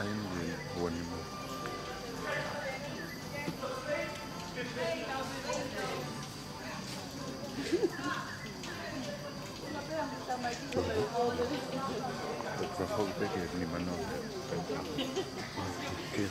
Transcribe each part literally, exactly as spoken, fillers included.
Ai, anu ke ua nima. Ko e kua fau pē ke nima noa. Ke.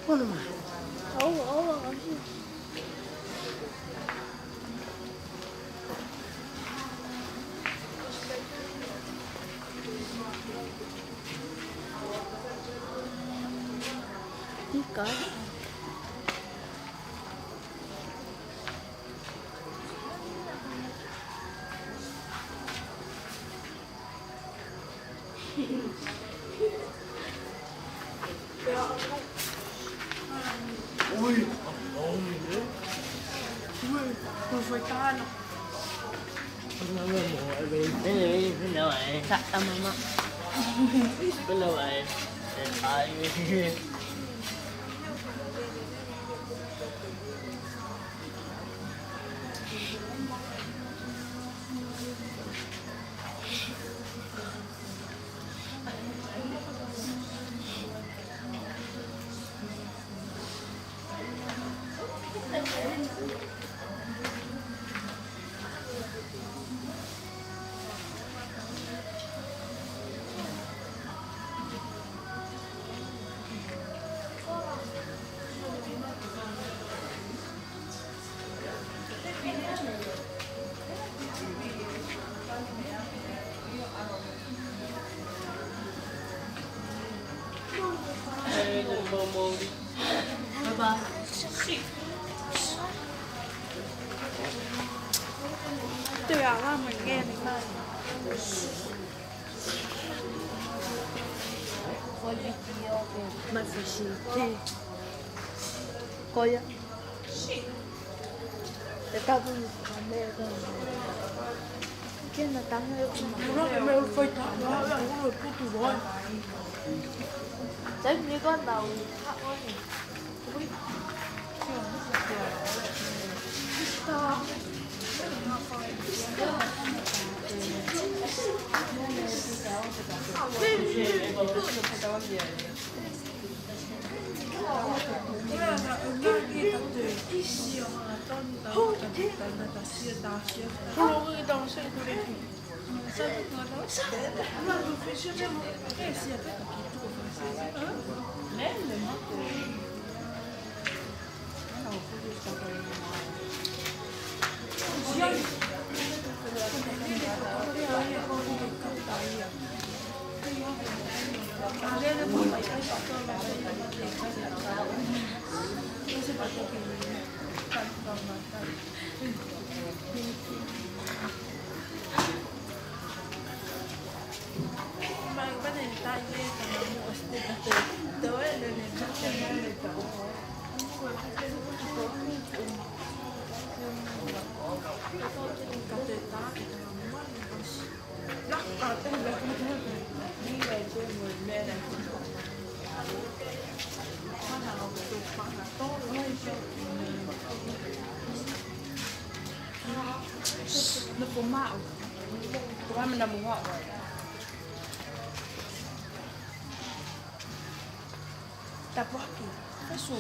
Ua nima. Ika. Ui. Ui, ui, foi tano. Sa ta mama. Tui a la mai ngeni mai. Mai fasi. Ko ia. E kapu ni ka me ka. Ke na tanga e kuma. Ura ke me ulu fai ta, ura, ura putu roa. Sai ni ko na u. Ui. No po mau. Ko ame na mo wa. Tapuaki. Fesu.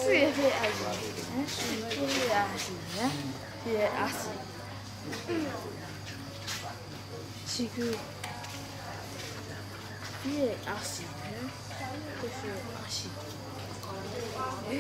Sui e fie ʻasi, ē? Sui e fie ʻasi, ē? Fie ʻasi. Siku. Fie ʻasi, ē? Ko e fie ʻasi. Ē?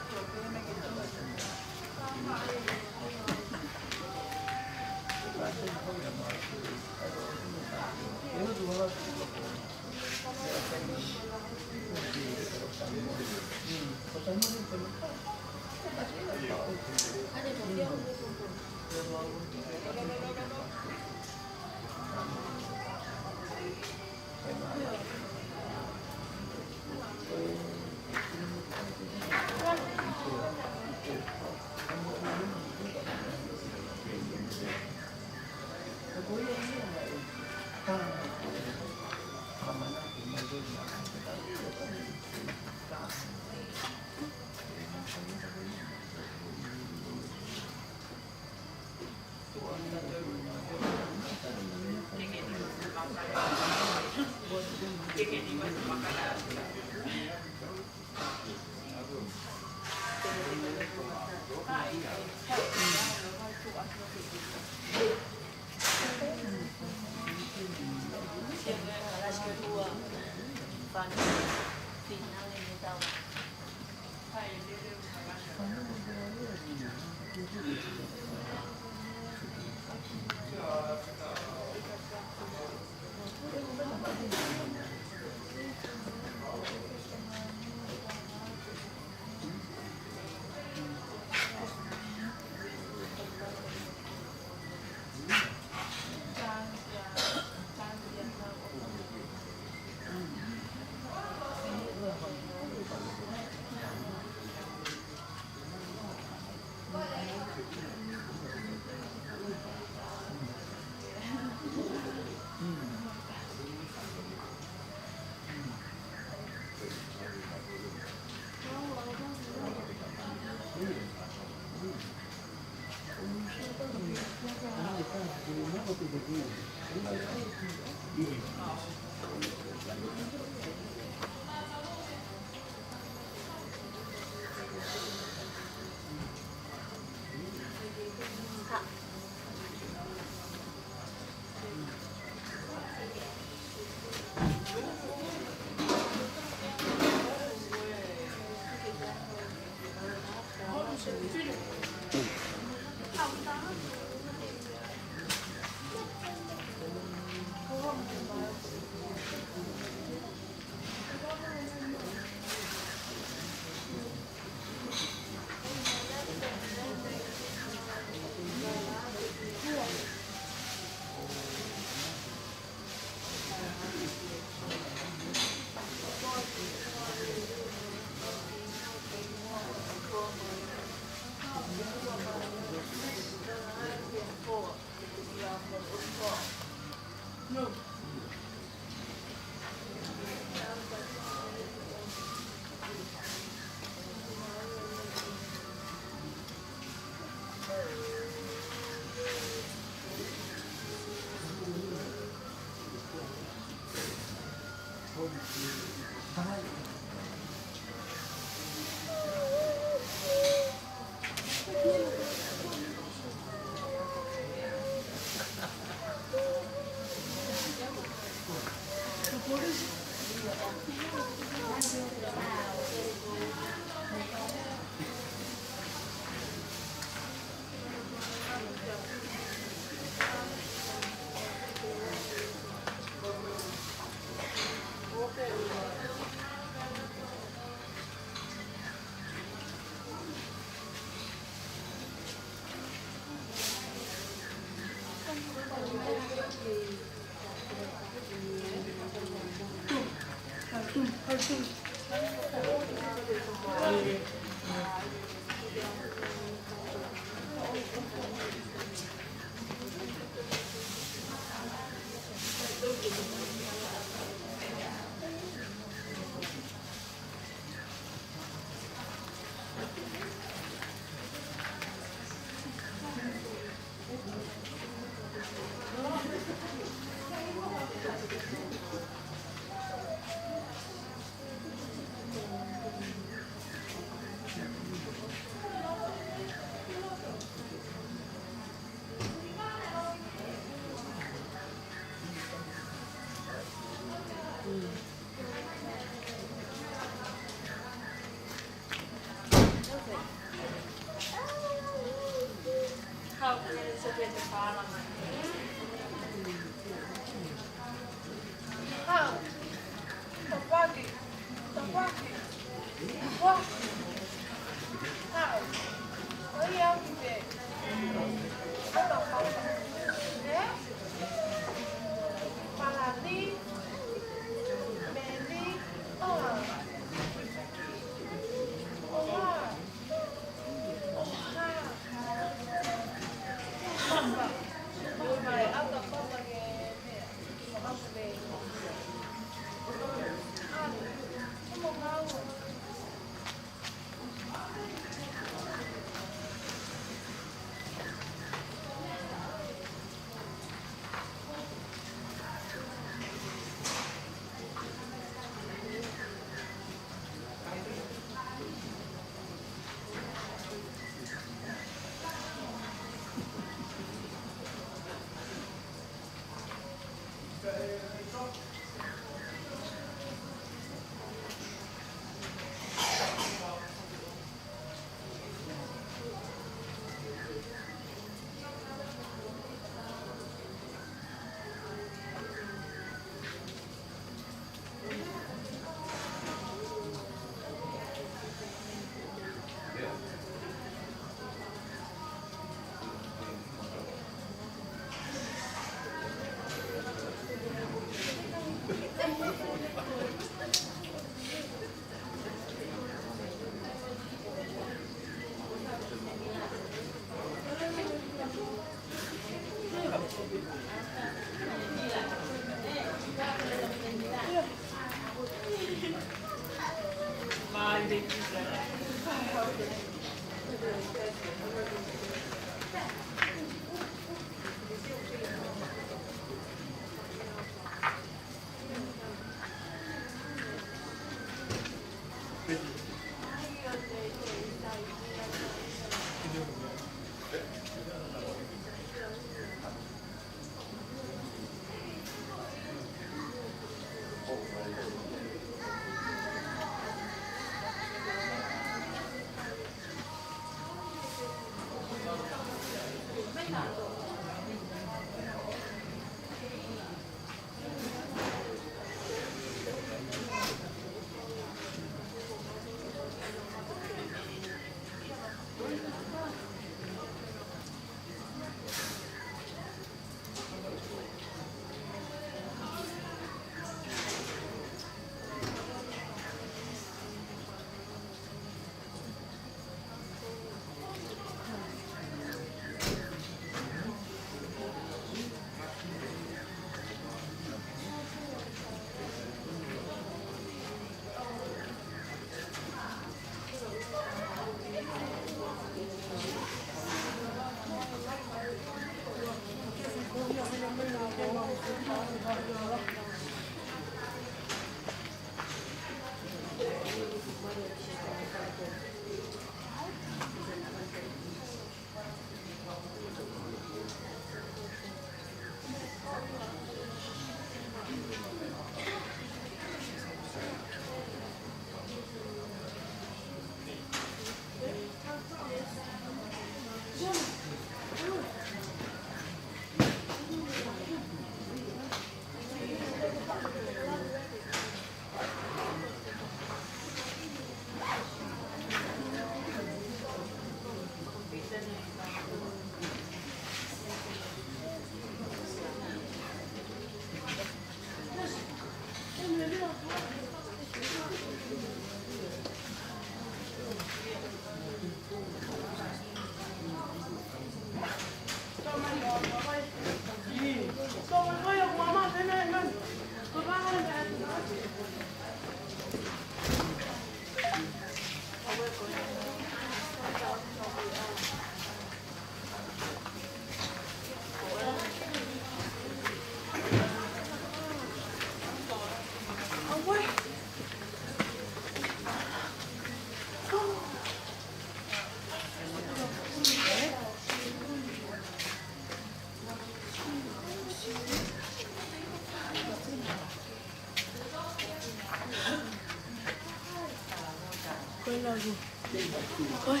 Oi.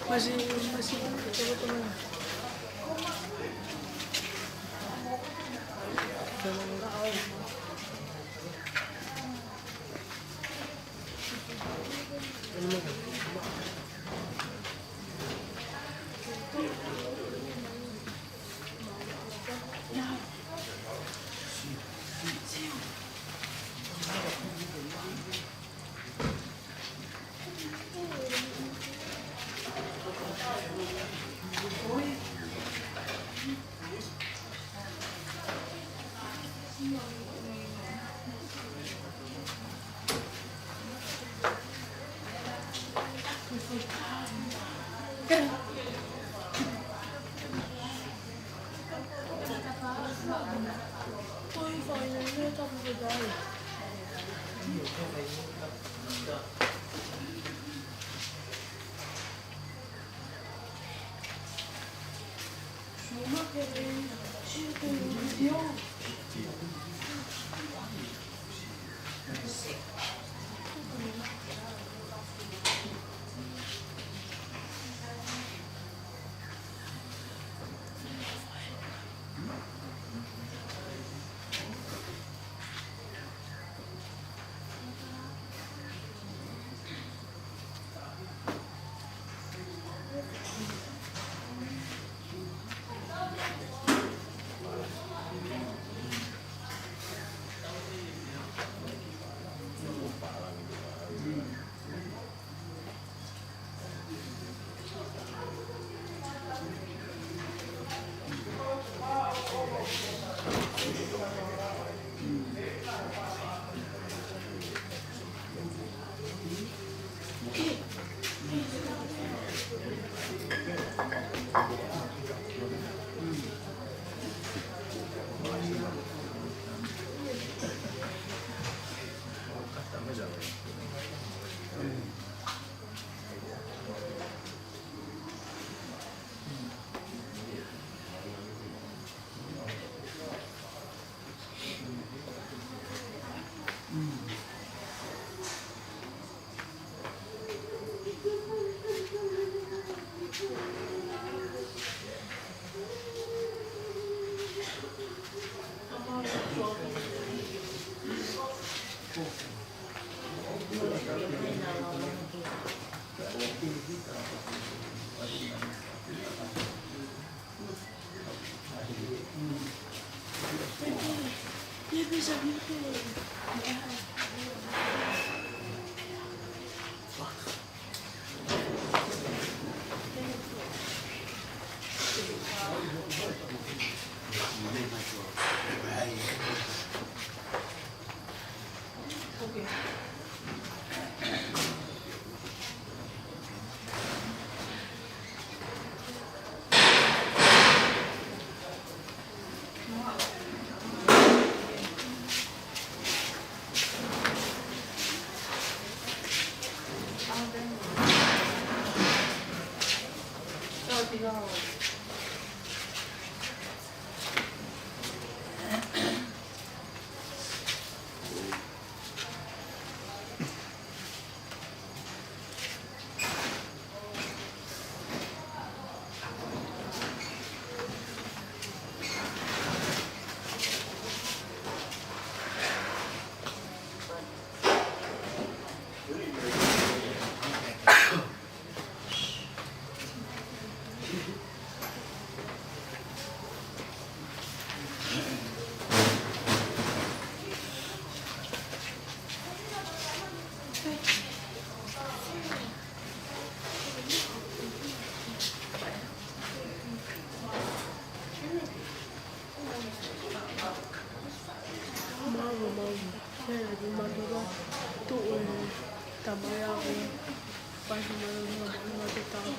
Masi, masi, Mālō, mālō. Pea ʻi mālō tuʻu e tamai ʻaʻaku. Pasi mālō, mālō, mālō, te tau.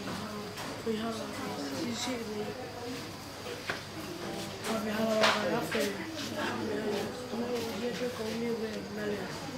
Kui hala, sisi, kui. Kami hala, waka, afe. Mālō, ia te komi we, mālō.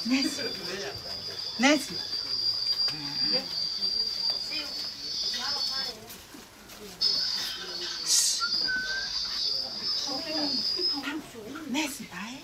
Nesi. Nesi. Nesi, ʻai.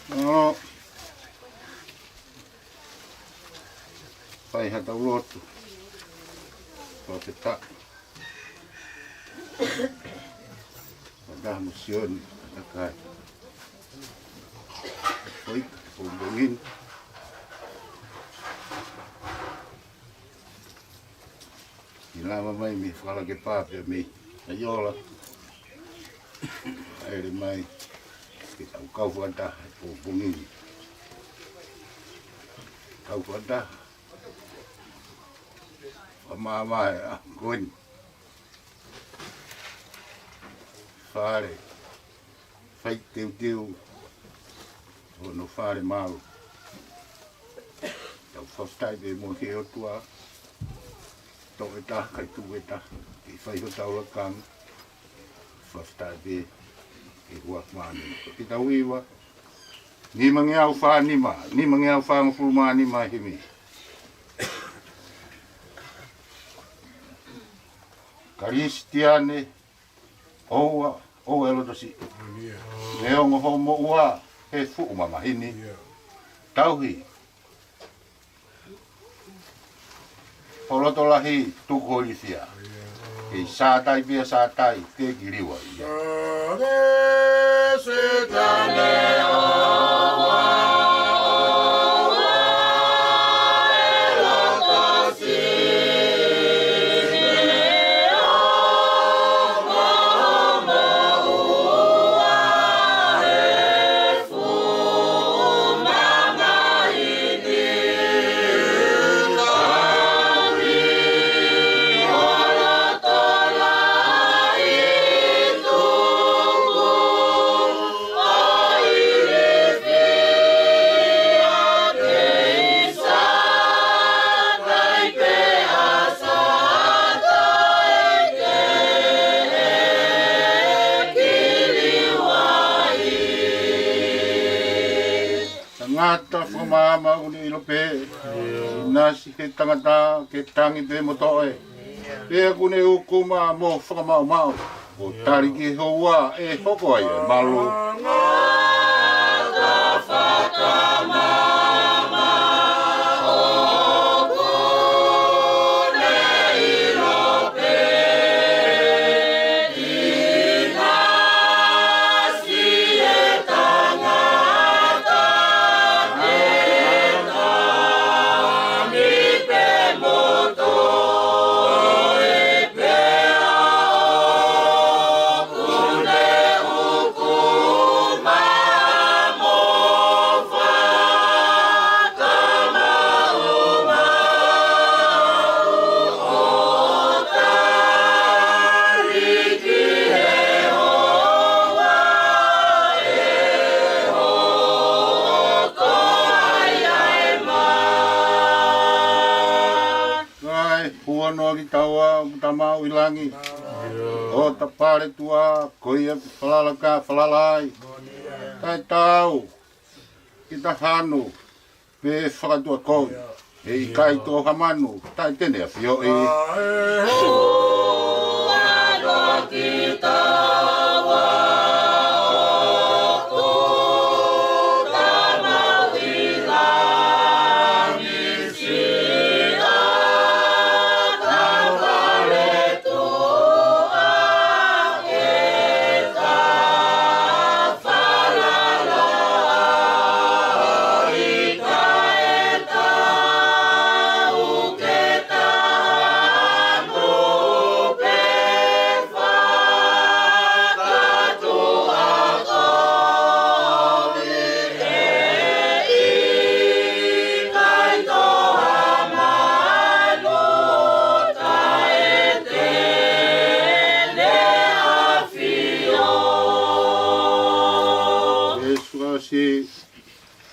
ʻO fai haʻatau lotu. Fakafetaʻi. Fakataha mo Sione, fakataha. Foʻi, pongipongi ni. ʻI lava mai mei Falakepā pea mei ʻAiola. ʻAele mai ke tau kau fakataha he pongipongi ni. Kau fakataha. Fakamāvae ʻa ko eni. Fale. Fai teuteu hono fale malu. Tau fakafetaʻi pē mo e ʻOtua. Toʻo ʻe taha, kae tuku ʻe taha. Ke fai hotau lakanga. Fakafetaʻi pē ki he huafa māmani. Ke tau hiva. Nimangeau fā nima, nimangeau fāngofulu mā nima himi. Kalisitiane, ʻoua, ʻoua ʻe loto siʻi. Neongo hoʻo moʻua he fuʻu mamahi ni. Tauhi. Ho loto lahi, tuku ho ilifia. Kei sātai pea sātai, ke ki liua ia. Ngata fakamaama ʻoku ne ʻilo pē. Nasi he tangata ke tangi pē mo toe. Pea ʻoku ne ʻukuma mo fakamaʻumaʻu. ʻO tali ki he houa ʻe hoko ai e malu. Kae huanoa kitaua ʻoku ta maʻu ʻi langi. ʻO ta pale tuʻa, ko ia te falala ka falala ai. Taʻe tau, ke ta hanu, pe fakatuʻakovi. He ʻikai tō ha manu, taʻe te ne ʻafioʻi.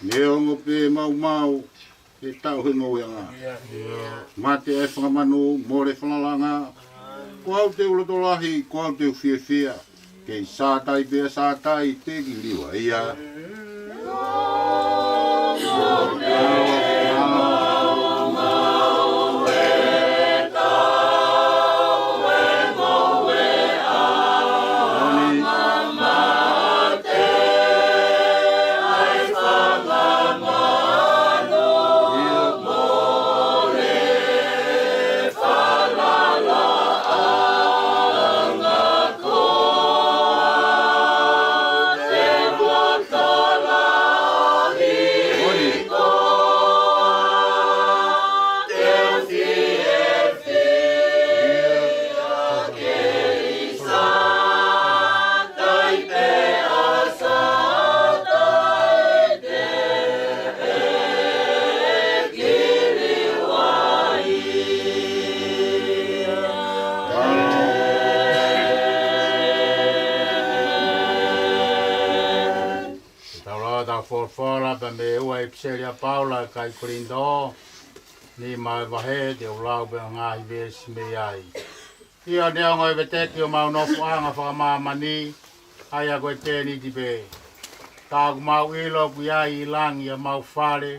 Neongo pē maumau, ʻe taʻu he ngoueʻanga. Mate ʻa e fanga manu, mole falalaʻanga. Ko au te u loto lahi, ko au te u fiefia. Kei sātai pea sātai, te ki liua ia. Tau lau ʻetau folofola pea mei he ua ʻipiseli ʻa Paula ki he kakai Kolinitō, nima e vahe, te u lau pē ʻa e ngaahi veesi mei ai. ʻIo, neongo e veteki ʻo homau nofoʻanga fakamāmani, ʻa ia ko e tēniti pē. Ka ʻoku mau ʻilo ʻoku ʻi ai ʻi langi ʻa homau fale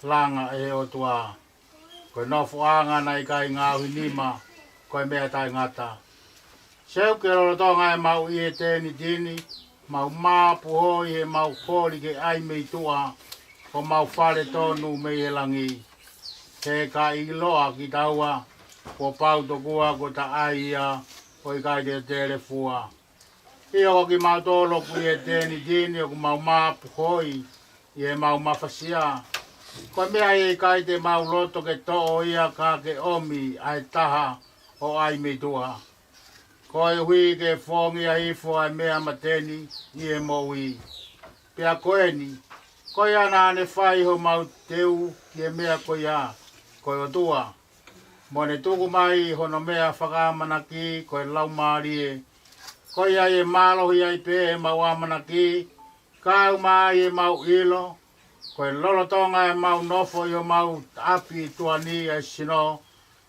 langa ʻe he ʻOtua. Ko e nofoʻanga naʻe ʻikai ngaohi nima, ko e meʻa taʻengata. Seuke lolotonga ʻemau ʻi he tēniti ni, mau māpuhoi heʻemau koli ke ʻai mei tuʻa, ko homau fale tonu mei he langi. He ka ʻiloa kitaua, kuo pau tokua kuo ta ʻai ia, ʻo ʻikai te te telefua. ʻIo, ko kimautolu ʻoku ʻi he tēniti ni ʻoku mau māpuhoi ʻi heʻemau mafasia. Ko e meʻa ʻe ʻikai te mau loto ke toʻo ia ka ke ʻomi ʻa e taha ʻo ʻai mei tuʻa. Koeʻuhi ke fofongaʻi hifo ʻa e meʻa mateni ʻi he moʻui. Pea ko eni, ko ia naʻa ne fai homau teu ki he meʻa ko ia, ko e ʻOtua. Mo ne tuku mai hono meʻa fakaʻamanaki ko e Laumālie. Ko ia ʻi he mālohi ai pē ʻemau ʻamanaki, kae ʻumaʻā ʻemau ʻilo, ko e lolotonga ʻemau nofo ʻi homau ʻapi tuʻa ni ʻa e sino,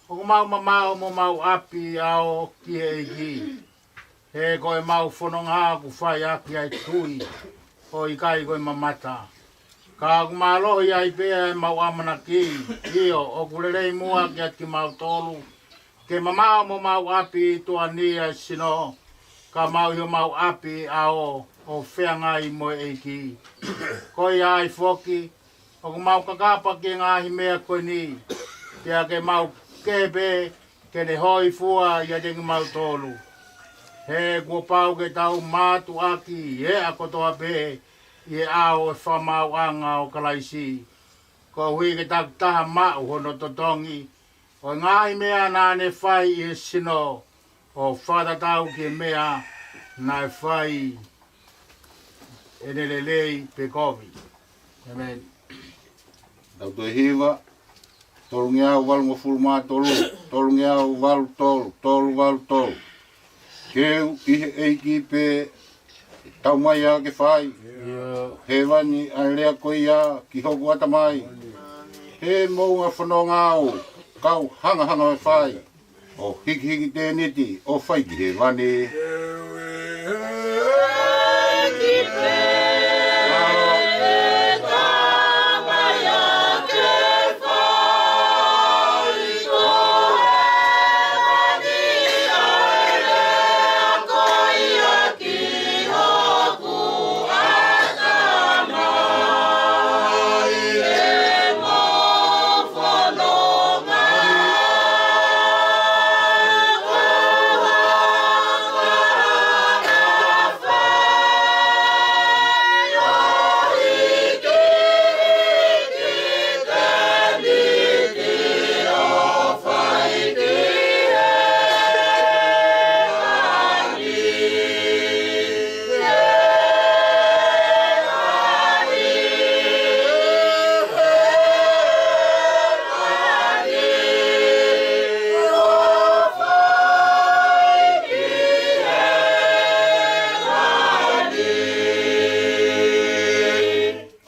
ʻoku mau mamaʻo mo mau ʻapi ʻao ki he ʻEiki. He ko ʻemau fononga ʻoku fai ʻaki ʻa e tui, ʻo ʻikai ko e mamata. Ka ʻoku mālohi ai pē ʻemau ʻamanaki, ʻio, ʻoku lelei muʻa kiate kimautolu ke mamaʻo mo homau ʻapi ʻi tuʻa ni ʻa e sino, ka mau ʻi homau ʻapi ʻo, ʻo feangai mo e ʻEiki. Ko ia ai foki, ʻoku mau kakapa ki he ngaahi meʻa ko eni, pea ke mau kehe pē ke ne hōifua ʻiate kimautolu. He kuo pau ke tau mātuʻaki ʻi he ʻaho kotoa pē ʻi he ʻao ʻo e fakamaauʻanga ʻo Kalaisi, koeʻuhi ke takitaha maʻu hono totongi ʻo e ngaahi meʻa naʻa ne fai ʻi he sino, ʻo fakatatau ki he meʻa naʻe fai ʻene lelei pe kovi. ʻĒmeni. Tau toe hiva, tolungeau valungofulu mā tolu, tolungeau valu tolu, tolu valu tolu. Keu ʻi he ʻEiki pē, tau mai ā ke fai. ʻIo. Hēvani ʻa e lea ko ia ki hoku ʻatamai. He moʻunga fononga au, kau hangahanga ʻo fai. ʻO hikihiki tēniti, ʻo fai ki hēvani.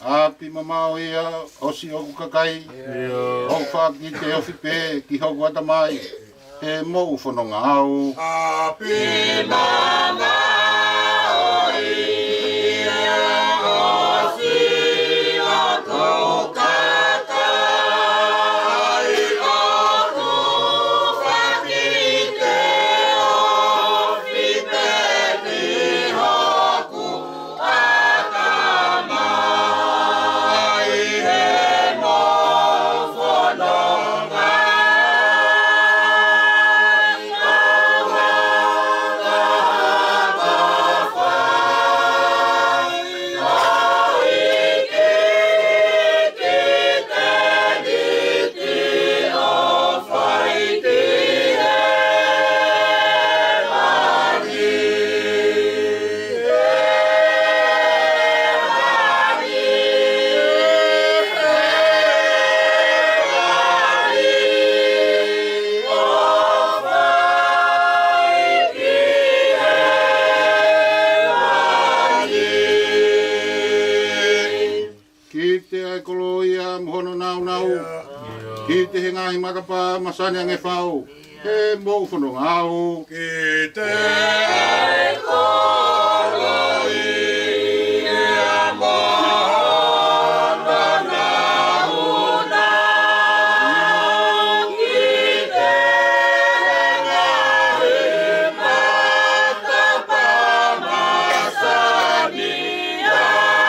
ʻApi mamaʻo ia ʻo siʻoku kakai. ʻIo. ʻOku fakakite ofi pē ki hoku ʻatamai. He moʻunga fononga au. ʻApi mamaʻo ia ʻo siʻoku kakai. ʻOku fakakite ofi pē ki hoku Kiate ia ʻa e kolōlia mo hono nāunau. ʻIo. Kiate ia ʻa e ngaahi matapā masani ange fau. He moʻunga fononga au. Kiate ia ʻa e kolōlia mo hono nāunau. Kiate ia ʻa e ngaahi matapā masani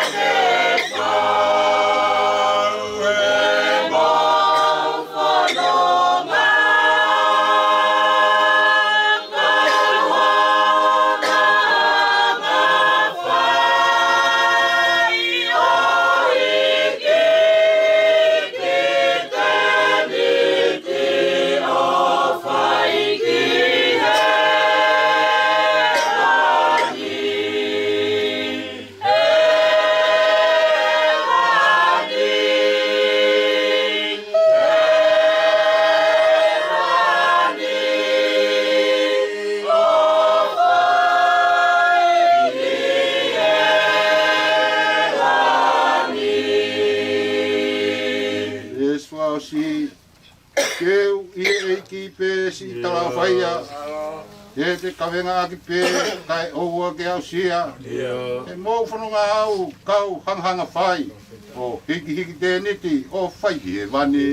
ange fau. He moʻunga fononga Veesi fā ʻosi, keu ʻi he ʻEiki pē siʻi talaʻofa ia. ʻE te kavengaʻaki pē, kae ʻoua ke aʻusia. ʻIo. ʻE mou fononga ʻo kau hangahanga fai, ʻo hikihiki tēniti, ʻo fai ki hēvani.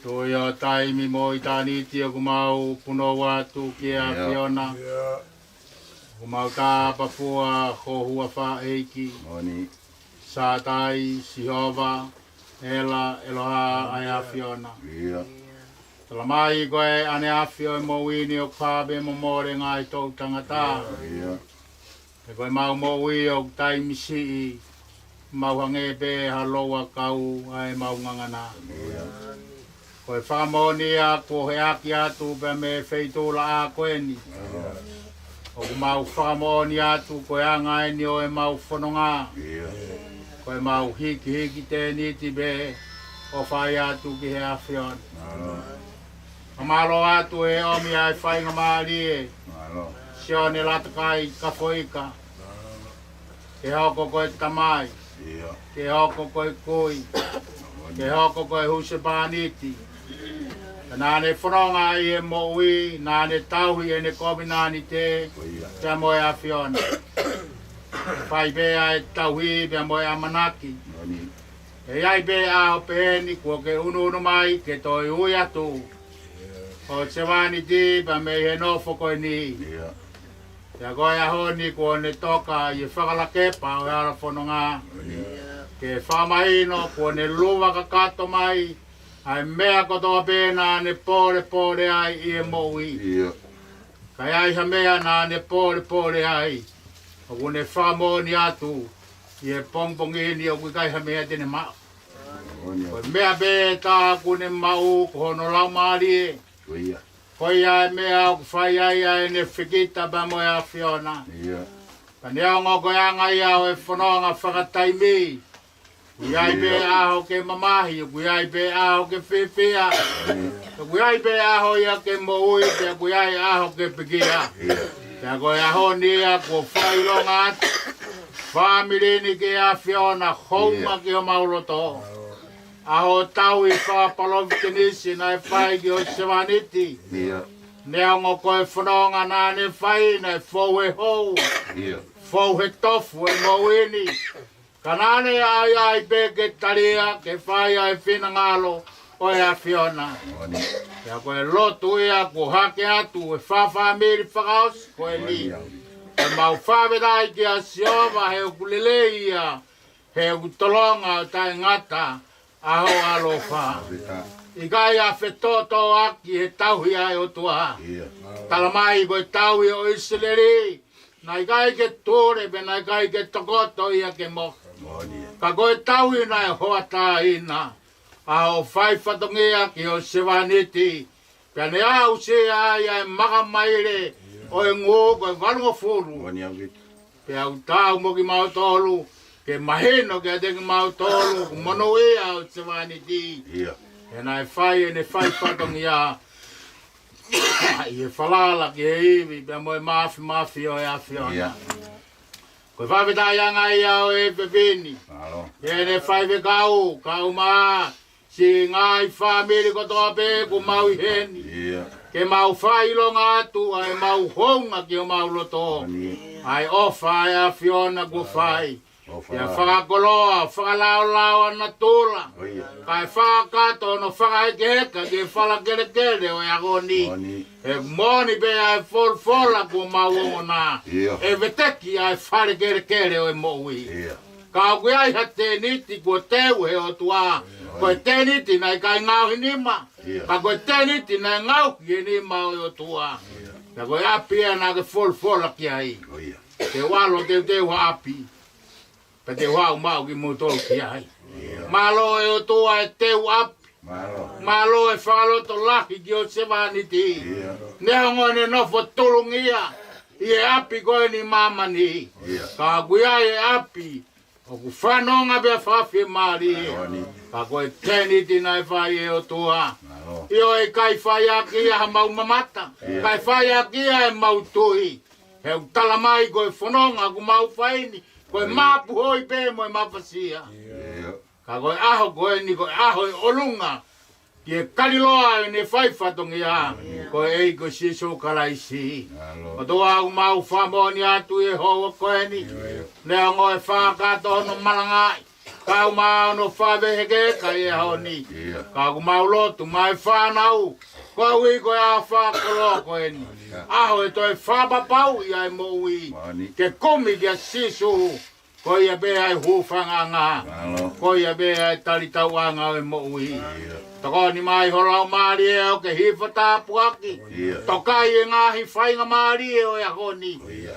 Tuʻi ʻo taimi mo ʻitāniti, ʻoku mau punou atu ki he ʻAfiona. ʻOku mau tāpafua ho huafa, ʻEiki. Sātai, Sihova, ʻEla, ʻEloha ʻa e ʻAfiona. Tala mai ko e ʻaneafi ʻo e moʻui ni ʻoku pā pē mo mole ngaahi toʻu tangata. He ko e mau moʻui ʻoku taimi siʻi, mau hangē pē ha loua kau ʻa e mau ngangana. Ko e fakamoʻoni ia kuo heʻaki atu pē mei he feituʻulaʻā ko eni. ʻOku mau fakamoʻoni atu ko e anga eni ʻo e mau fononga. Ko e mau hikihiki tēniti pē ʻo fai atu ki he ʻAfiona. Fakamālō atu he ʻomi ʻa e faingamālie. Sione Latakai Kafoika. Ke hoko ko e tamai. Ke hoko ko e kui. Ke hoko ko e husepāniti. Ka naʻa ne fononga ʻi he moʻui, naʻa ne tauhi ʻene kovinānite pea mo e ʻAfiona. Fai pē ʻa e tauhi pea mo e ʻamanaki. ʻE ʻi ai pē ʻaho pehē ni kuo ke ʻunuʻunu mai ke toe ui atu ho sevāniti pea mei he nofo ko eni. Pea ko e ʻaho ni kuo ne toka ʻi he fakalakepa ʻo e hala fononga. Ke fakamahino kuo ne luva kakato mai ʻa e meʻa kotoa pē naʻa ne pōlepole ai ʻi he moʻui. Ka ʻi ai ha meʻa naʻa ne pōlepole ai, ʻoku ne fakamoʻoni atu ʻi he pongipongi ni ʻoku ʻikai ha meʻa te ne maʻu. Ko e meʻa pē ʻe taha ʻoku ne maʻu ko hono laumālie. Ko ia e meʻa ʻoku fai ai ʻa ʻene fekita pea mo e ʻAfiona. Ka neongo ko e anga ia ʻo e fononga fakataimi, ʻoku ʻi ai pē ʻaho ke mamahi, ʻoku ʻi ai pē ʻaho ke fiefia, ʻoku ʻi ai pē ʻaho ia ke moʻui, pea ʻoku ʻi ai ʻaho ke pekia. Pea ko e ʻaho ni ia kuo fakaʻilonga atu, fāmili ni ki he ʻAfiona, hounga ki homau loto. ʻAho tauhi fakapalōfitenisi naʻe fai ki ho sevāniti. Neongo ko e fononga naʻa ne fai naʻe fou he hou, fou he tofu e moʻui ni. Ka naʻa ne ʻai ai pē ke talia, ke fai ʻa e finangalo ʻo e ʻAfiona. Pea ko e lotu ia kuo hake atu e fā fāmili fakaʻosi ko eni. Pea mau fakafetaʻi kia Sihova he ʻoku lelei ia, he ʻoku tolonga ʻo taʻengata ʻa ho ʻaloʻofa. ʻIkai ha fetōtōaki he tauhi ʻa e ʻOtua. Tala mai ko e tauhi ʻo ʻIsileli, naʻe ʻikai ke tule pea naʻe ʻikai ke tokoto ia ke mohe. Ka ko e tauhi naʻe hoʻatāina ʻa hoʻo fai fatongia ki ho sevāniti. Pea ne aʻusia ai ʻa e maka maile ʻo e ngū ko e valungofulu. Pea ʻoku taau mo kimautolu ke mahino kiate kimautolu ʻoku monūʻia ho sevāniti. He naʻe fai ʻene fai fatongia ʻi he falala ki he ivi pea mo e māfimafi ʻo e ʻAfiona. Ko e fakafetaʻiʻanga ia ʻo e efiafi ni. Ke ne faifekau, kau mai siʻi ngaahi fāmili kotoa pē kuo mau ʻi heni. Ke mau fakaʻilonga atu ʻa e mau hounga ki homau loto. ʻA e ʻofa ʻa e ʻAfiona kuo fai. ʻIa fakakoloa, fakalaolao ʻa natula. Kae fakakakato hono fakahekeheka ki he fala kelekele ʻo e ʻaho ni. He moʻoni pē ʻa e folofola kuo mau ongona. ʻE veteki ʻa e fale kelekele ʻo e moʻui. Ka ʻoku ʻi ai ha tēniti kuo teu he ʻOtua. Ko e tēniti naʻe ʻikai ngaohi nima. Ka ko e tēniti naʻe ngaohi ʻe he nima ʻo e ʻOtua. Ka ko e ʻapi ʻa ia naʻa ke folofola ki ai. Te u ʻalu ʻo teuteu ha ʻapi. Pea te u haʻu maʻu kimoutolu ki ai. Mālō e ʻOtua ʻe teu ʻapi. Mālō e fakalotolahi ki ho sevāniti. Neongo ʻene nofo tulungia ʻi he ʻapi ko eni māmani. Ka ʻoku ʻi ai e ʻapi ʻoku fanongo pea fakafiemālie. Ka ko e tēniti naʻe fai ʻe he ʻOtua. ʻIo, ʻe ʻikai fai ʻaki ia ha mau mamata. Kae fai ʻaki ia ʻe mau tui. He ʻoku tala mai ko e fononga ʻoku mau fai ni, ko e mapuhoi pē mo e mafasia. Ka ko e ʻaho ko eni ko e ʻaho ʻe ʻolunga ki he kaliloa ʻene fai fatongia, ko e ʻEiki ko Sīsū Kalaisi. ʻOtua, ʻoku mau fakamoʻoni atu ʻi he houa ko eni. Neongo e fakakakato hono malangaʻi, kau mai hono fakaveheheke ʻi he ʻaho ni. Ka ʻoku mau lotu mai fānau, koeʻuhi ko e ʻaho fakakoloa ko eni. ʻAho ʻe toe fakapapauʻi ai e moʻui. Ke kumi kia Sīsū, ko ia pē ʻa e hūfangaʻanga. Ko ia pē ʻa e talitauʻanga ʻo e moʻui. Tokoni mai ho Laumālie ʻo ke hifo tāpuaki. Tokai e ngaahi faingamālie ʻo e ʻaho ni.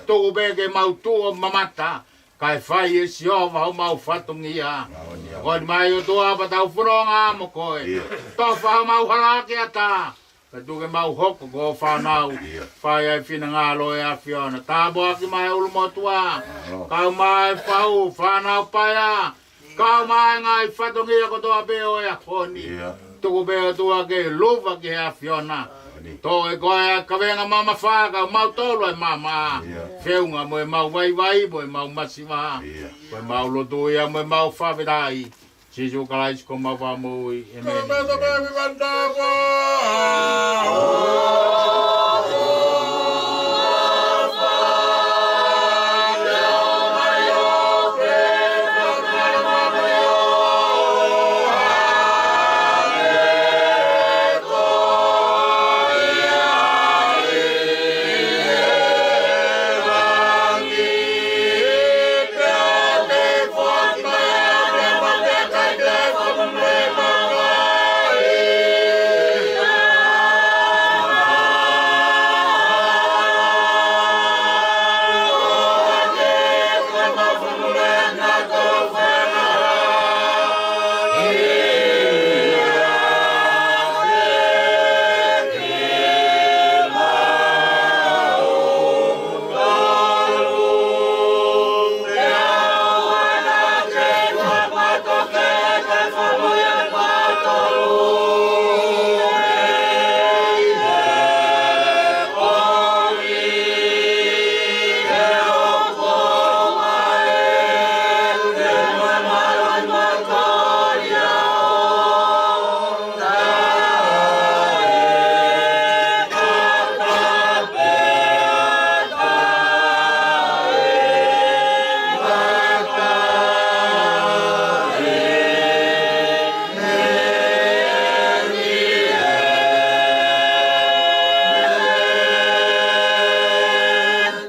Tuku pē ke mau tuʻu ʻo mamata. Kae fai ʻe Sihova homau fatongia. Tokoni mai ʻOtua pea tau fononga mo koe. Tofa homau hala ki he ʻatā. Pea tuku ke mau hoko ko ho fānau. Fai ai e finangalo ʻo e ʻAfiona. Tāpuaki mai e ʻulumotuʻa. Kau mai e fahu, fānau paea. Kau mai e ngaahi fatongia kotoa pē ʻo e ʻaho ni. Tuku pē ʻOtua ke luva ki he ʻAfiona. Toe ko e kavenga mamafa, kau mau tolo e mama. Feʻunga mo e mau vaivai, mo e mau masiva. Mo e mau lotu ia, mo e mau fakafetaʻi. Sīsū Kalaisi ko homau Fakamoʻui. ʻĒmeni.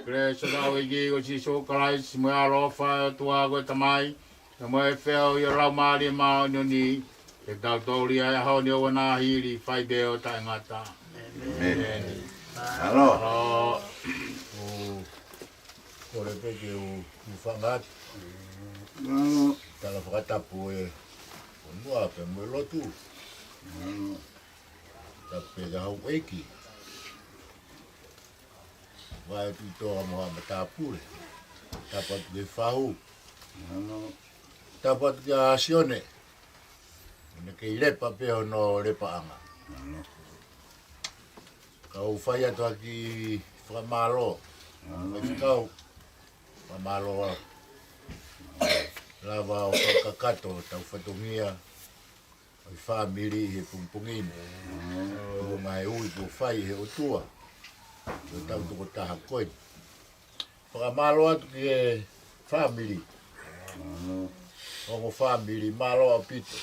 Kelesi ʻa hotau ʻEiki ko Sīsū Kalaisi, mo e ʻaloʻofa ʻa e ʻOtua ko e Tamai, pea mo e feohi ʻa e Laumālie Māʻoniʻoni, ke tau taulia e ʻaho ni ʻo ʻoua naʻa hili, fai pē ʻo taʻengata. ʻĒmeni. ʻĒmeni. Mālō. Mālō. ʻOku kole pē ke u, u fangati. Mālō. Tala fakatapu e fonua pea mo e lotu. Mālō. Tapu pē ki hotau ʻEiki. Vaetuʻi Toa mo haʻa matāpule. Tapu atu ki he fahu. Tapu atu kia Sione. ʻOku ne kei lepa pē hono lepaʻanga. Kau fai atu ha kiʻi fakamālō. Mai ki he kau fakamālō ʻa e lava ʻo fakakakato hotau fatongia ʻo e fāmili he pongipongi ni. Ko e ngaahi ui kuo fai ʻe he ʻOtua ki hotau tokotaha ko eni. Fakamālō atu ki he fāmili. Ongo fāmili, mālō ʻaupito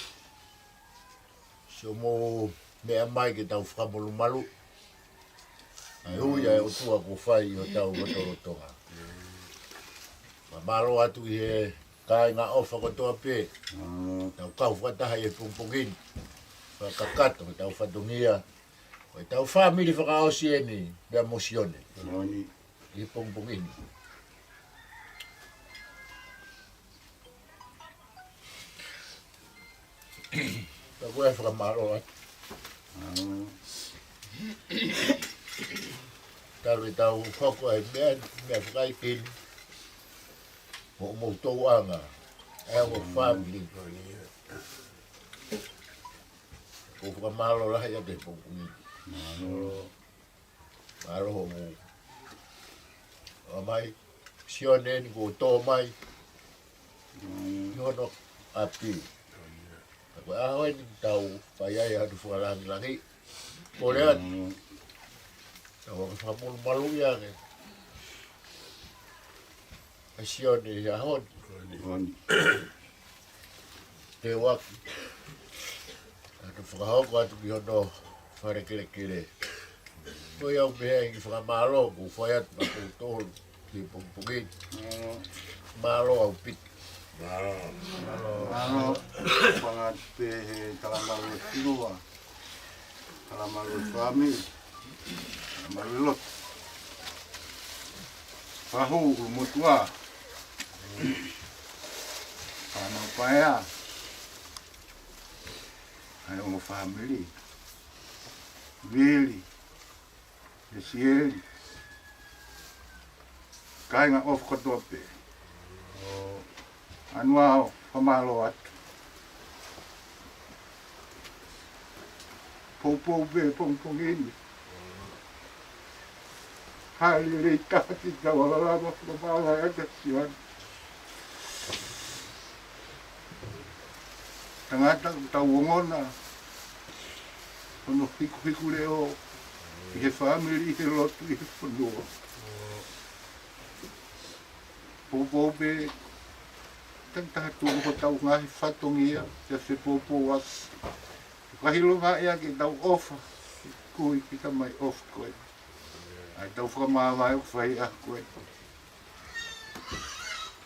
siʻomou meʻa mai ke tau fakamolumalu ʻa e ui ʻa e ʻOtua kuo fai ʻi hotau lotolotonga. Fakamālō atu ki he kāinga ʻofa kotoa pē. Tau kau fakataha ʻi he pongipongi ni. Fakakakato hotau fatongia ʻo ʻetau fāmili fakaʻosi eni, pea mo Sione. ʻI he pongipongi ni. Ka ko e fakamālō atu. Talu ʻetau hoko ʻa e meʻa, meʻa fakaʻikeni. Mo, mo tauʻanga. ʻA e ongo fāmili. Ko e fakamālō lahi atu he pongipongi ni. Mālō hoʻomou ʻomai Sione ni kuo tō mai ʻi hono ʻapi. Ka ko e ʻaho eni tau fai ai ʻa e fakalāngilangi. Kole atu. Tau aka fakamolumalu ia ke ʻa Sione ʻi he ʻaho ni. Te wak. Atu fakahoko atu ki hono fale kelekele. Ko ia ʻoku pehē ai ʻeku fakamālō, ʻoku ou fai atu maʻa kimoutolu ki he pongipongi ni. Mālō ʻaupito. Mālō. Fanga atu pē he talamalu ʻo e fonua. Talamalu ʻo e fāmili. Talamalu ʻo e lotu. Fahu, ʻUlumotuʻa. Fānau Paea. ʻA e ongo fāmili. Vili. ʻE Sieli. Kāinga ʻofa kotoa pē. ʻAnuao, fakamālō atu. Poupou pē pongipongi ni. Hāʻele lelei taha kitaua ʻo lava fakamāvae atu ʻa Sione. Tangata ʻoku tau ongona hono hikuhiku leʻo ʻi he fāmili, ʻi he lotu, ʻi he fonua. Poupou pē, takitaha tuku hotau ngaahi fatongia, ke fepoupouaki. Fakahilonga ia ke tau ʻofa, kui ki he Tamai ʻofa ko ē. ʻA ʻetau fakamāvae ʻoku fai ʻa ko ē.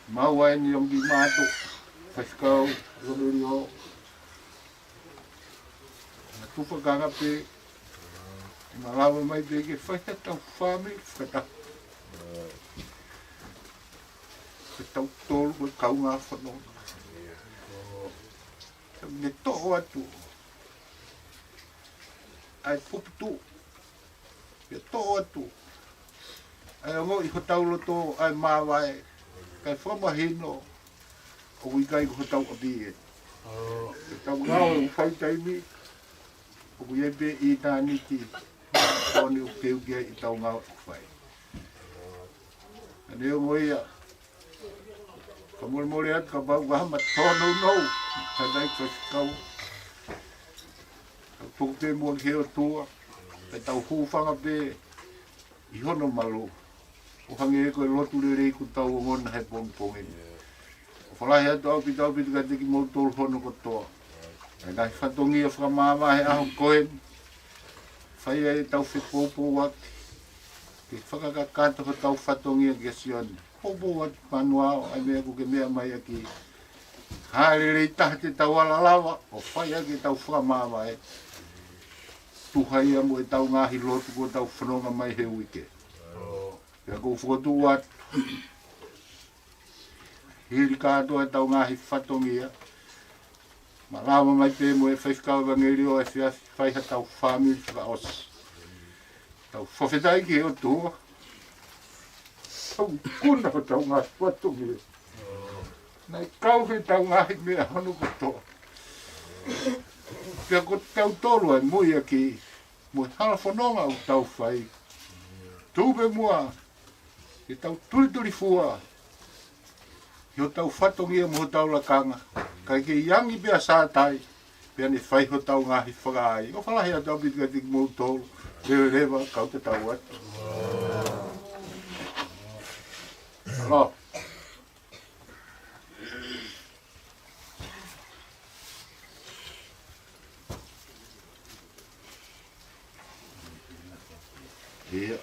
Mau ai ni ongi mātou, faifekau, Lomelio. Na tufakanga pē, na lava mai pē ke fai ʻetau fāmili fakataha. Ke tau tolu, ko e kaungā fononga. Tau ne toʻo atu ʻa e puputuʻu. Pea toʻo atu ʻa e ongo ʻi hotau loto ʻa e māvae. Kae fakamahino ʻoku ʻikai ko hotau ʻapi ē. Ke tau ngāue ʻo fai taimi, ʻoku ʻi ai pē ʻitāniti. Ko eni ʻoku teu ki ai ʻetau ngāue ʻoku fai. ʻA eni ongo ia. Fakamolemole atu kapau ʻoku ʻi ai ha mata nounou. Ka ʻikai, faifekau. Tau tuku pē muʻa ki he ʻOtua. Ke tau hūfanga pē ʻi hono malu. ʻO hangē ko e lotu lelei kuo tau ongona he pongipongi ni. ʻOfa lahi atu ʻaupito ʻaupito kiate kimoutolu hono kotoa. ʻA e ngaahi fatongia fakamāvae he ʻaho ko eni. Fai ai ʻetau fepoupouaki. Ke fakakakato hotau fatongia kia Sione. Poupou atu, ʻAnuao, ʻa e meʻa kuo ke meʻa mai ʻaki. Hāʻele lelei taha te tau ala lava ʻo fai ʻaki ʻetau fakamāvae. Tuha ia mo ʻetau ngaahi lotu kuo tau fononga mai he uike. Pea ʻoku ou fokotuʻu atu, hili kātoa ʻetau ngaahi fatongia, malava mai pē mo e faifekau evangelio ʻo e efiafi, fai haʻatau fāmili fakaʻosi. Tau fakafetaʻi ki he ʻOtua. Tau ikuna hotau ngaahi fatongia. Naʻe kau he ʻetau ngaahi meʻa hono kotoa. Pea ko kitautolu ʻa e mui ʻaki mo e hala fononga ʻoku tau fai. Tuku pē muʻa ke tau tulitulifua ʻi hotau fatongia mo hotau lakanga. Kae kei angi pē ʻa Sātai. Pea ne fai hotau ngaahi fakaʻaiʻai. ʻOfa lahi atu ʻaupito kiate kimoutolu. Leveleva, kau tatau atu. Alo. ʻIo.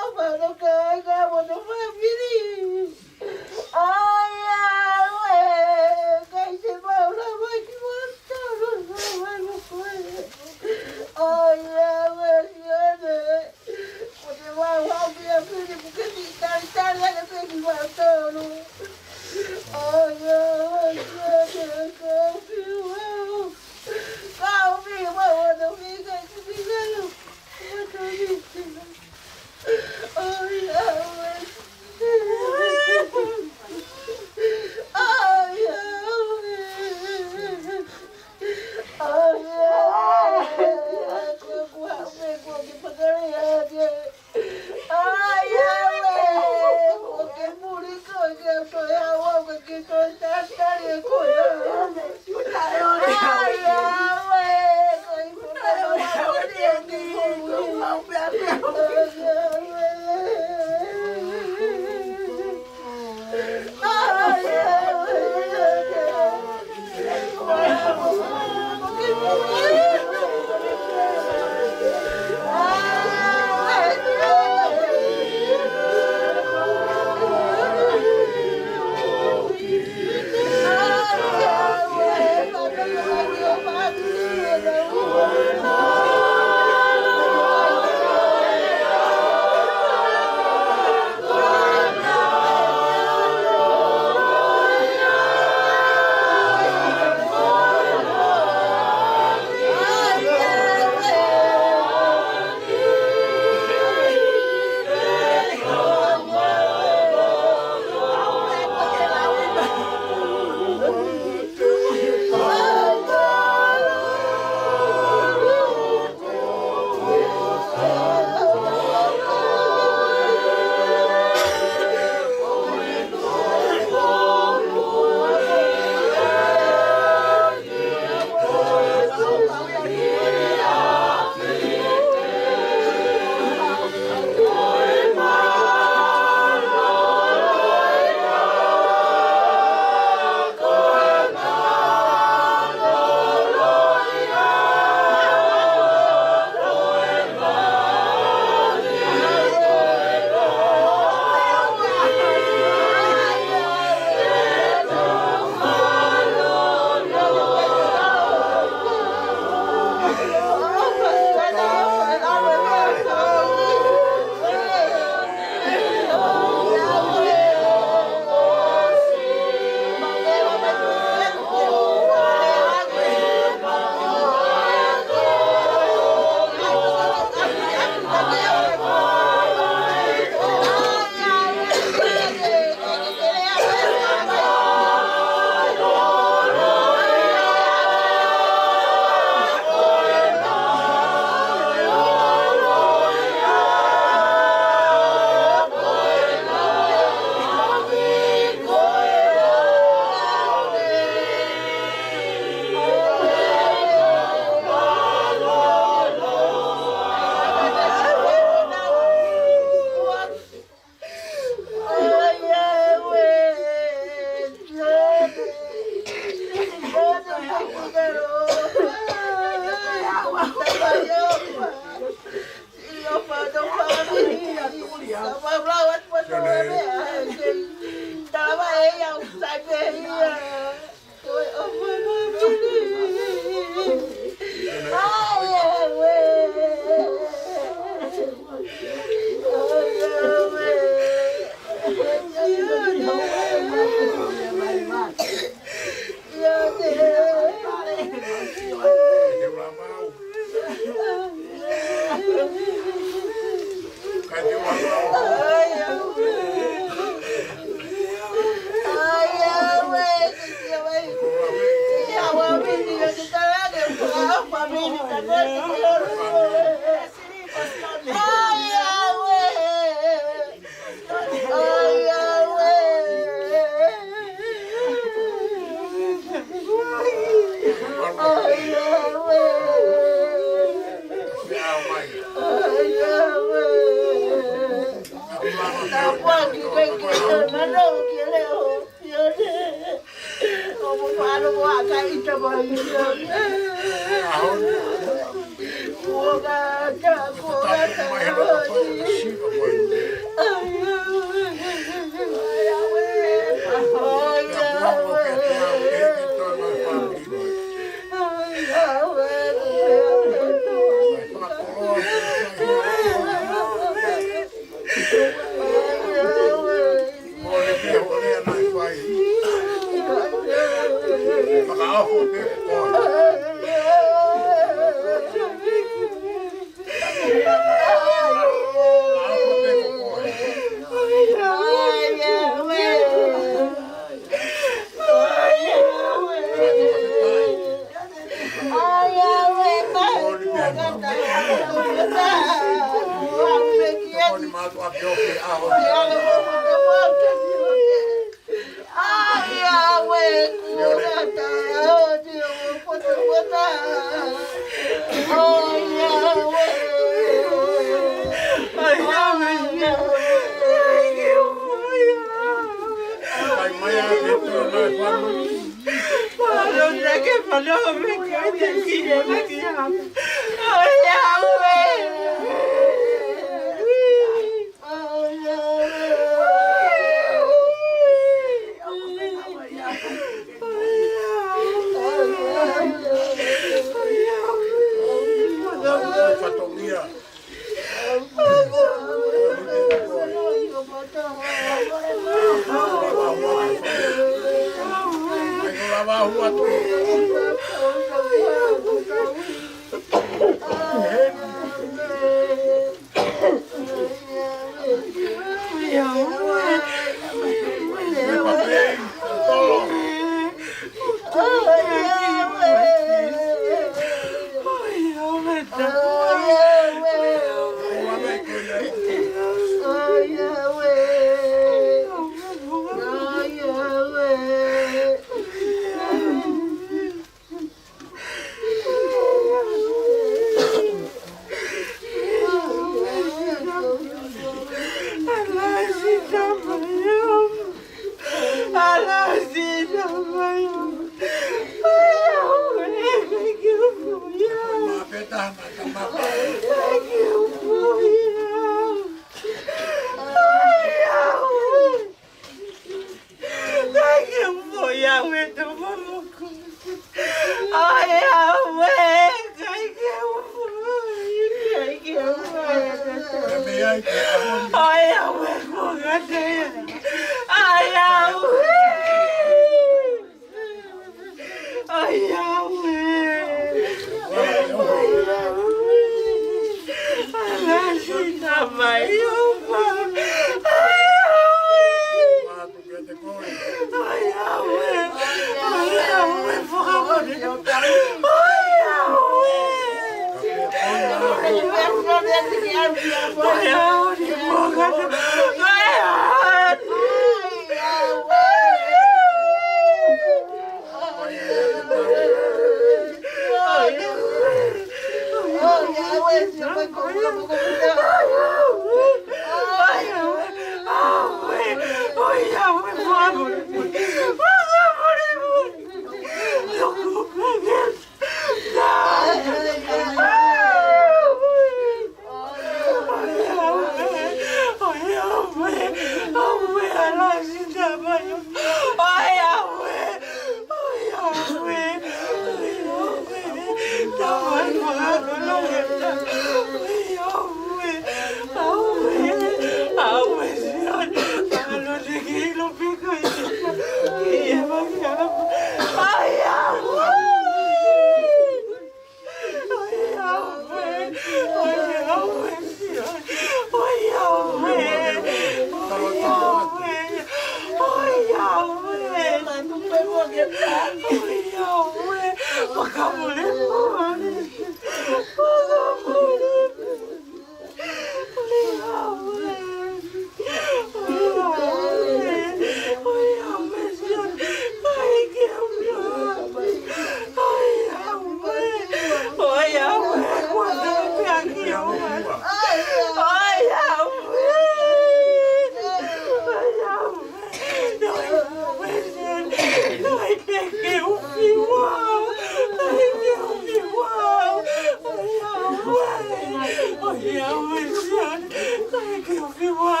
Yahweh, Sione, ʻai ke ofi muʻa.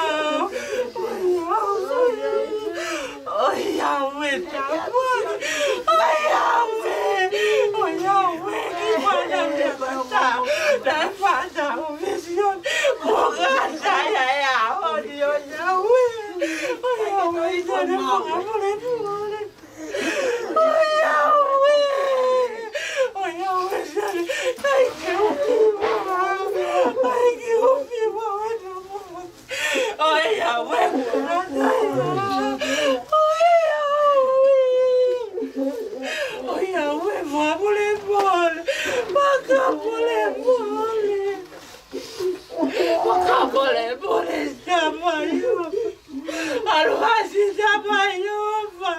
ʻOiauē, ʻoiauē, Tamai. ʻOiauē, ʻoiauē, ki mana mea mata. Naʻe fata o Sione. Mo ngata ia e ʻaho ni, ʻoiauē. ʻOiauē, Sione, fakamolemole. ʻOiauē! ʻOiauē, Sione! ʻAi ke ofi muʻa! ʻAi ke ofi muʻa! ʻOiauē, muʻa! ʻOiauē! ʻOiauē, fakamolemole! Fakamolemole! Fakamolemole, Tamai! ʻAlu hasi, Tamai, ʻofa!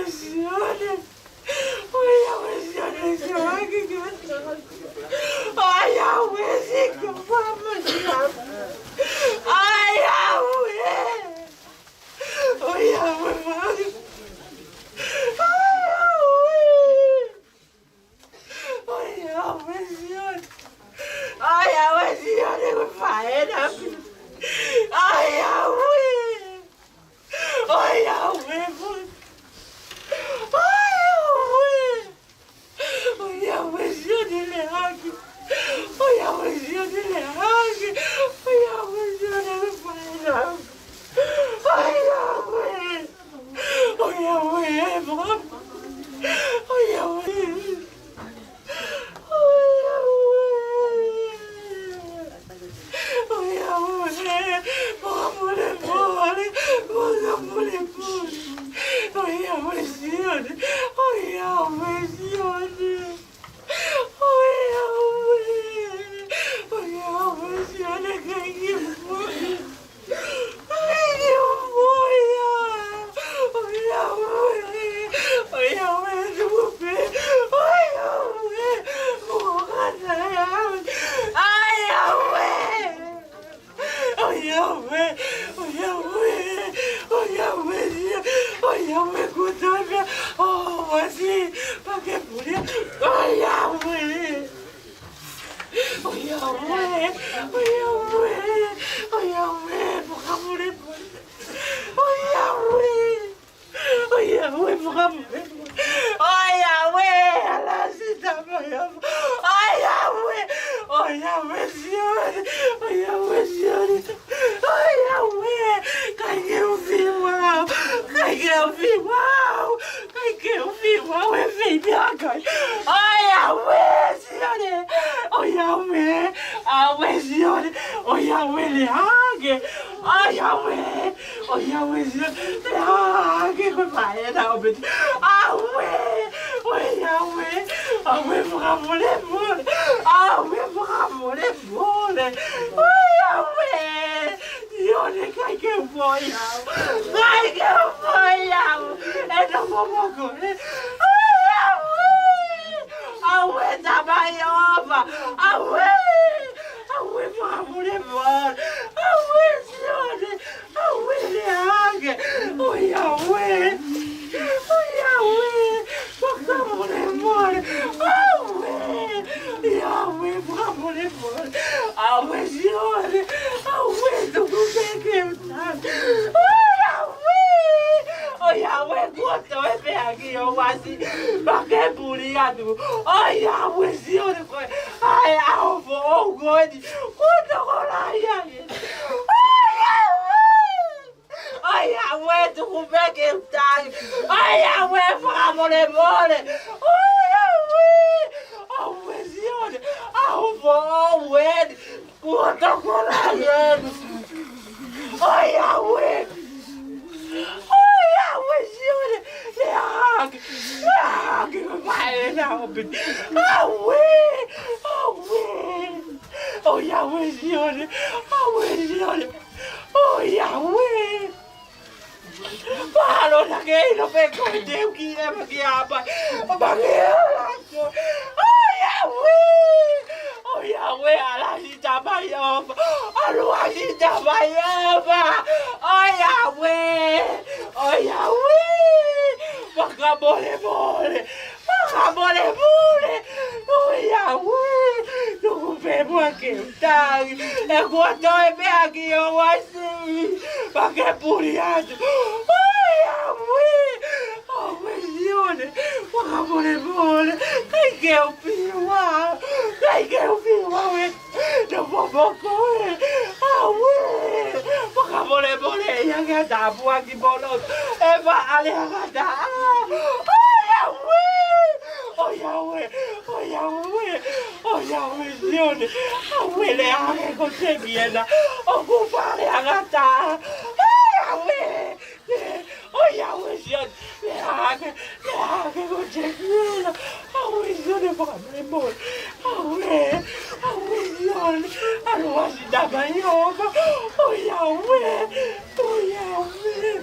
Sione. ʻOiauē Sione, Sione, ke ke. ʻOiauē Sione, ke ke. ʻOiauē. ʻOiauē, ʻoiauē. ʻOiauē Sione. ʻOiauē Sione, ko e faʻē na. ʻOiauē. ʻOiauē, ʻoiauē. ʻOiauē Sione, leʻo hake. ʻOiauē Sione, leʻo hake. ʻOiauē Sione, ko e faʻē na. ʻOiauē. ʻOiauē, mo. ʻOiauē. ʻOiauē. ʻOiauē. Fakamolemole. Fakamolemole. ʻOiauē Sione. ʻOiauē Sione. ʻOiauē. ʻOiauē Sione, ʻikai ke u moʻui. ʻIkai ke u moʻui ia. ʻOiauē. ʻOiauē, tuku pē. ʻOiauē. Moʻoni ia. ʻOiauē. ʻOiauē. ʻOiauē. ʻOiauē ia. ʻOiauē, kuo toe pē. ʻOsi. Pea ke puli. ʻOiauē. ʻOiauē, ʻoiauē, ʻoiauē, fakamolemole. ʻOiauē, ʻoiauē, fakamolemole. ʻOiauē, ʻalasi tamai ʻofa. ʻOiauē, ʻoiauē Sione, ʻoiauē Sione. ʻOiauē, ʻikai ke u fiu au, ʻikai ke u fiu au, ʻikai ke u fiu au, e fei meʻakai. ʻOiauē Sione, ʻoiauē, ʻauē Sione, ʻoiauē leʻo hake. ʻOiauē, ʻoiauē Sione, leʻo hake, ko e faʻē na ʻo Peti. ʻAuē, ʻoiauē, ʻauē fakamolemole, ʻauē fakamolemole. ʻOiauē. Sione, ʻikai ke u moʻui au. ʻIkai ke u moʻui au. E no momoko e. ʻOiauē. ʻAuē tamai ʻofa. ʻAuē. ʻAuē fakamolemole. ʻAuē Sione. ʻAuē leʻo hake. ʻOiauē. ʻOiauē. Fakamolemole. ʻAuē. ʻIo, ʻauē fakamolemole. ʻAuē Sione. ʻAuē tuku pē ke u tangi. ʻOiauē. ʻOiauē kuo toe pē ʻaki ʻo ʻasi. Pea ke puli atu. ʻOiauē Sione ko e. ʻAi ʻa ʻofa ʻo koeni. Kuo tokolahi ange. ʻOiauē. ʻOiauē tuku pē ke u tangi. ʻOiauē fakamolemole. ʻOiauē. ʻAuē Sione. ʻAuē Sione. Kuo tokolahi eni. ʻOiauē. ʻOiauē Sione. Leʻo hake. Leʻo hake ko e faʻē na ʻo Peti. ʻAuē. ʻAuē. ʻOiauē Sione. ʻAuē Sione. ʻOiauē. Palo na ke ino pē ko e teu ki e ma ki apa. Apa ke ala ko. ʻOiauē. ʻOiauē ʻalasi tamai ʻofa. ʻAluasi tamai ʻofa. ʻOiauē. ʻOiauē. Fakamolemole. Fakamolemole. ʻOiauē. Tuku pē muʻa ke u tangi. He kuo toe pē ʻaki ʻo ʻasi. Pea ke puli atu. ʻOiauē. ʻAuē Sione. Fakamolemole. ʻIkai ke u fiu au. ʻIkai ke u fiu au e. No momoko e. ʻAuē. Fakamolemole ia ke tapuaki polo. E faʻa leʻo hake. ʻOiauē. ʻOiauē. ʻOiauē. ʻOiauē Sione. ʻAuē leʻo hake ko e teki ena. ʻOku faʻa leʻo hake. ʻOiauē. ʻOiauē Sione. Leʻo hake. Leʻo hake ko e teki ena. ʻAuē Sione fakamolemole. ʻAuē. ʻAuē Sione. ʻAluasi tamai ʻofa. ʻOiauē. ʻOiauē.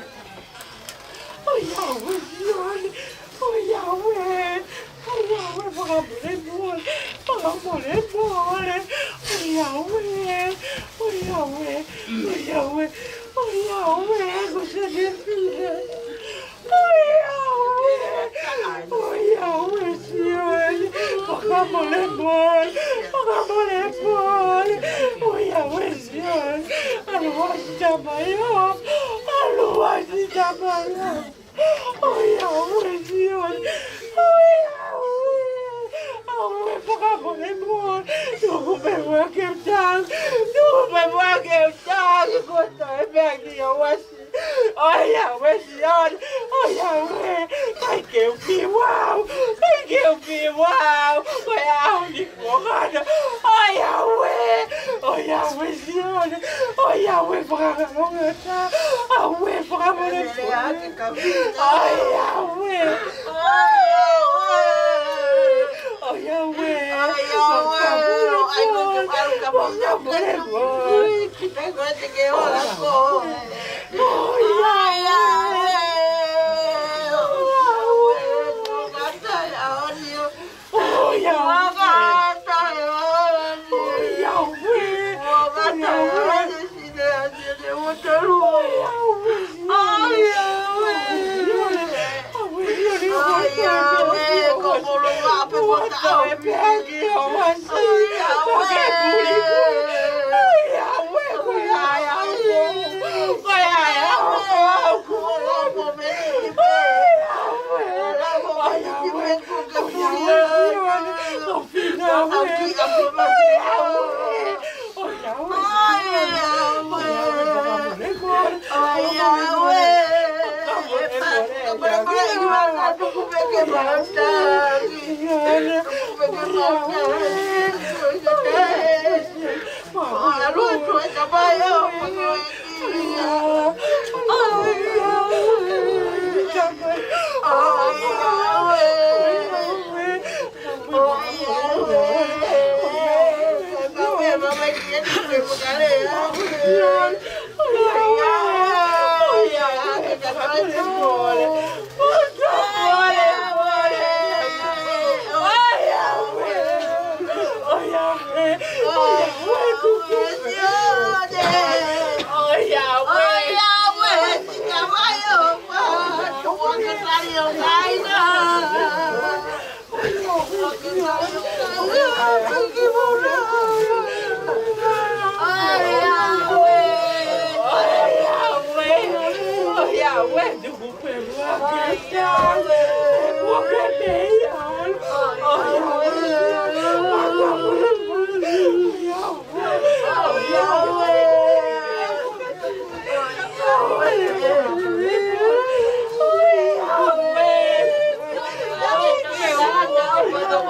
ʻOiauē. ʻOi, Sione. ʻOi, Yahweh. ʻOi, Yahweh, fakamolemole. Fakamolemole. ʻOi, Yahweh. ʻOi, Yahweh. ʻOi, Yahweh. ʻOi, Yahweh, ko Sione File. ʻOi, Yahweh. ʻOi, Yahweh, Sione. Fakamolemole. Fakamolemole. ʻOi, Yahweh, Sione. ʻAlu ʻo ʻasi ʻi he tamaioʻeiki. ʻAlu ʻo ʻasi ʻi he tamaioʻeiki. ʻOi, Yahweh, Sione. ʻOi, Yahweh. ʻOi, Yahweh, fakamolemole. Tuku pē muʻa ke u tangi. Tuku pē muʻa ke u tangi. Kuo toe meʻa ki ʻo ʻasi. ʻOi, Yahweh, Sione. ʻOi, Yahweh. ʻAi ke u fiu au. ʻAi ke u fiu au. Ko e ʻaho ni kuo ngata. ʻOi, Yahweh. ʻOi, Yahweh, Sione. ʻOi, Yahweh, fakaongoongo atu. ʻOi, Yahweh, fakamolemole. ʻOi, Yahweh. ʻOi, Yahweh. ʻOi, Yahweh. Fakamolemole. Fakamolemole. ʻOi, Yahweh. ʻOi, Yahweh. ʻOi, Yahweh. ʻOi, Yahweh.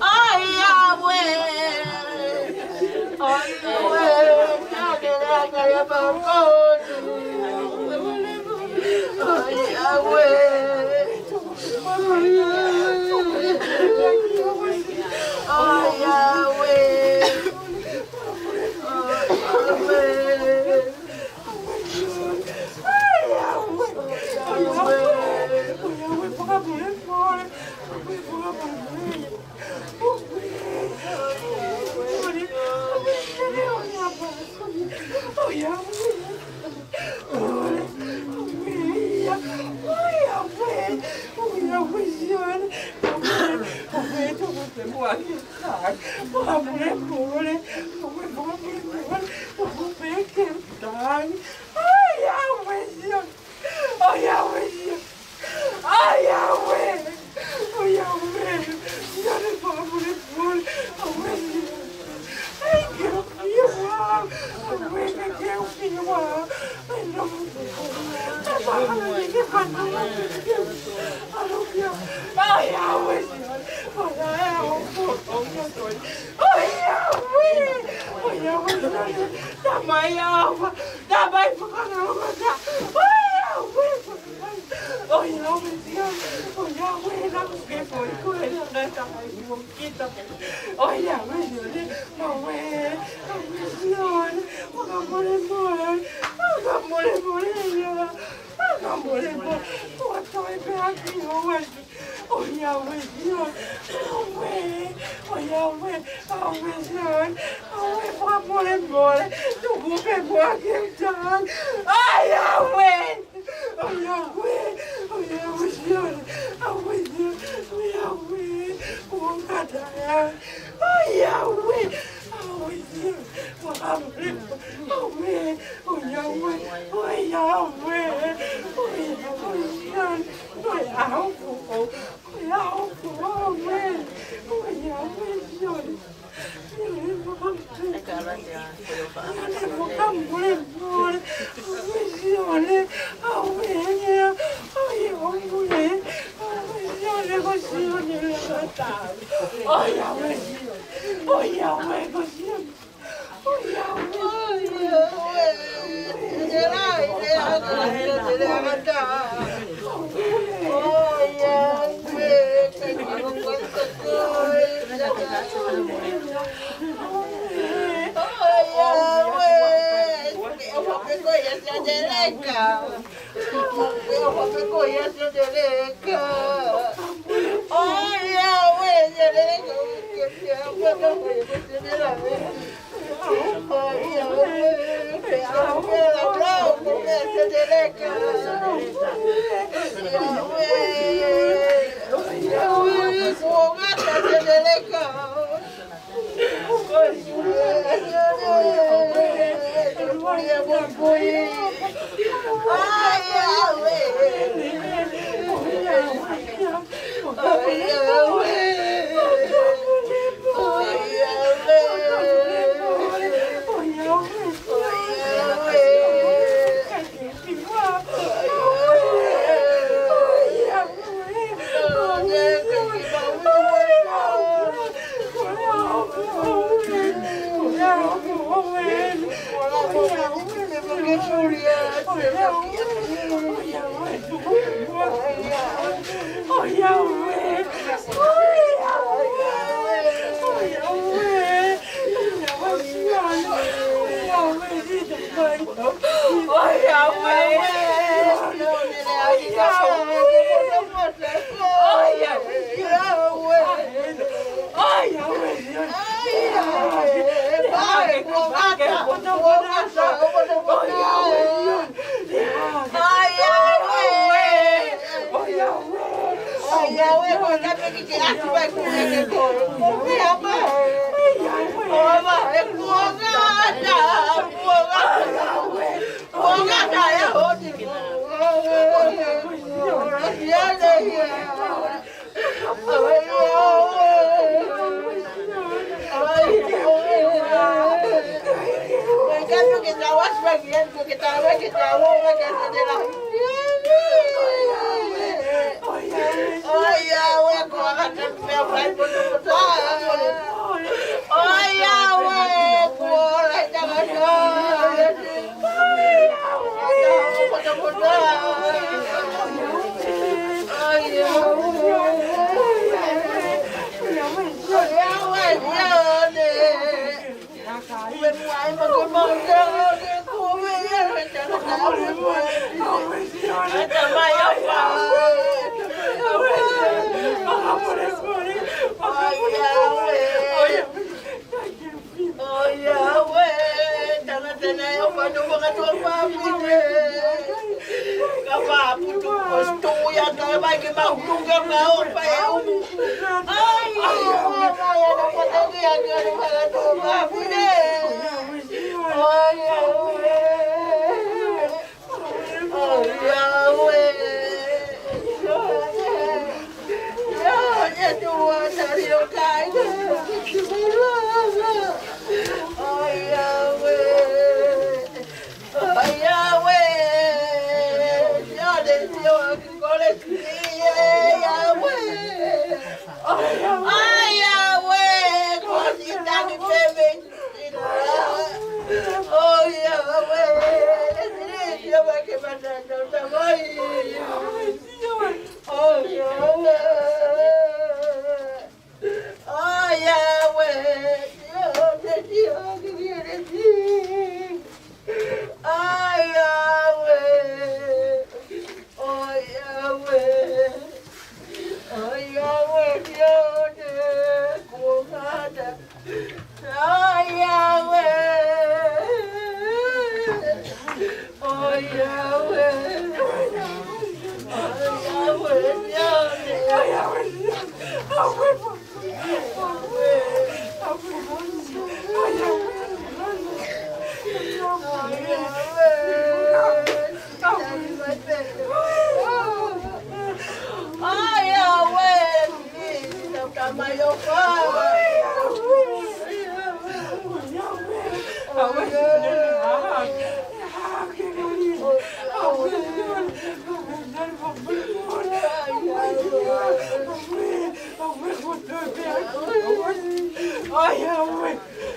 ʻOi, Yahweh. Fakamolemole, fakamolemole, fakamolemole, fakamolemole. ʻOiauē, ʻoiauē, ʻoiauē, ʻoiauē, ʻoiauē, fakamolemole, ʻoiauē. Thank you, you are. ʻOiauē, thank you, you are. ʻOiauē, ʻoiauē, ʻoiauē, fakamolemole, fakamolemole, fakamolemole, fakamolemole, ʻoiauē, ʻoiauē, ʻoiauē, fakamolemole, tuku pē muʻa ke u tali. ʻOiauē, ʻoiauē, ʻoiauē, ʻoiauē, ʻoiauē, kuo ngata ai. ʻOiauē, ʻoiauē, fakamolemole, ʻoiauē, ʻoiauē, ʻoiauē, ʻoiauē, ʻoiauē, ʻoiauē, ʻoiauē, ʻoiauē, ʻoiauē, fakamolemole, ʻoiauē, ʻoiauē, ʻoiauē, ʻoiauē, ʻoiauē, ʻoiauē, ʻoiauē, ʻOiauē, tangata naʻe ʻofa atu fakatuʻa fafine. Ka fakaputu ko situ ia ka vai ke mahutunga ka ʻofa e umu. ʻOiauē, ʻAi, ʻauē! ʻAi, ʻauē! Ko si tangi pēpē. ʻAi, ʻauē! ʻAi, ʻauē! ʻAi, ʻauē! ʻAi, ʻauē! ʻAi, ʻauē! ʻAi, ʻauē! ʻAi, ʻauē! ʻAi, ʻauē!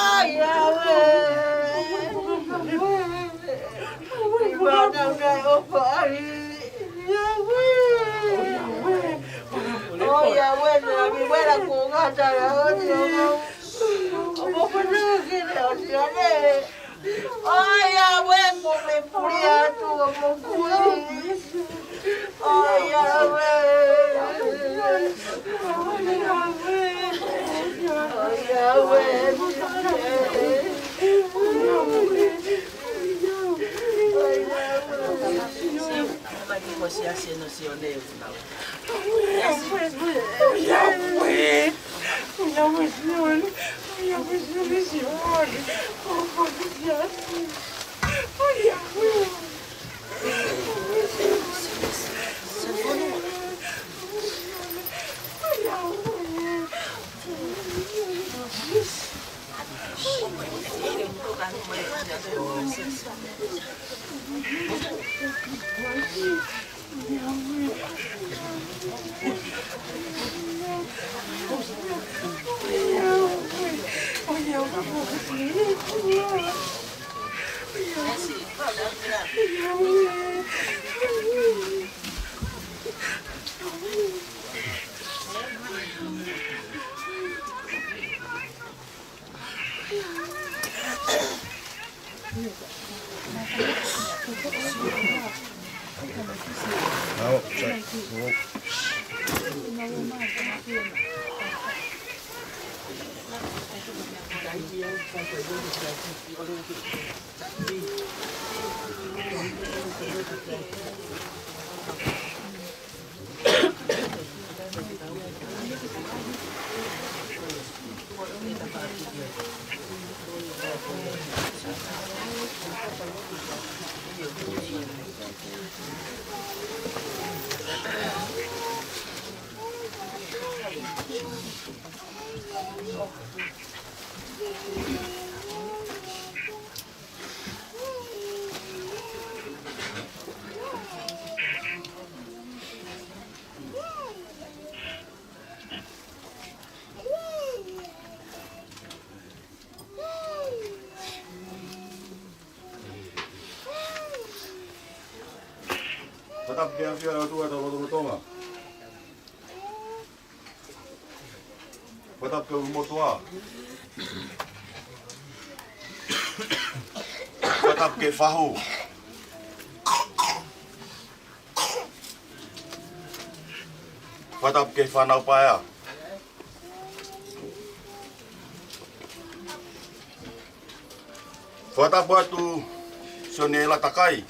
ʻAi, ʻauē! ʻAi, ʻauē, kuo me puli atu ʻo mokui. ʻAi, ʻauē. ʻAi, ʻauē. Fakatapu ki he ʻafio ʻa e ʻOtua ʻi hotau lotolotonga. Fakatapu ki he ʻulumotuʻa. Fakatapu ki he fahu. Fakatapu ki he fānau paea. Fakatapu atu Sione Latakai.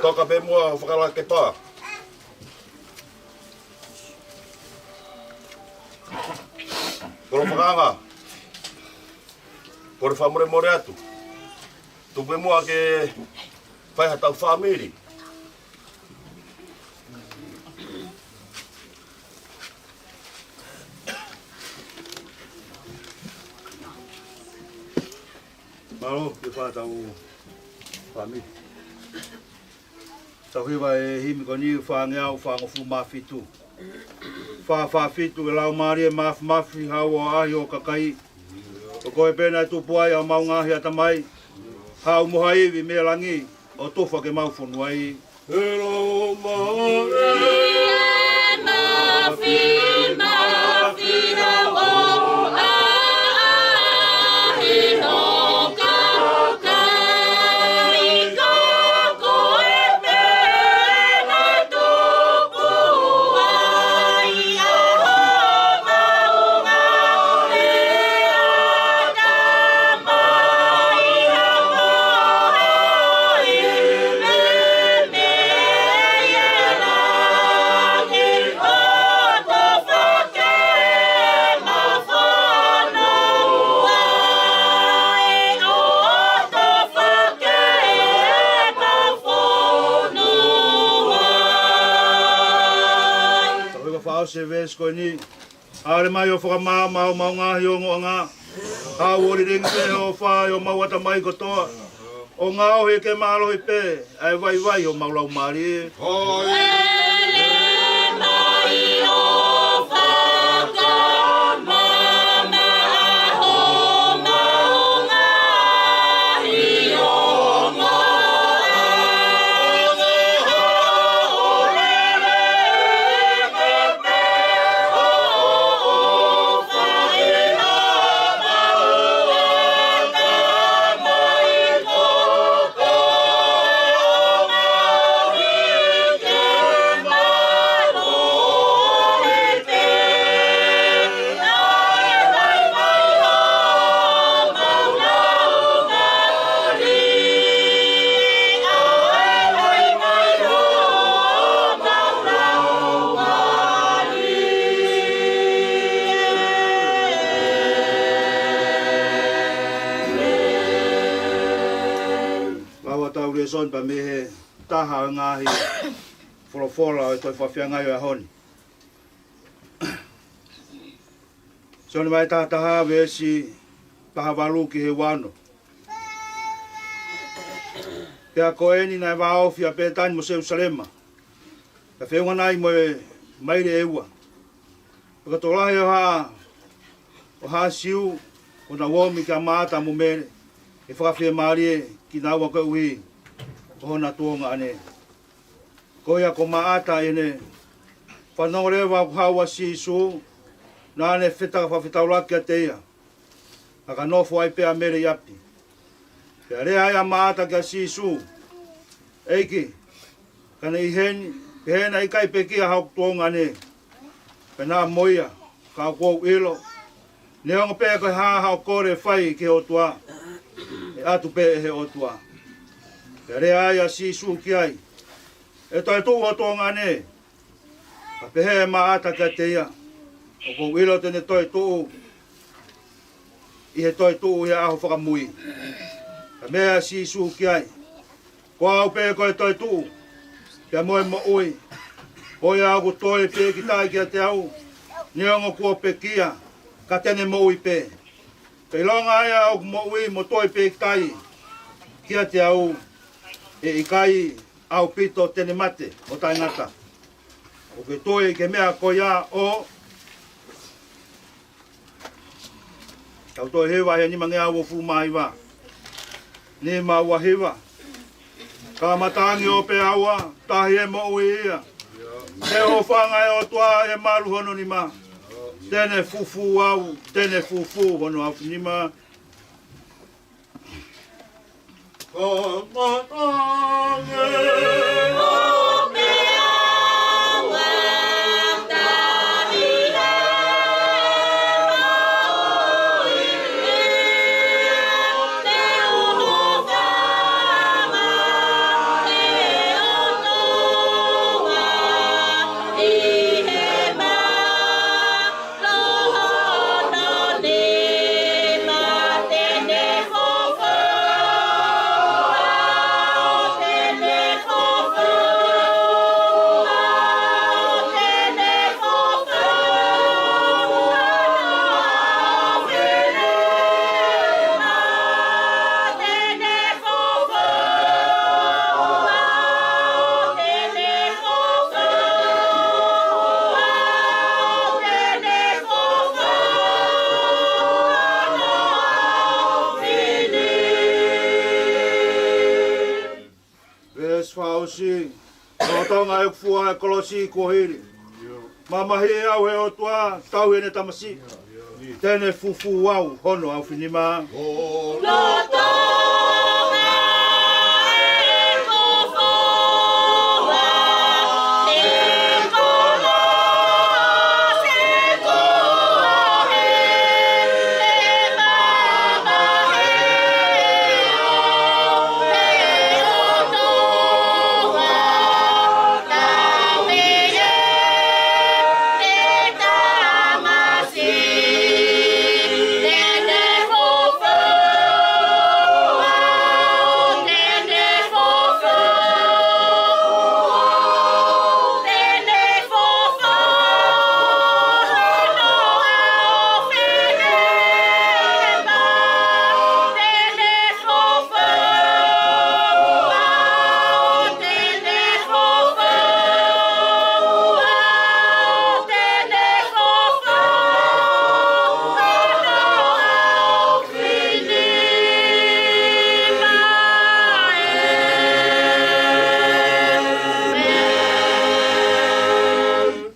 Toka pē muʻa ʻo fakalakepa. Kolo fakaanga. Kole fakamolemole atu. Tuku pē muʻa ke fai haʻatau fāmili. Mālō, ke fai haʻatau fāmili. Tau hiva e himi ko eni, fāngeau fāngofulu mā fitu. Fā fā fitu, ʻe Laumālie Māfimafi, haʻu ʻo ʻaʻahi ho kakai. Ko koe pē naʻe tupu ai ʻa homau ngaahi ʻatamai. Haʻu mo ha ivi mei langi, ʻo tufa ke mau fonu ai. ʻE Laumālie Māfimafi, haʻu ʻo ʻaʻahi ho kakai, ko koe pē naʻe tupu ai ʻa homau ngaahi ʻatamai. Tau hiva fakaʻosi e veesi ko eni. Hāʻele mai ʻo fakamaama homau ngaahi ongoʻanga. Haʻu ʻo lilingi pē hoʻo ʻofa ʻi homau ʻatamai kotoa. ʻO ngaohi ke mālohi pē ʻa e vaivai homau laumālie. Hāʻele mai ʻo fakamaama homau ngaahi ongoʻanga. Lau ʻetau lēsoni pea mei he taha ʻo e ngaahi folofola ʻo e toe fakafianga ʻo e ʻaho ni. Sione vahe taha taha, veesi taha valu ki he ua ono. Pea ko eni naʻe vāofi ʻa Pētani mo Selūsalema, pea feʻunga nai mo e maile ʻe ua. Pea ko e tokolahi ʻo ha, ʻo ha Siu kuo nau omi kia Maʻata mo Mele, ʻe fakafiemālie kinaua koeʻuhi ko hona tuongaʻane. Ko ia ko Maʻata ʻi heʻene fanongo leva ʻoku haʻu ʻa Sīsū, naʻa ne feta-, fakafetaulaki kiate ia, ka ka nofo ai pē ʻa Mele ʻi ʻapi. Pea lea ai ʻa Maʻata kia Sīsū, ʻEiki, ka ne ʻi heni, pehē naʻe ʻikai pekia haʻaku tuongaʻane, pea naʻa mo ia, ka ʻoku ou ʻilo, neongo pē ko e hā haʻo kole fai ki he ʻOtua, ʻe ʻatu pē ʻe he ʻOtua. Pea lea ai ʻa Sīsū ki ai, ʻE toetuʻu ho tuongaʻane. Ka pehē ʻe Māʻata kiate ia, ʻOku ou ʻilo te ne toetuʻu ʻi he toetuʻu ʻi he ʻaho fakamui. Pea meʻa ʻa Sīsū ki ai, Ko au pē ko e toetuʻu, pea mo e moʻui. Ko ia ʻoku toe pikitai kiate au, neongo kuo pekia, ka te ne moʻui pē. Pea ʻilonga ia ʻoku moʻui mo toe pikitai kiate au, ʻe ʻikai ʻaupito te ne mate ʻo taʻengata. ʻOku ke tui ki he meʻa ko ia ʻo? Tau toe hiva he nimangeau uofulu mā hiva. Nima ua hiva. Ka matangi ʻo pea ua, tahi e moʻui ia. He ʻoku fanga e ʻOtua ʻi he malu hono nima. Te ne fufū au, te ne fufū hono afinima. Veesi fā ʻosi, Lolotonga ʻeku fua e kolosi kuo hili. Mamahiʻi au ʻe he ʻOtua, tauhi ʻene tamasiʻi. Te ne fufū au hono afinima.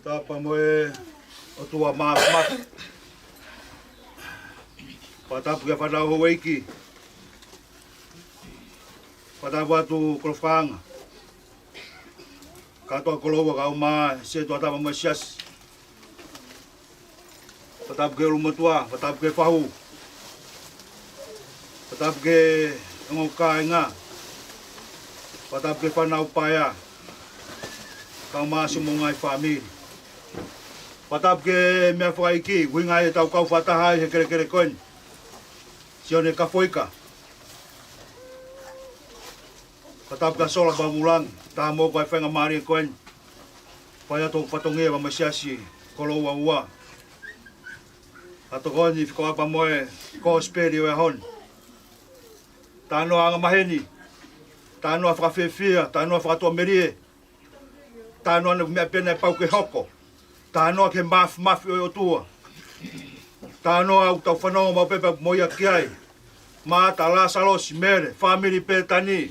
Tapa mo e ʻOtua Māfimafi. Fakatapu ki he fānau houʻeiki. Fakatapu atu Kolofaʻanga. Kātoa Koloua kae ʻumaʻā e Setuata pea mo e Siasi. Fakatapu ki he ʻulumotuʻa, fakatapu ki he fahu. Fakatapu ki he ongo kāinga. Fakatapu ki he fānau paea. Kae ʻumaʻā siʻomou ngaahi fāmili. Fakatapu ki he meʻa fakaʻeiki, ʻuhinga ʻetau kau fakataha ai he kelekele ko eni. Sione Kafoika. Fakatapu kia Sola Pamulangi, taha mo e kau faingamālie ko eni. Fai atu hoku fatongia pea mo e Siasi Koloua ua. Ka tokoni fika ua pea mo e Kosipeli ʻo e ʻaho ni. Talanoa angamaheni, talanoa fakafiefia, talanoa fakatuʻamelie. Talanoa ʻa e meʻa pē naʻe pau ke hoko. Talanoa ki he māfimafi ʻo e ʻOtua. Talanoa ʻoku tau fanongo maʻu pē pea mo ia ki ai. Māʻata, Lāsalosi, Mele, fāmili Pētani,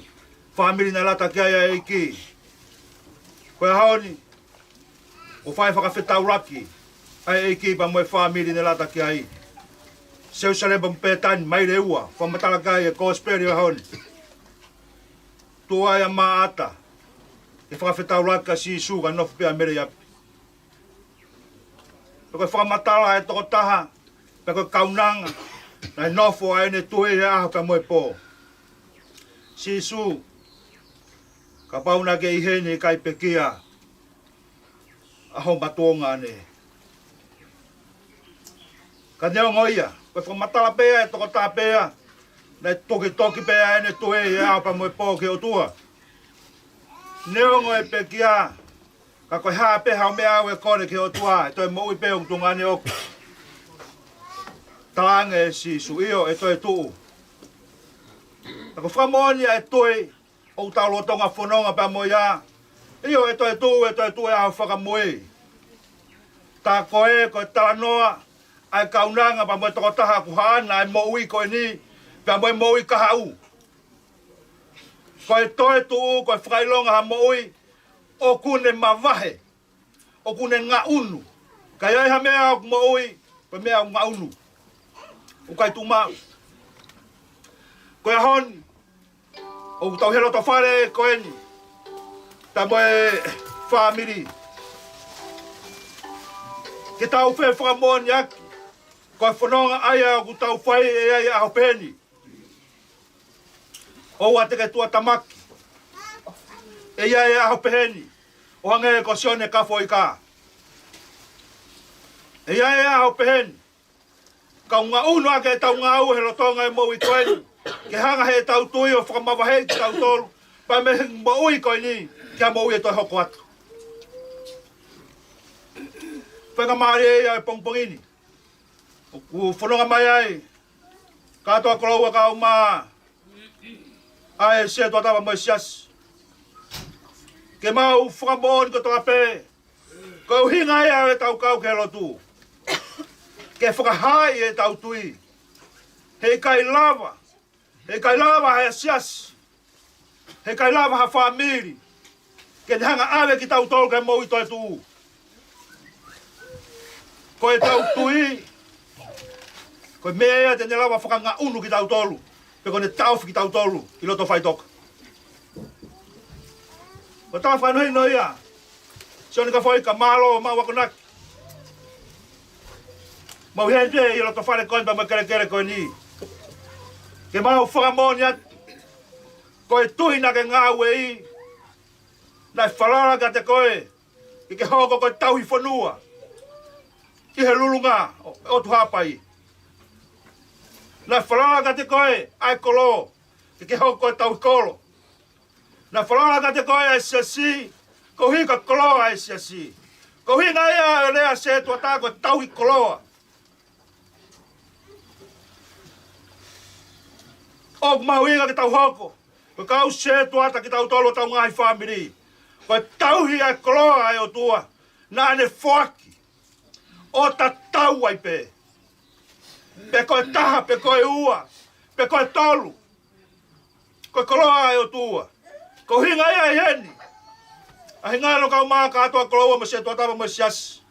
fāmili naʻe lata ki ai ʻa e ʻEiki. Ko e ʻaho ni, ʻoku fai fakafetaulaki ʻa e ʻEiki pea mo e fāmili naʻe lata ki ai. Selusalema mo Pētani, maile ua, fakamatala ki ai e Kosipeli ʻo e ʻaho ni. tuai ʻa Maʻata ke fakafetaulaki kia Sīsū kae nofo pē ʻa Mele ʻi ʻapi. Pea ko e fakamatala ʻa e tokotaha, pea ko e kaunanga naʻe nofo ai ʻene tui he ʻaho pea mo e pō. Sīsū, kapau naʻa ke ʻi heni ʻikai pekia ʻa hoʻo matuonga ʻanenai. Ka neongo ia, ko e fakamatala pē ia ʻa e tokotaha pē ia naʻe tukituki pē ʻene tui he ʻaho pea mo e pō ki he ʻOtua. Neongo e pekia, ka ko e hā pē haʻo meʻa ʻoku ke kole ki he ʻOtua, ʻe toe moʻui pē ʻoku tuongaʻane ʻoku. Talaange ʻe Sīsū, ʻio, ʻe toe tuʻu. Ka ko e fakamoʻoni ʻa e tui, ʻoku tau lolotonga fononga pea mo ia. ʻIo, ʻe toe tuʻu, ʻe toe tuʻu ʻa e ʻaho fakamui. Tā ko ē, ko e talanoa ʻa e kaunanga pea mo e tokotaha ʻoku haʻana ʻa e moʻui ko eni, pea mo e moʻui kahaʻu. Ko e toe tuʻu, ko e fakaʻilonga ha moʻui ʻoku ne mavahe, ʻoku ne ngaʻunu. Ka ʻi ai ha meʻa ʻoku moʻui, ko e meʻa ʻoku ngaʻunu. ʻOku ʻikai tuʻu maʻu. Ko e ʻaho ni, ʻoku tau ʻi he loto fale ko eni, pea mo e fāmili, ke tau fefakamoʻoniʻaki ko e fononga ʻa ia ʻoku tau fai ʻe ʻi ai e ʻaho pehē ni. ʻOua te ke tuʻatamaki. ʻE ʻi ai e ʻaho pehē ni, ʻo hangē ko Sione Kafoika. ʻE ʻi ai e ʻaho pehē ni, ka ʻoku ngaʻunu ʻaki ʻetau ngāue he lolotonga e moʻui ko eni, ke hanga heʻetau tui ʻo fakamavaheʻi kitautolu, pea mei he moʻui ko eni ki ha moʻui ʻe toe hoko atu. Faingamālie ia ʻo e pongipongi ni, ʻoku fononga mai ai kātoa koloa kae ʻumaʻā ʻa e setuata mo e siasi, ke mau fakamoʻoni kotoa pē, ko e ʻuhinga ia ʻetau kau ki he lotu, ke fakahaaʻi ʻetau tui. Heʻikai lava, heʻikai lava ha siasi, heʻikai lava ha fāmili ke ne hanga ʻave kitautolu ki he moʻui toetuʻu. Ko ʻetau tui, ko e meʻa ia te ne lava fakangaʻunu kitautolu, pe ko ʻene taʻofi kitautolu ʻi loto faʻitoka. Ko e tala fakahinohino ia, Sione Kafoika, mālō hoʻomou akonaki. Mau ʻi heni ʻi loto fale ko eni pea mo e kelekele ko eni, ke mau fakamoʻoni atu, ko e tui naʻa ke ngāueʻi, naʻe falala kiate koe ke ke hoko ko e tauhi fonua ʻi he lulunga ʻo, ʻo Tuhaʻa Haʻapai. Naʻe falala kiate koe ʻa e kolo, ke ke hoko ko e tauhi kolo. Naʻe falala kiate koe ʻa e siasi, koeʻuhi ko e koloa ʻa e siasi. Ko e ʻuhinga ia ʻo e lea setuata ko e tauhi koloa. ʻOku mahuʻinga ke tau hoko ko e kau setuata kitautolu ʻo ʻetau ngaahi fāmili, ko e tauhi ʻa e koloa ʻa e ʻOtua naʻa ne foaki, ʻo tatau ai pē pe ko e taha, pe ko e ua, pe ko e tolu, ko e koloa ʻa e ʻOtua. Ko e ʻuhinga ia ʻi heni, ʻa e ngaahi loka uma kātoa koloa mo e setuata mo e siasi,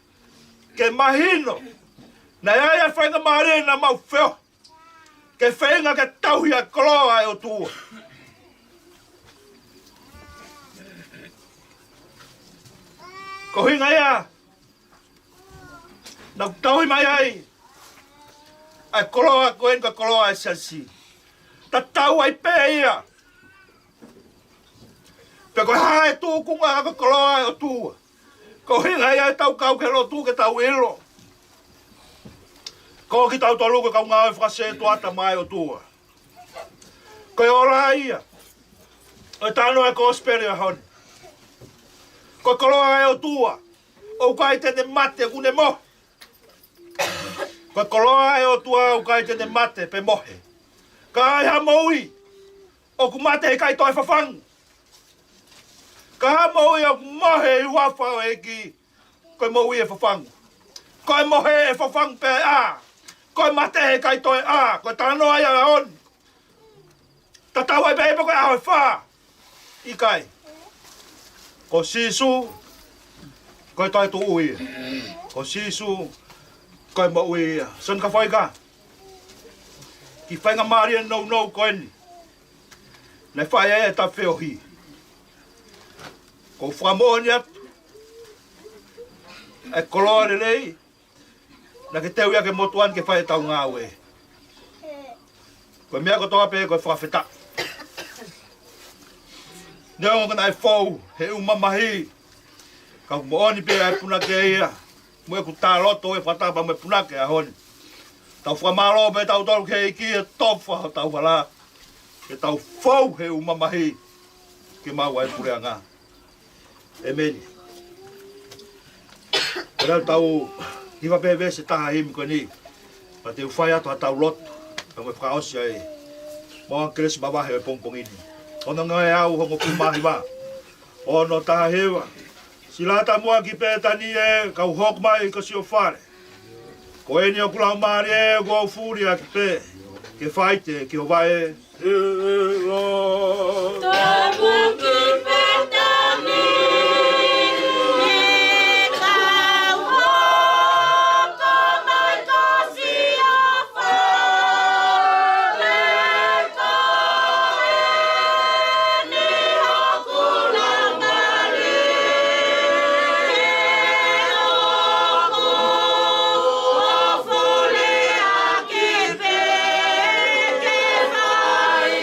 ke mahino naʻe ʻi ai e faingamālie naʻa mau feohi ke feinga ke tauhi ʻa e koloa ʻa e ʻOtua. Ko e ʻuhinga ia naʻa ku tauhi mai ai ʻa e koloa ko eni, ko e koloa ʻa e siasi. Tatau ai pē ia pe ko e hā e tūkunga, ka ko e koloa ʻa e ʻOtua. Ko e ʻuhinga ia ʻetau kau ki he lotu, ke tau ʻilo ko kitautolu ko e kau ngāue fakasetuata maʻa e ʻOtua. Ko e ola ia ʻo e talanoa ʻo e kosipeli ʻo e ʻaho ni. Ko e koloa ʻa e ʻOtua ʻoku ʻikai te ne mate, ʻoku ne mohe. Ko e koloa ʻa e ʻOtua ʻoku ʻikai te ne mate pe mohe. Ka ai ha moʻui ʻoku mate, heʻikai toe fafangu. Ka ai ha moʻui ʻoku mohe ʻi he huafa ʻo e ʻEiki, ko e moʻui ʻe fafangu. Ko e mohe ʻe fafangu pē ʻa e ʻā. Ko e mate heʻikai toe ʻā. Ko e talanoa ia ʻo e ʻaho ni. Tatau ai pē pe ko e ʻaho ʻe fā. ʻIkai. Ko Sīsū ko e toetuʻu ia. Ko Sīsū ko e moʻui ia. Sione Kafoika, kiʻi faingamālie nounou ko eni naʻe fai ai ʻeta feohi. ʻOku ou fakamoʻoni atu ʻa e koloa lelei naʻa ke teu ia ki he motuʻa ni ke fai ʻetau ngāue. Ko e meʻa kotoa pē ko e fakafetaʻi. Neongo naʻe fou he ʻū mamahi, ka ʻoku moʻoni pē ʻa e punake ia. Mo ʻeku talaloto ʻe fakataha pea mo e punake ʻaho ni. Tau fakamālō pē tautolu ki he ʻEiki he tofa hotau hala, ke tau fou he ʻū mamahi ke maʻu ʻa e puleʻanga. ʻĒmeni. Pea tau hiva pē veesi ʻe taha himi ko eni, pea te u fai atu haʻatau lotu pea mo e fakaʻosi ʻa e maʻu ʻangelesi mavahe ʻo e pongipongi ni. Ono ngeau hongofulu mā hiva. Ono taha hiva. Sila tamuʻa ki Pētani ē, kau hoko mai ko siʻo fale. Ko eni ʻoku laumālie ē, ʻoku ou fuli ʻaki pē ke faite ki ho vaʻe. Tamuʻa ki Pētani ē, kau hoko mai ko siʻo fale. Ko eni ʻoku laumālie ē, ʻoku ou fuli ʻaki pē ke faite ki ho vaʻe.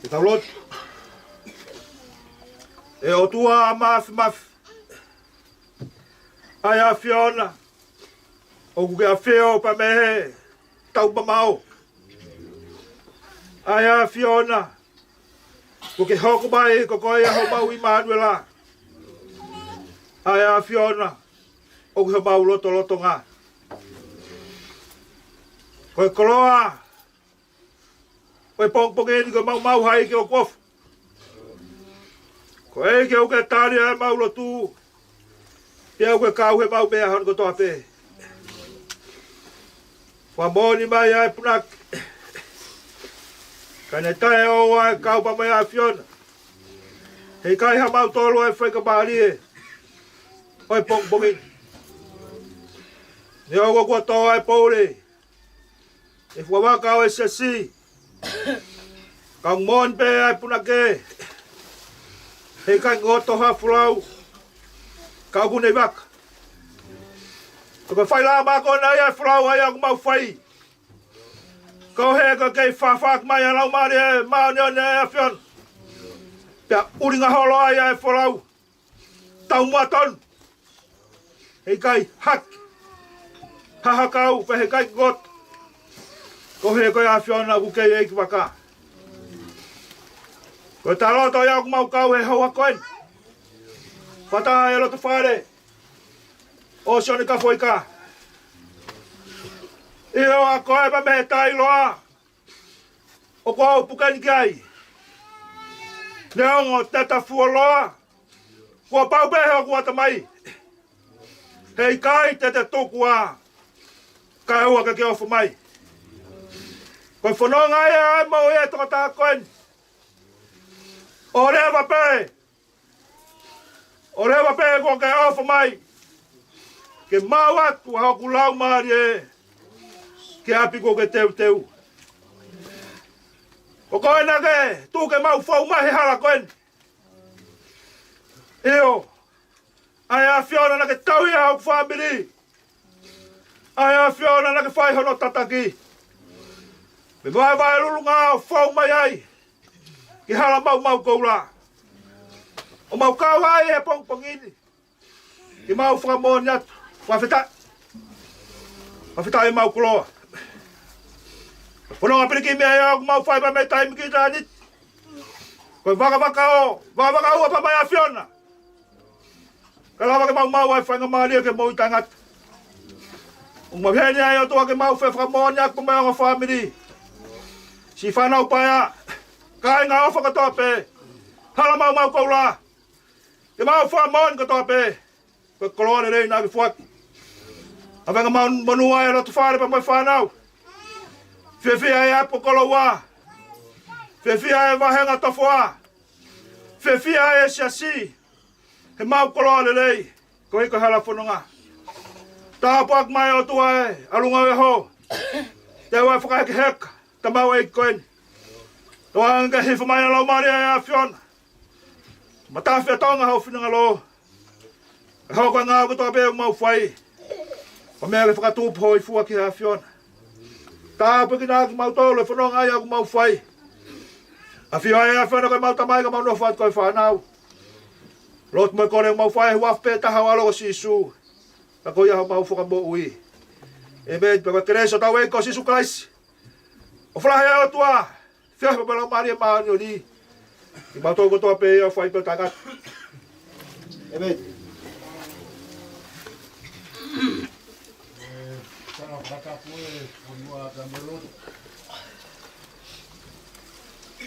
Ke tau lotu. ʻE ʻOtua Māfimafi, ʻa e ʻAfiona, ʻoku ke ʻafio pea mei he taupamao. ʻA e ʻAfiona, kuo ke hoko mai ko koe ia homau ʻImanuela. ʻA e ʻAfiona, ʻoku ke homau lotolotonga. Ko e koloa ʻo e pongipongi ni ko e maumau ʻa e ʻEiki ʻoku ofi. Ko e ʻEiki ʻoku ke tali ʻa ʻemau lotu, pea ʻoku ke kau he mau meʻa ʻaho ni kotoa pē. Fakamoʻoni mai ʻa e punake, ka ne taʻeʻoua ʻa e kau pea mo e ʻAfiona. Heʻikai hamautolu ʻa e faingamālie ʻo e pongipongi ni. Neongo kuo tō ʻa e poule ʻi he fuʻu vaka ʻo e siasi, ka ʻoku moʻoni pē ʻa e punake, heʻikai ngoto ha folau, ka ʻoku ne vaka. Ko e failama ko ena ia ʻa e folau ʻa ia ʻoku mau fai. Ko e hā, ko e kei fafaku mai ʻa e Laumālie Māʻoniʻoni ʻa e ʻAfiona, pea ʻulinga holo ai ʻa e folau. Taumuʻa tonu. Heʻikai hake ha hakau, pea heʻikai ngoto. Ko e hā, ko e ʻAfiona ʻoku kei ʻeiki vaka. Ko e talaloto ia ʻoku mau kau he houa ko eni, fakataha ʻi he loto fale ʻo Sione Kafoika. ʻIo, ʻa koe pea mei he tailoa ʻoku ou puke ni ki ai. Neongo te ta fuoloa, kuo pau pē hoku ʻatamai. Heʻikai te te tuku ā, kae ʻoua ke ke ofo mai. Ko e fononga ia ʻa e moʻui ʻa e tokotaha ko eni. ʻOleva pē, ʻoleva pē kuo ke ofo mai ke maʻu atu ʻa hoku laumālie ki he ʻapi kuo ke teuteu. Ko koe naʻa ke tuku ke mau fou mai he hala ko eni. ʻIo, ʻa e ʻAfiona naʻa ke tauhi ʻa hoku fāmili. ʻA e ʻAfiona naʻa ke fai hono tataki. Mei he vaevaelulu ʻo fou mai ai ki he hala maumau koula, ʻo mau kau ai he pongipongi ni ke mau fakamoʻoni atu. Fakafetaʻi. Fakafetaʻi ʻemau koloa. Fononga pilikimi ʻa ia ʻoku mau fai pea mei taimi ki ʻitāniti. Ko e vakavaka ʻo, vakavaka ua pea mei ʻAfiona. Kae lava ke mau maʻu ʻa e faingamālie ke moʻui taʻengata. ʻOku mau ʻi heni ʻa e ʻOtua ke mau fefakamoʻoni ʻaki pea mo e ongo fāmili, siʻi fānau paea, kāinga ʻofa kotoa pē, hala maumau koula, ke mau fakamoʻoni kotoa pē ko e koloa lelei naʻa ke foaki. ʻAve ngaahi monū ʻa e loto fale pea mo e fānau. Fiefia ʻa e ʻapi koloa. Fiefia ʻa e vāhenga tofoa. Fiefia ʻa e siasi. He mau koloa lelei, ko e hala fononga. Tāpuaki mai ʻOtua ē, ʻalunga ʻo e ʻaho. Te ua fakahekeheka, ta mau ʻEiki ko eni. Tau anga ke hifo mai ʻa e Laumālie ʻa e ʻAfiona. Matafi ʻa Tonga ho finangalo. Ka hoko ʻa e ngāue kotoa pē ʻoku mau fai. Ko e meʻa ke fakatupu hoi fua ki he ʻAfiona. Tāpuekina ʻaki kimautolu e fononga ia ʻoku mau fai. ʻAfio ʻa e ʻAfiona ko e mau tamai ka mau nofo atu ko e fānau. Lotu mo e kole ʻoku mau fai he huafa pē taha ʻo e ʻAlo ko Sīsū. Ka ko ia homau Fakamoʻui. ʻĒmeni. Pea ko e kelesi ʻa hotau ʻEiki ko Sīsū Kalaisi. ʻOfa lahi ʻa e ʻOtua. Feohi pea mo e Laumālie Māʻoniʻoni. ʻI mautolu kotoa pē ia ʻo fai pē ʻo taʻengata. ʻĒmeni. Tala fakatapu e fonua ka me lotu.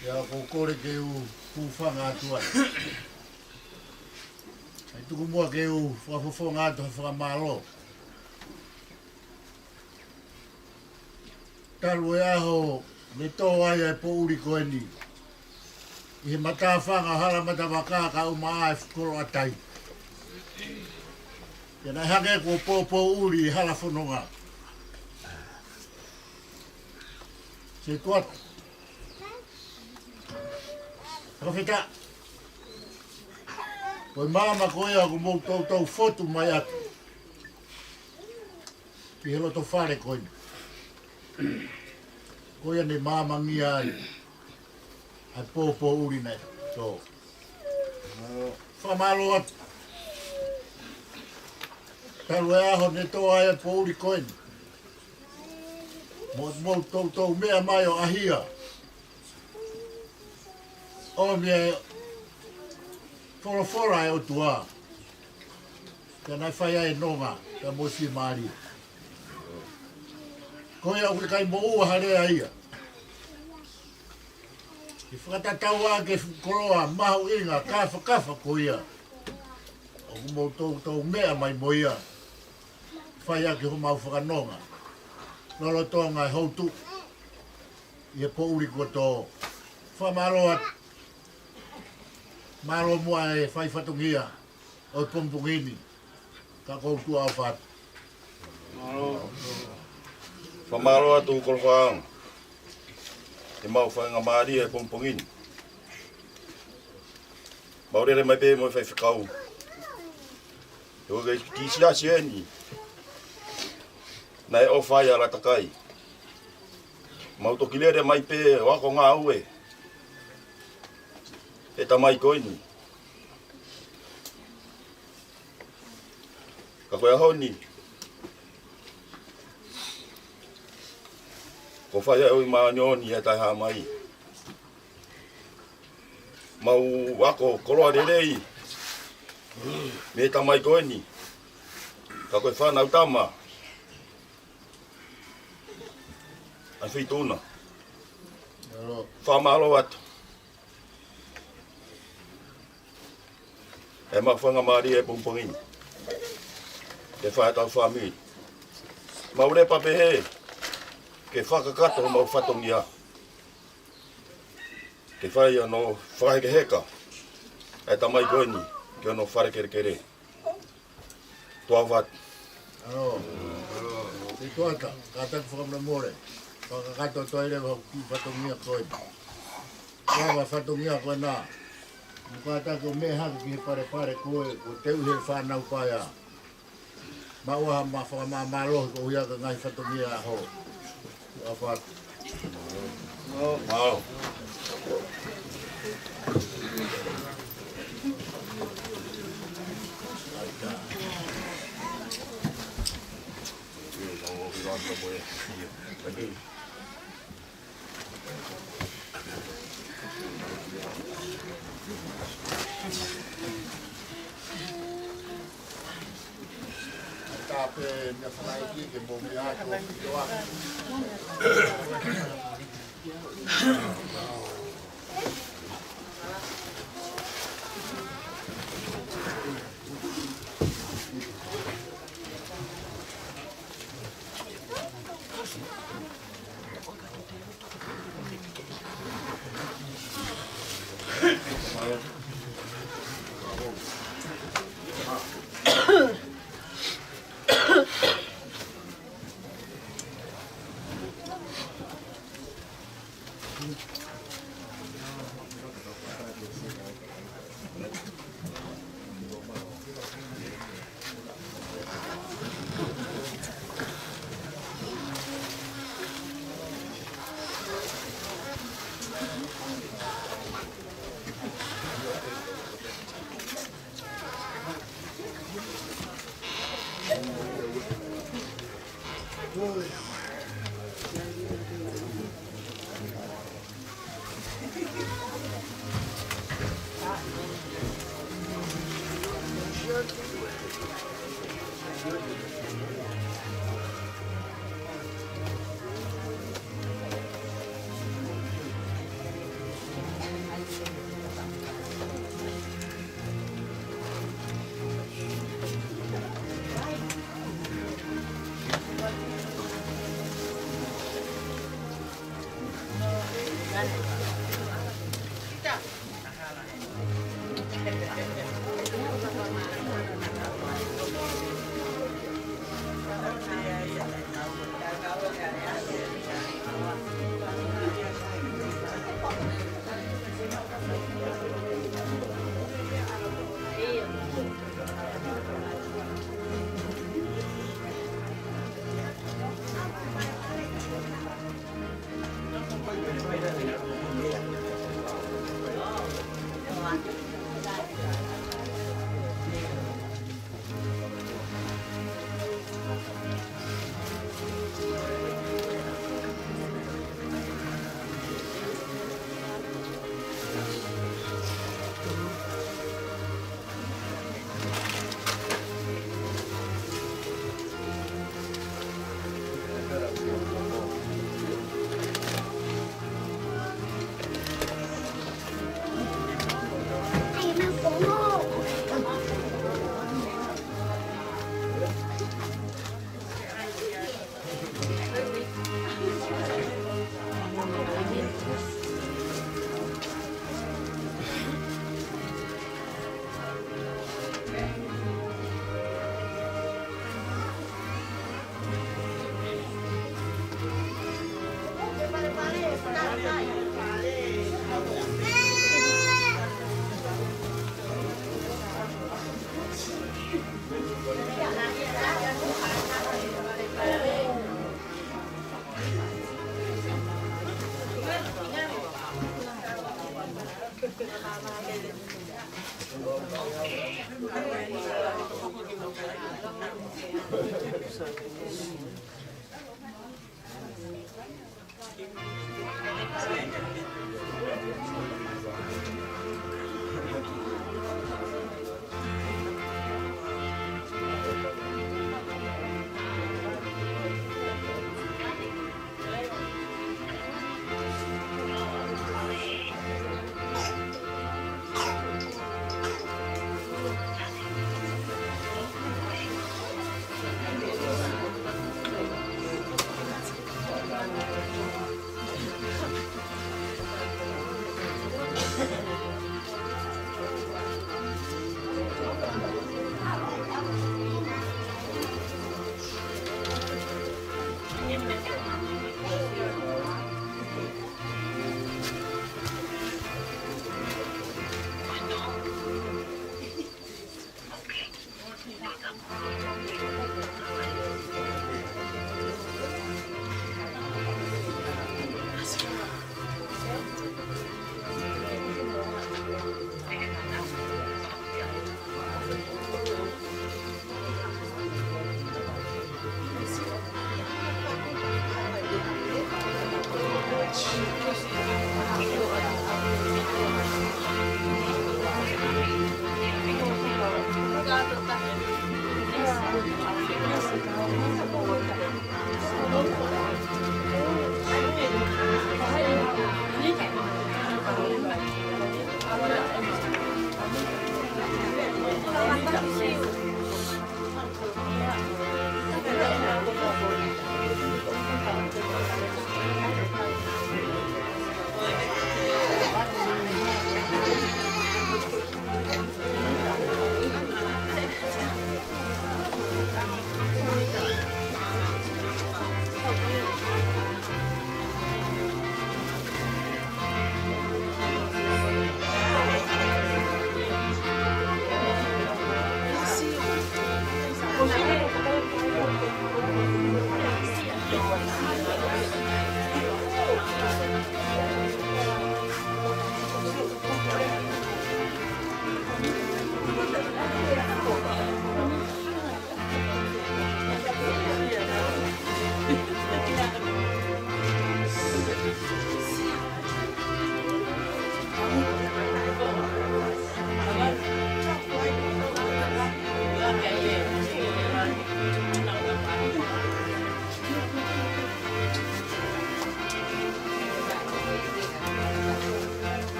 Pea ʻoku ou kole ke u hūfanga atu ai. ʻE tuku muʻa ke u fakafofonga atu ha fakamālō. Talu e ʻaho ne tō ai e poʻuli ko eni ʻi he matāfanga hala Matavaka ka ʻuma ʻa e fuʻu koloa tai. Pea naʻe hangē kuo pōpōʻuli e hala fononga. Se tuat. Fakafetaʻi. Ko e maama ko ia ʻoku mou toutou fotu mai atu ki he loto fale ko eni. Ko ia ne maamangia ai ʻa e pōpōʻuli naʻe tō. Fakamālō atu. Talu e ʻaho ne tō ai e poʻuli ko eni. Mo, mou toutou meʻa mai ʻo ʻahia. ʻOmi e folofola e ʻOtua. Pea naʻe fai ai e nonga, pea mo e fiemālie. Ko ia ʻoku ʻikai moʻua ha lea ia. ʻI he fakatatau ʻa e fuʻu koloa mahuʻinga kafakafa ko ia. ʻOku mou toutou meʻa mai mo ia. Fai ʻaki homau fakanonga. Lolotonga e houtu. ʻI he poʻuli kuo tō. Fakamālō atu. Mālō muʻa e fai fatongia ʻo e pongipongi ni. Ka ʻoku ou tuʻa ʻofa atu. Fakamālō atu koloa fānga. He mau faingamālie e pongipongi ni. Mau lele mai pē mo e faifekau. He ko e kiʻi siasi eni naʻe ʻofa ai ʻa Latakai. Mau toki lele mai pē ʻo ako ngāue he tamai ko eni. Ka ko e ʻaho ni, ko e fai ʻa e ʻoi māʻoniʻoni ʻa e taʻehāmai. Mau ako koloa lelei mei he tamai ko eni. Ka ko e fānau tama ʻa e feituʻu na. Fakamālō atu. ʻE mau faingamālie e pongipongi ni. Ke fai ʻetau fāmili. Mau lepa pehē ke fakakakato homau fatongia. Ke fai hono fakahekeheka ʻa e tamai ko eni ki hono fale kelekele. Tuʻa ʻofa atu. ʻAlo. Te tuata, kātaki fakamolemole. Fakakakato atu ai leva hoku kiʻi fatongia ko ē. Lava fatongia ko ena. Mo kātaki ʻo meʻa hake ki he palepale ko ē, ko e teu he fānau paea. Mau ʻofa mo fakamālō he ko ia ka ngaahi fatongia ʻaho. ʻOfa atu. Mālō. Tape meʻa fakaiki ke mo meʻa atu ʻo pito atu.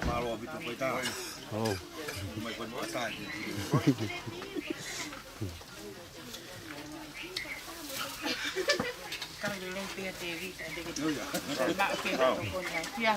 Mālō ʻaupito, ko e tā. ʻOu. Mai ko e tā. Kau lelei pē ʻa Tēvita, te ke. ʻIo, ia. Maʻu pē ʻa e tokoni ʻa e kia.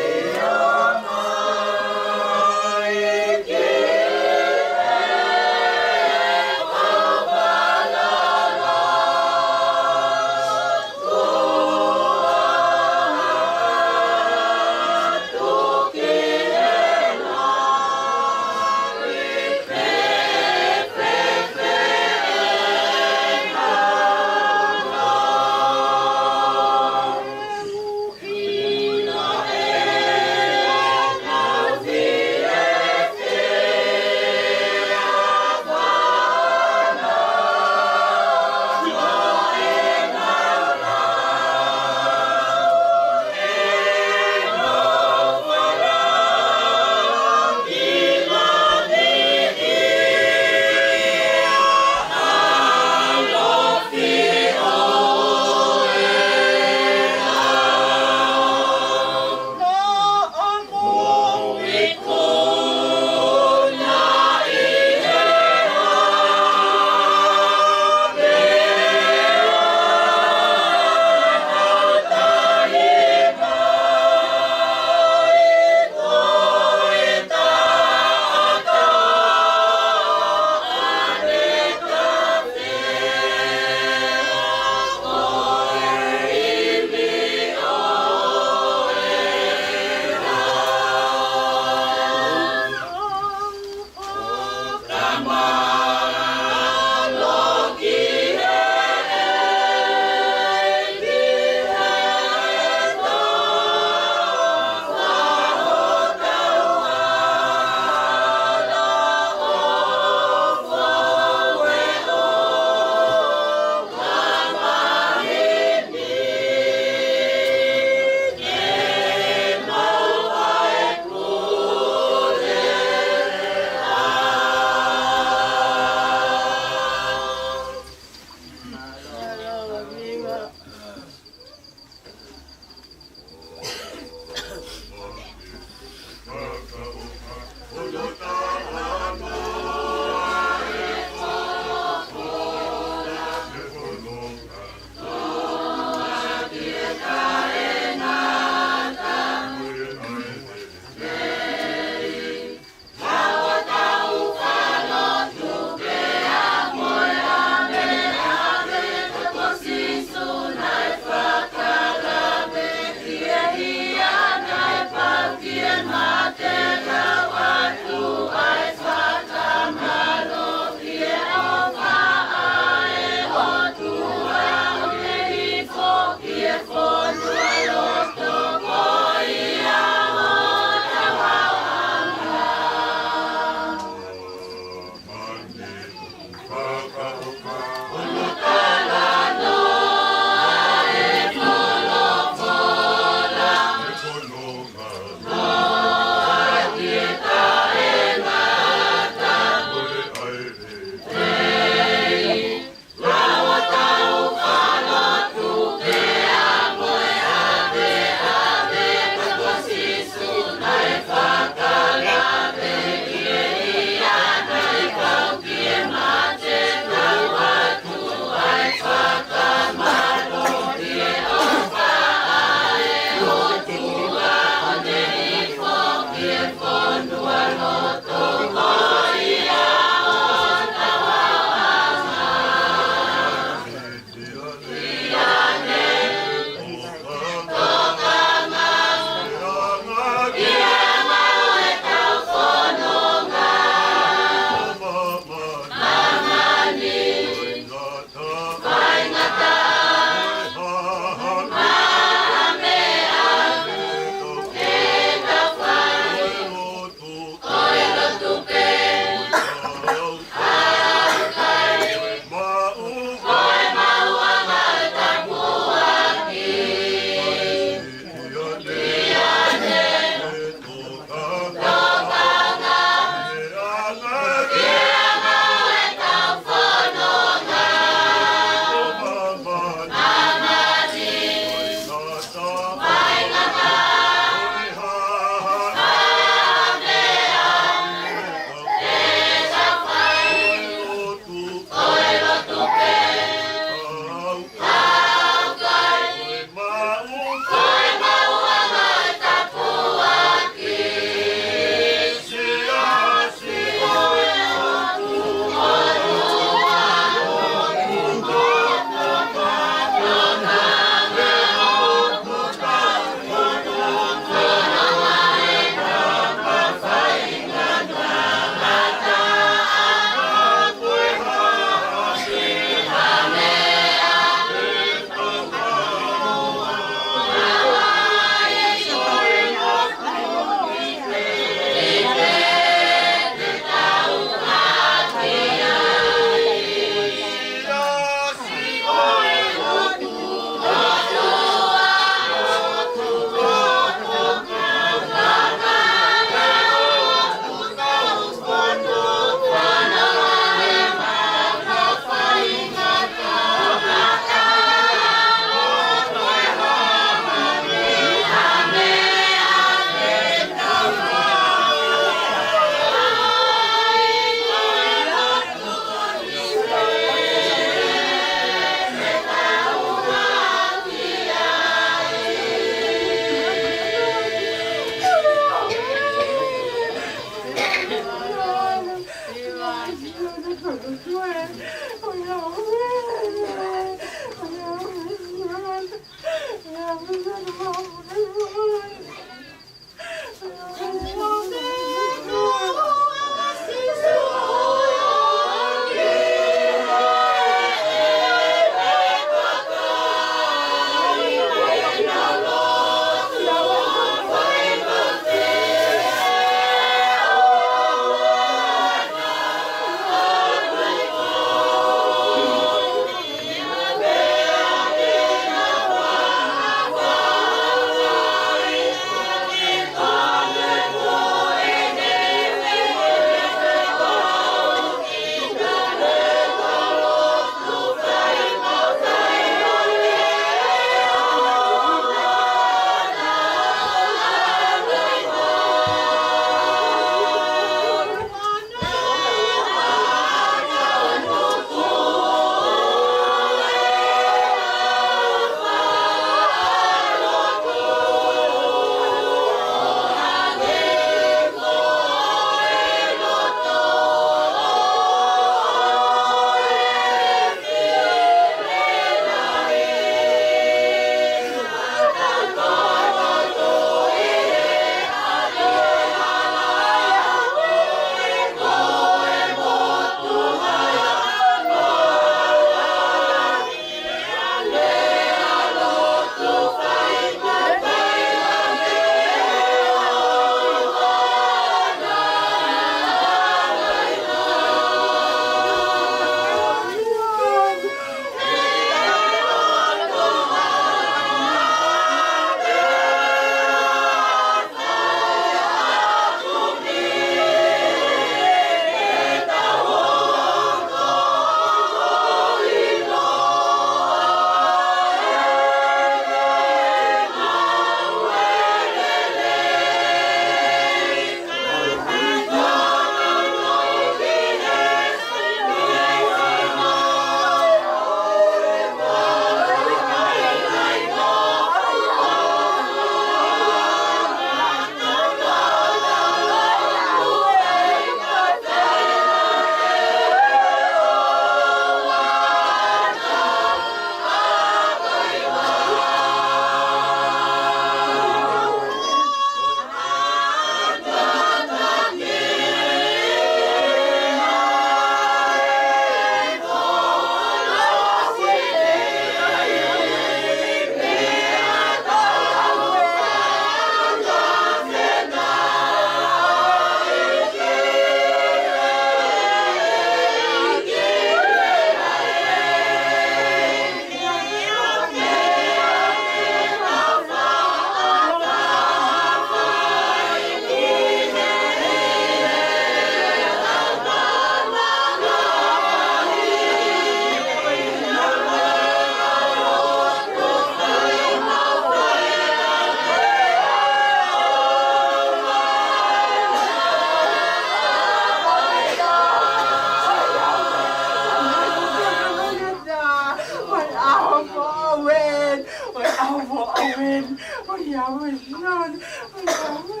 ʻOiauē Sione, ʻoiauē,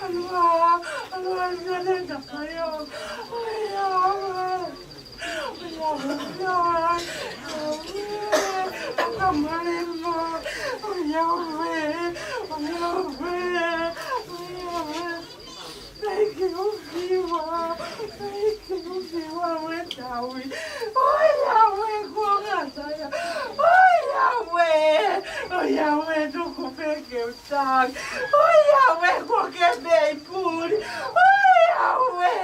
ʻaloʻofa, ʻaloʻofa Sione Takaio, ʻoiauē, ʻoiauē Sione, ʻoiauē, ʻoiauē, ʻoiauē, ʻoiauē. Thank you, Siua. Thank you, Siua, we taui. ʻOiauē kuo ngata ia. ʻOiauē. ʻOiauē tuku pē ke u tali. ʻOiauē kuo ke pē ʻi puli. ʻOiauē.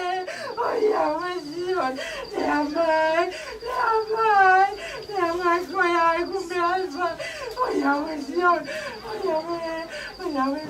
ʻOiauē Sione. Lea mai. Lea mai. Lea mai ko ia ʻeku meʻa ʻi fai. ʻOiauē Sione. ʻOiauē.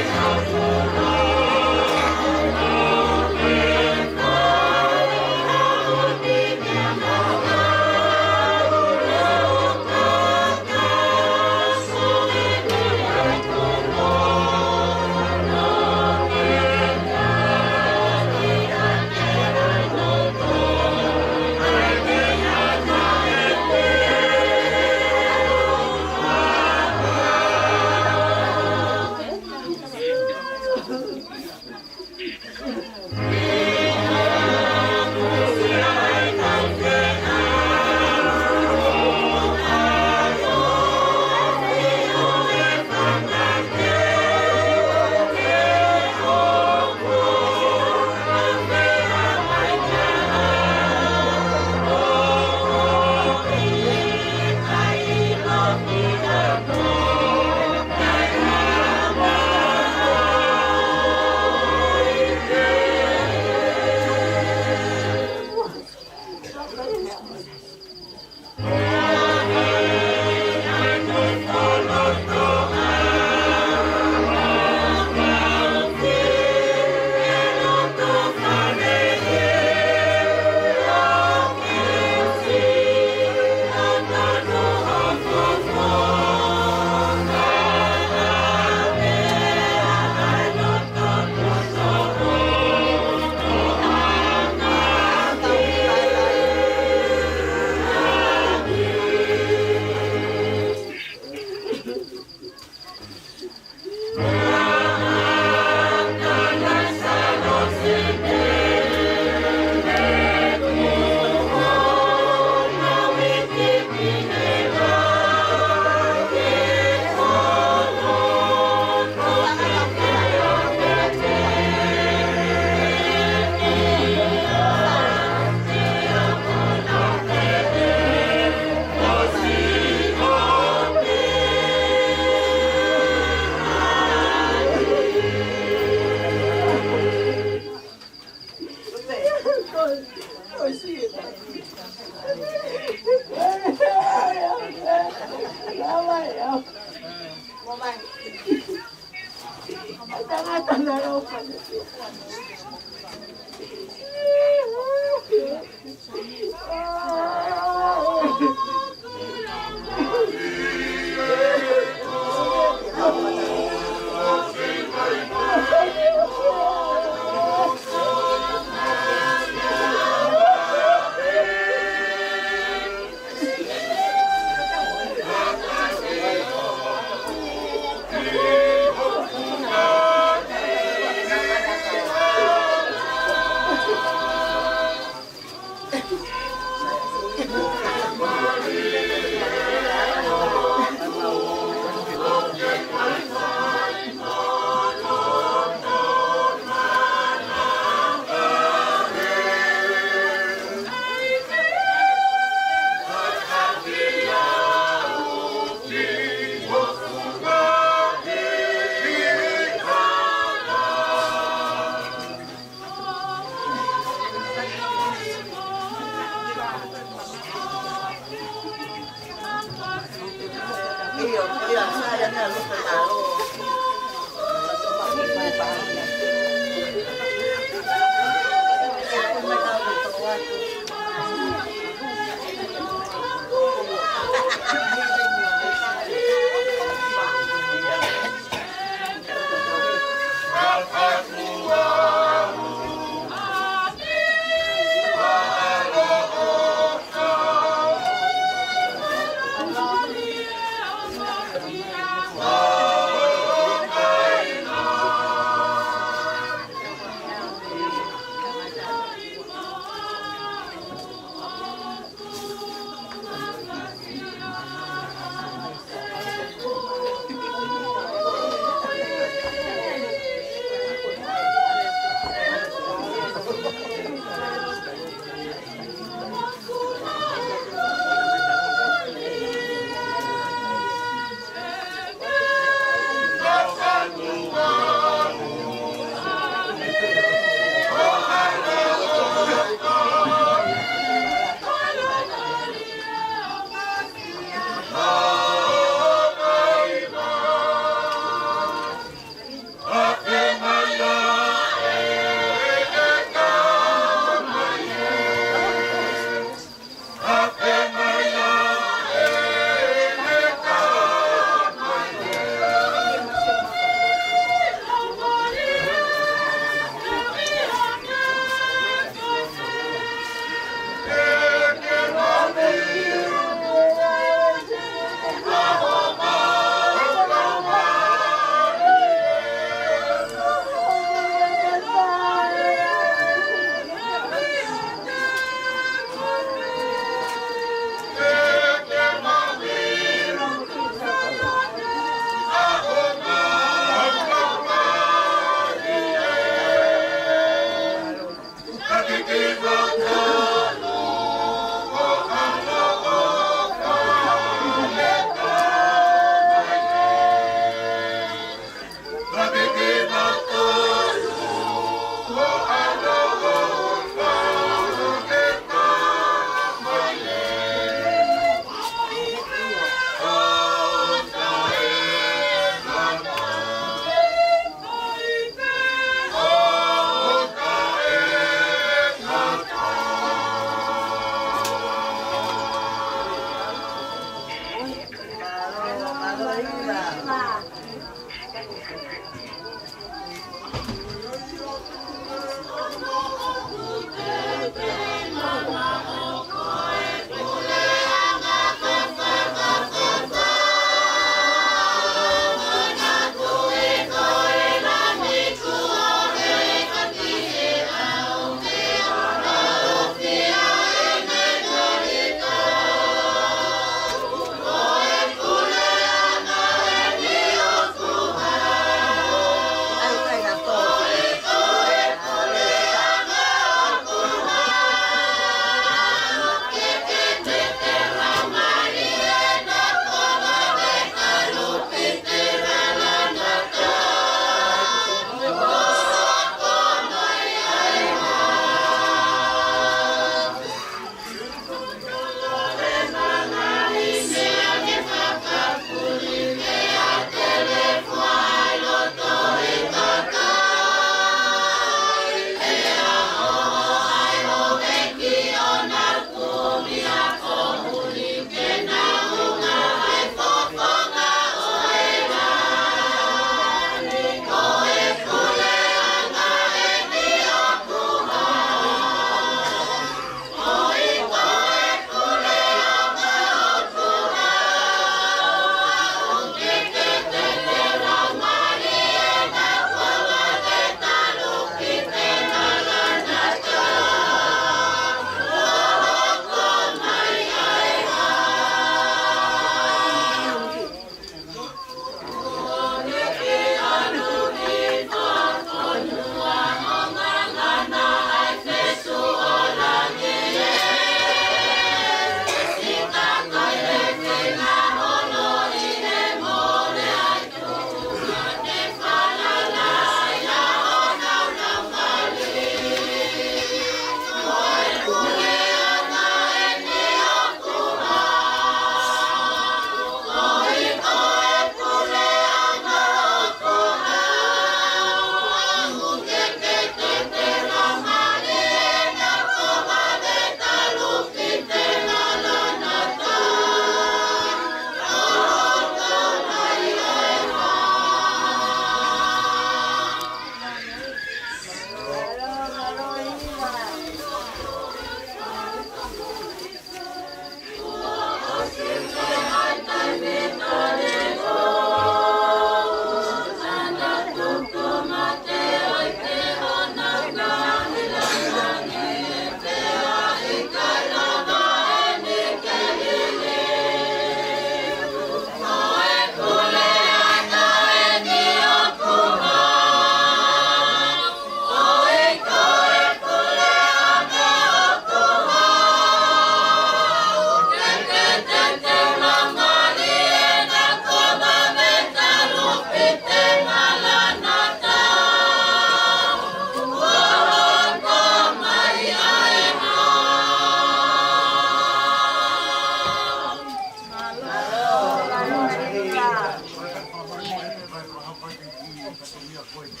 ʻi he fatongia ko eni.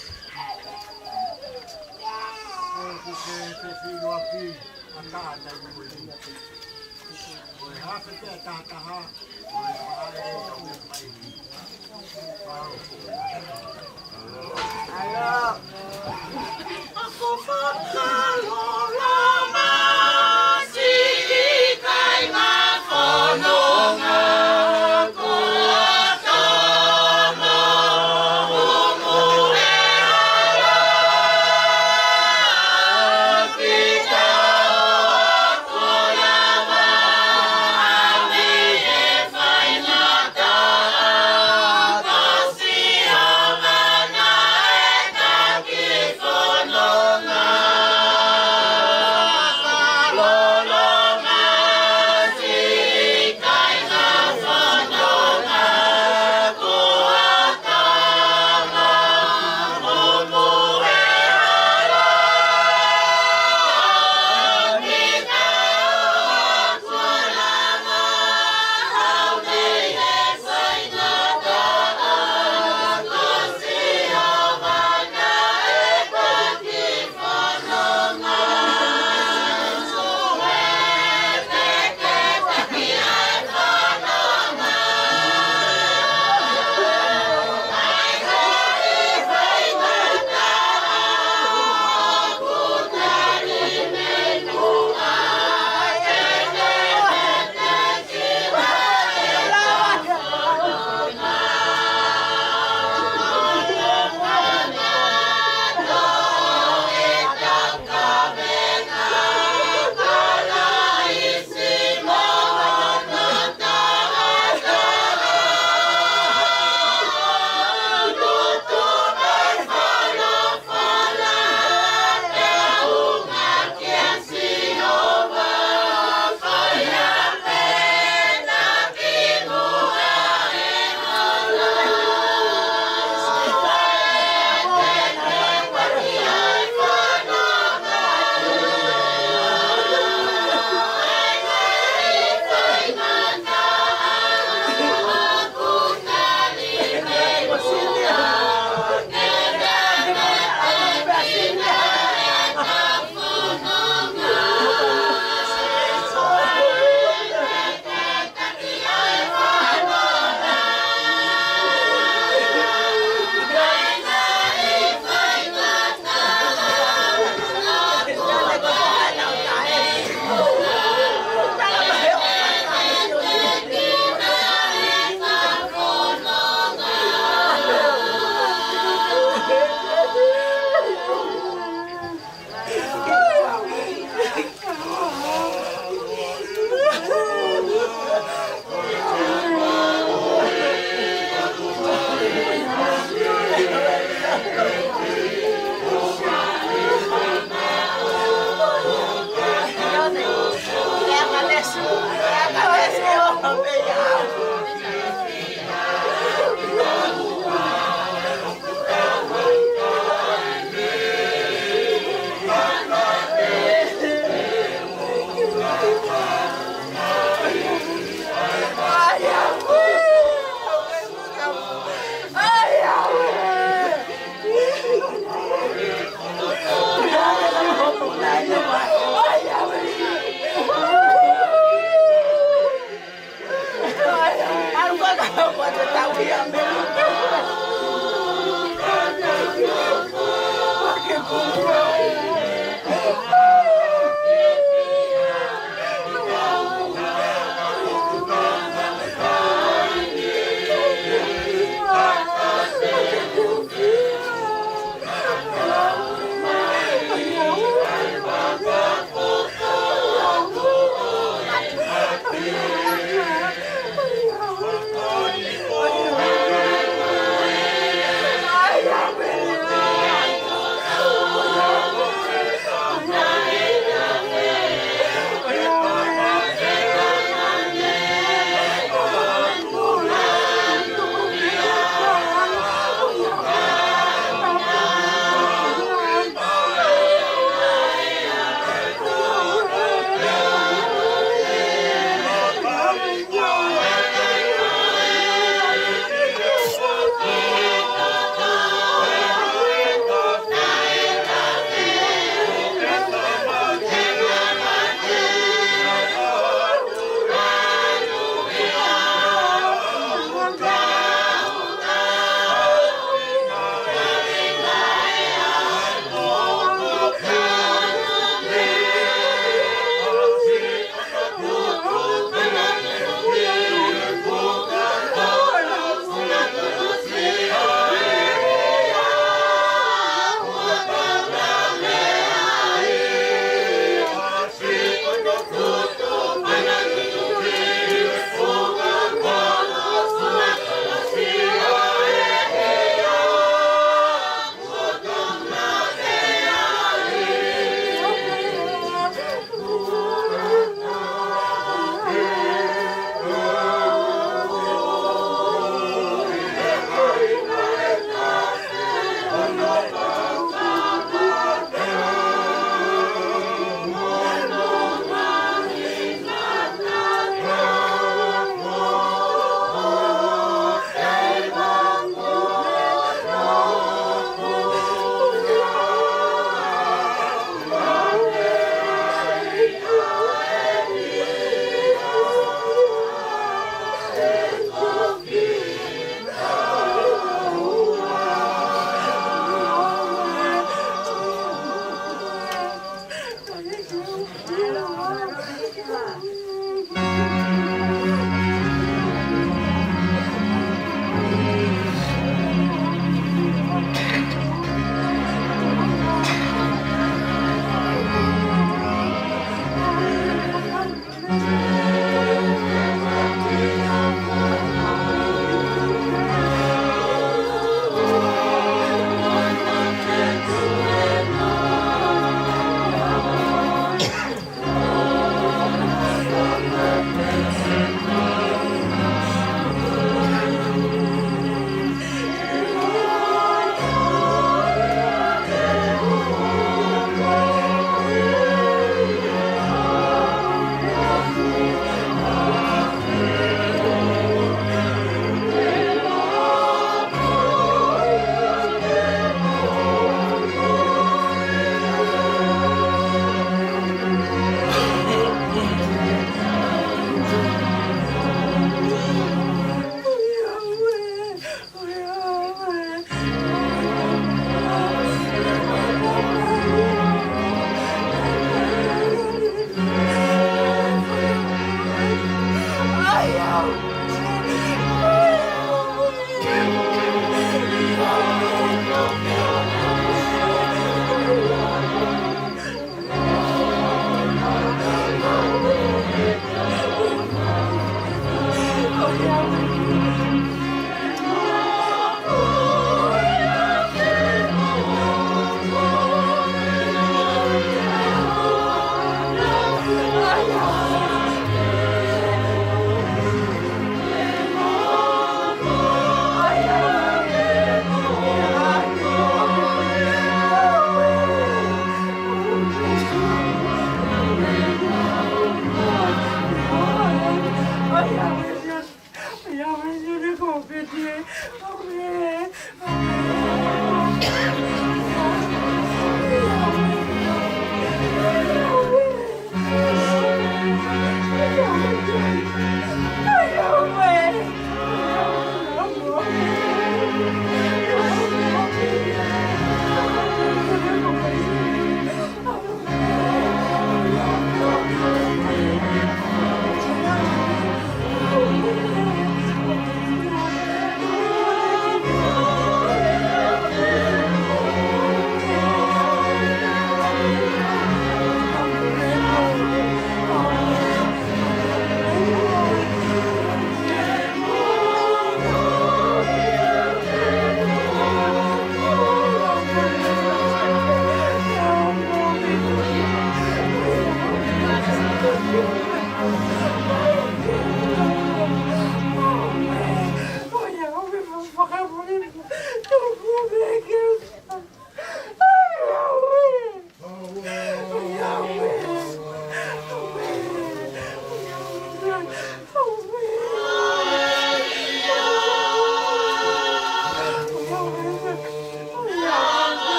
Ko ʻeku ke te filo aki a taha tai mui. Ko e hape ke taha taha, ko e faʻa e tau e fai. Ako fakaloloma si i kai ngā fononga ko atomo umu e ala. Kita o ako lava awi e faingataʻa ko Sihova.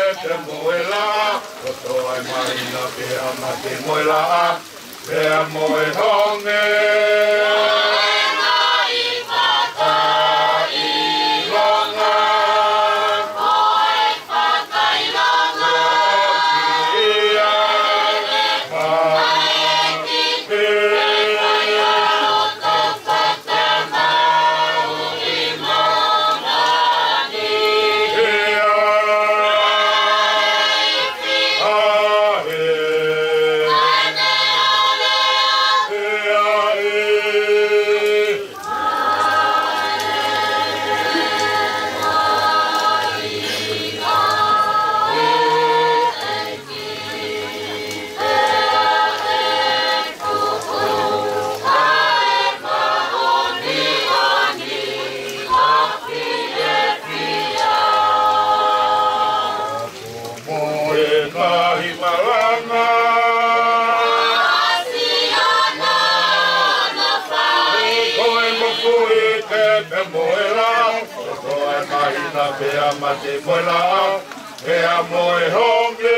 Pea mo e laʻā, loto ʻa e māhina, pea mate mo e laʻā, pea mo e honge. Mo e ngaahi malanga. Ko e moʻui ke pea mo e laʻā. Ko e māhina pea mate mo e laʻā. Pea mo e honge.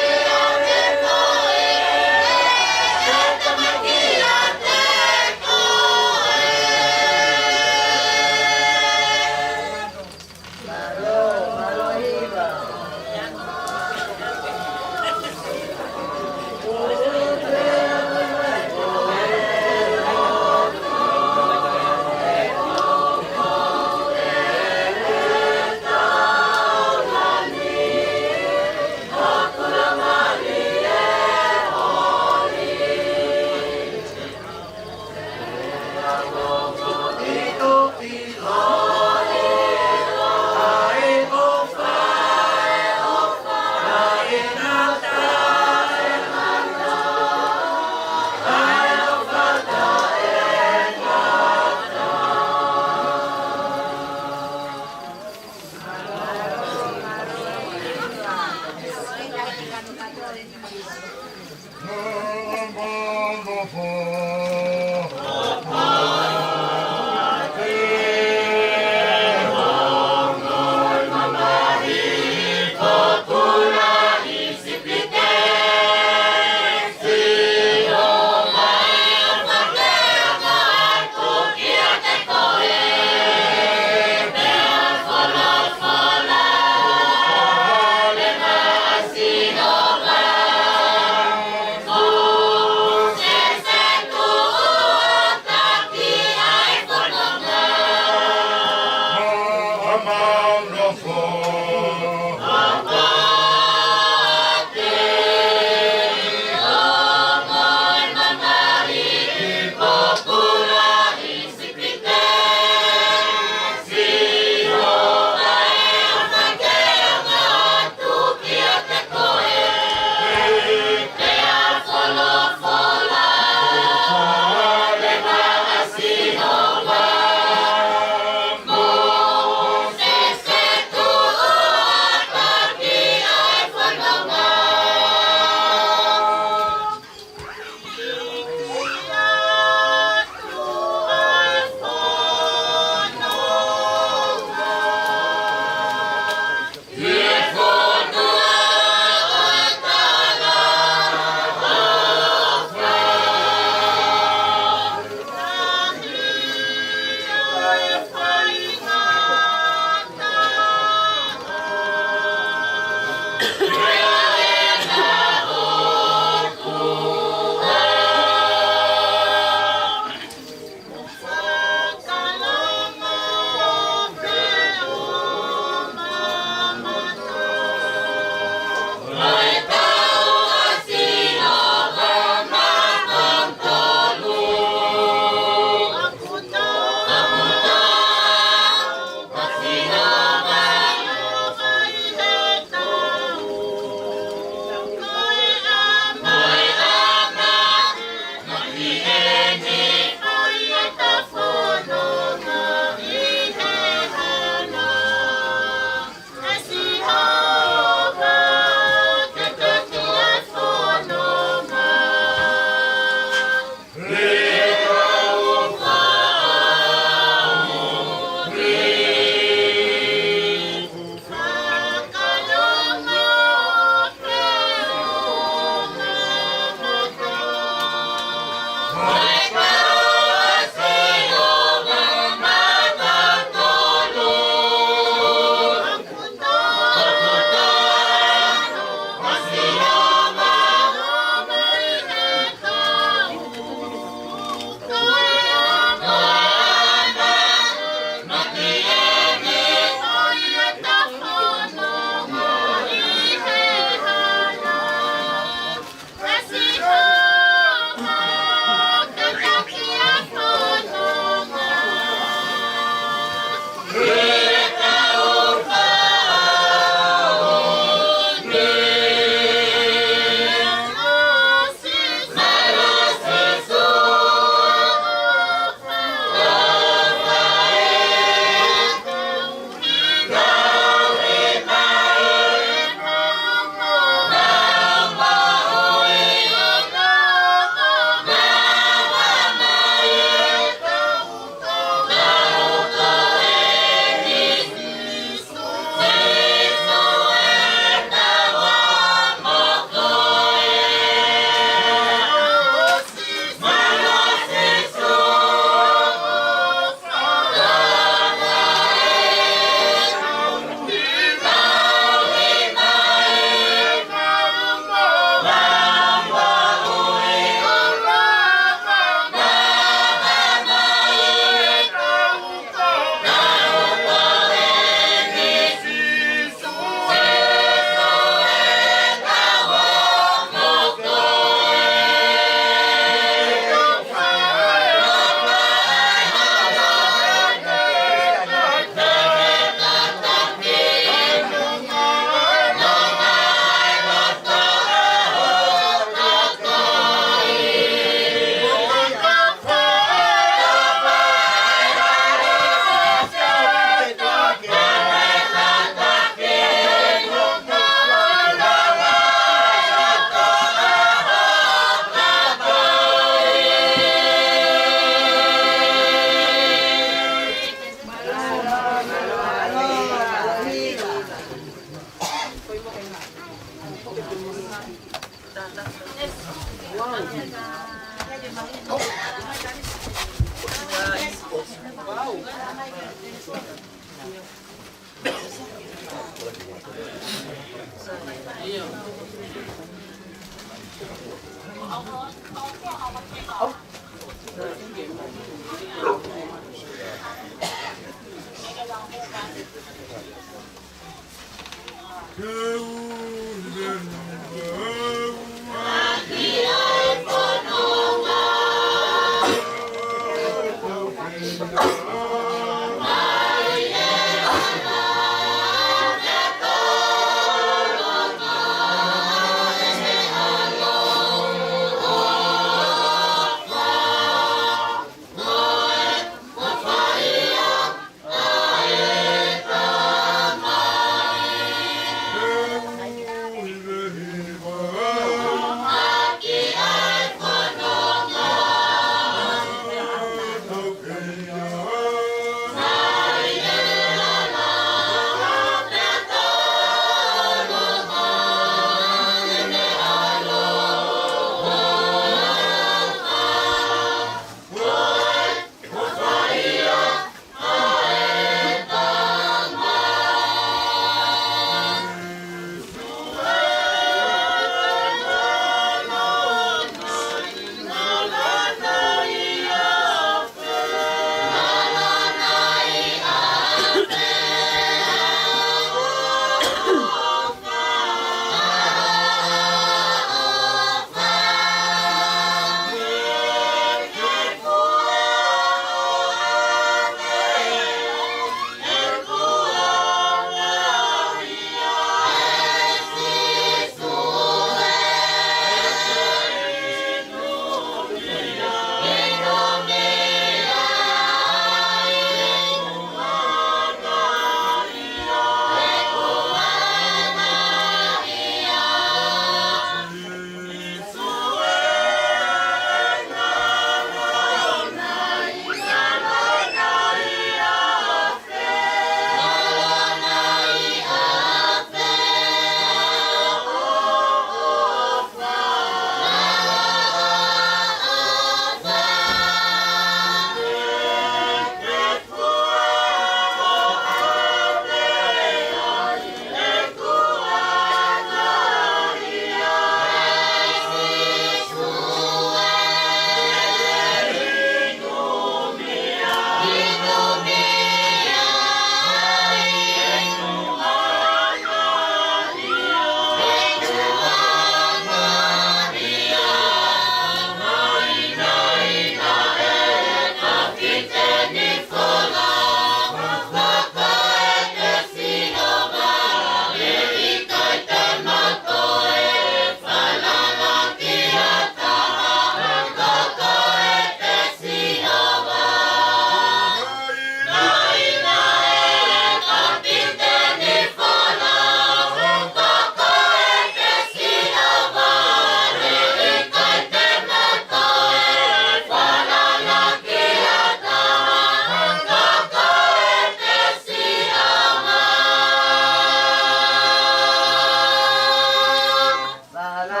Mālō,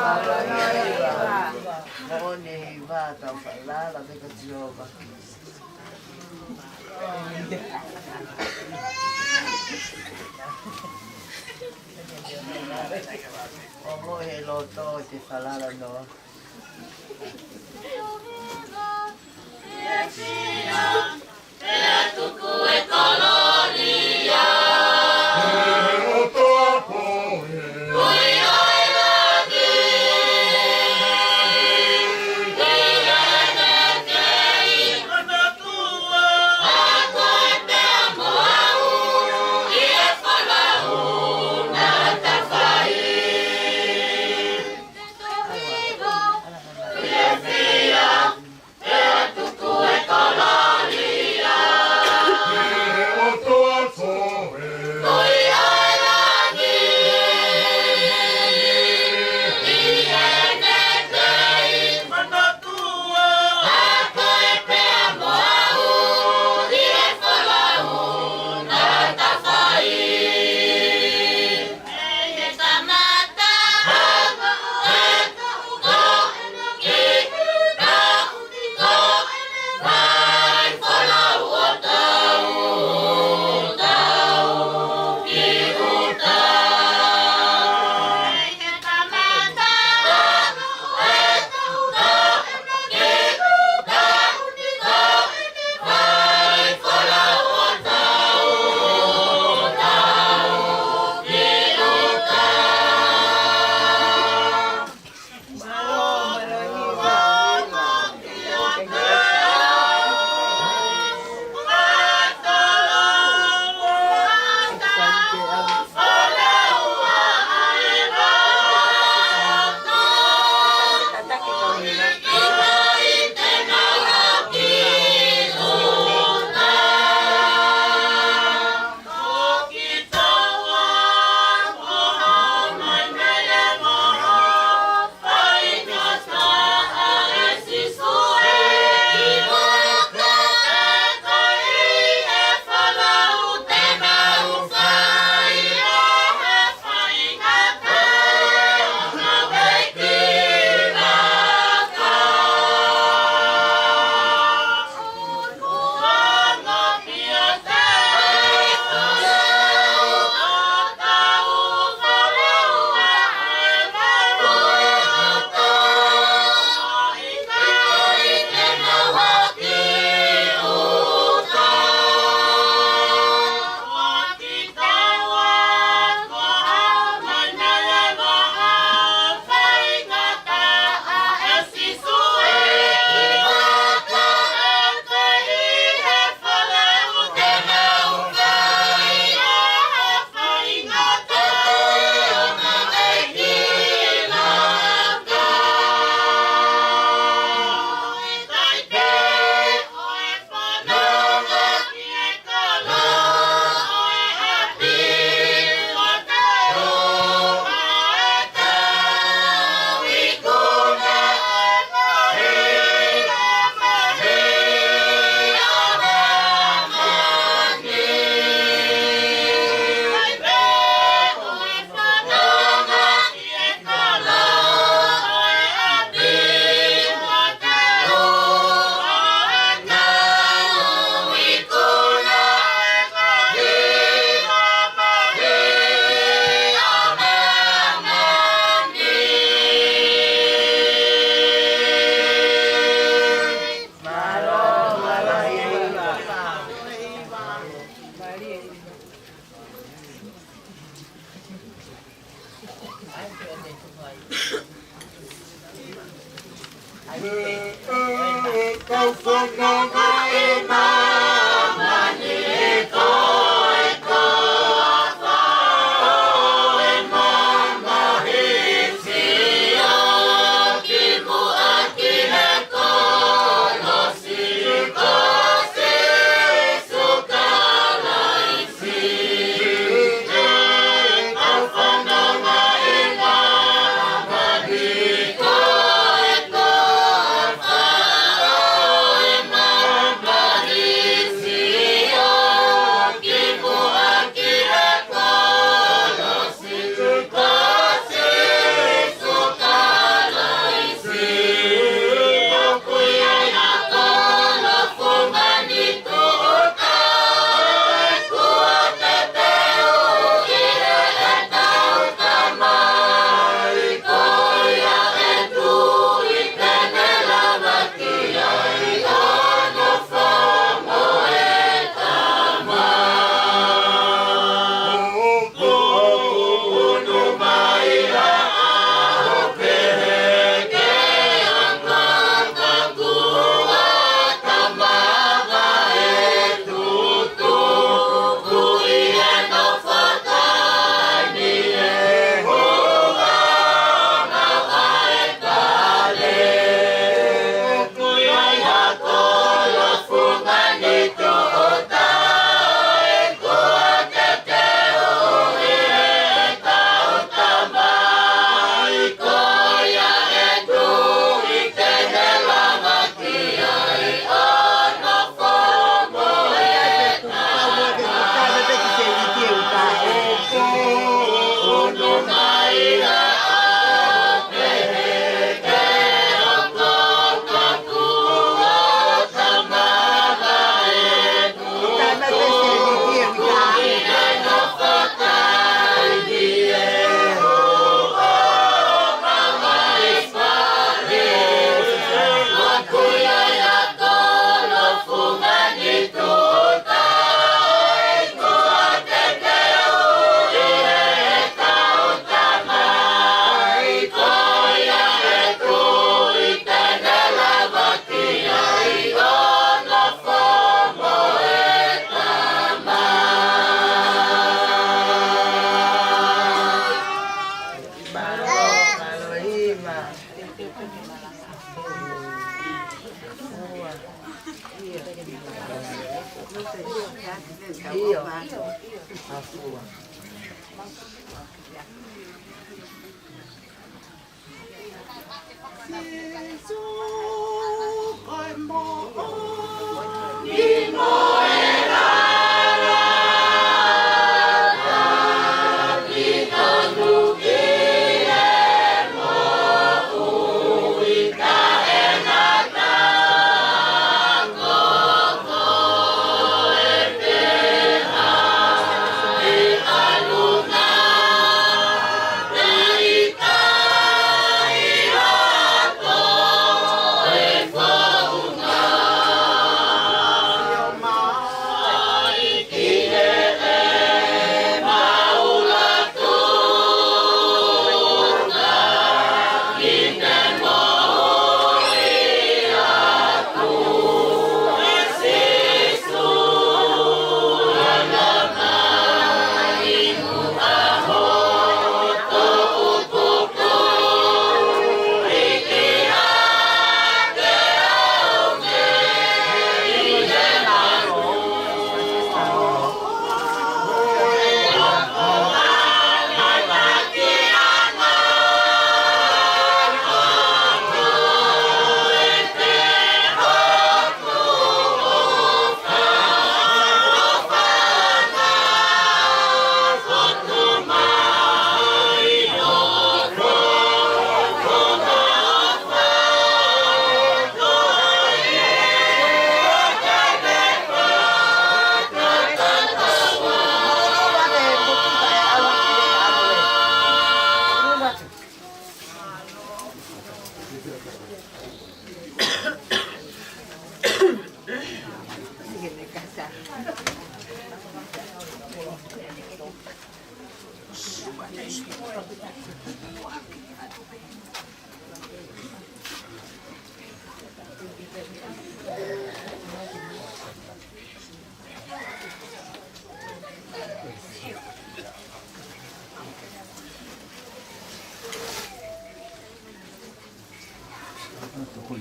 mālō e hiva. Moʻoni e hiva, tau falala pē kia Sihova. ʻOmai he loto ʻo te falala noa.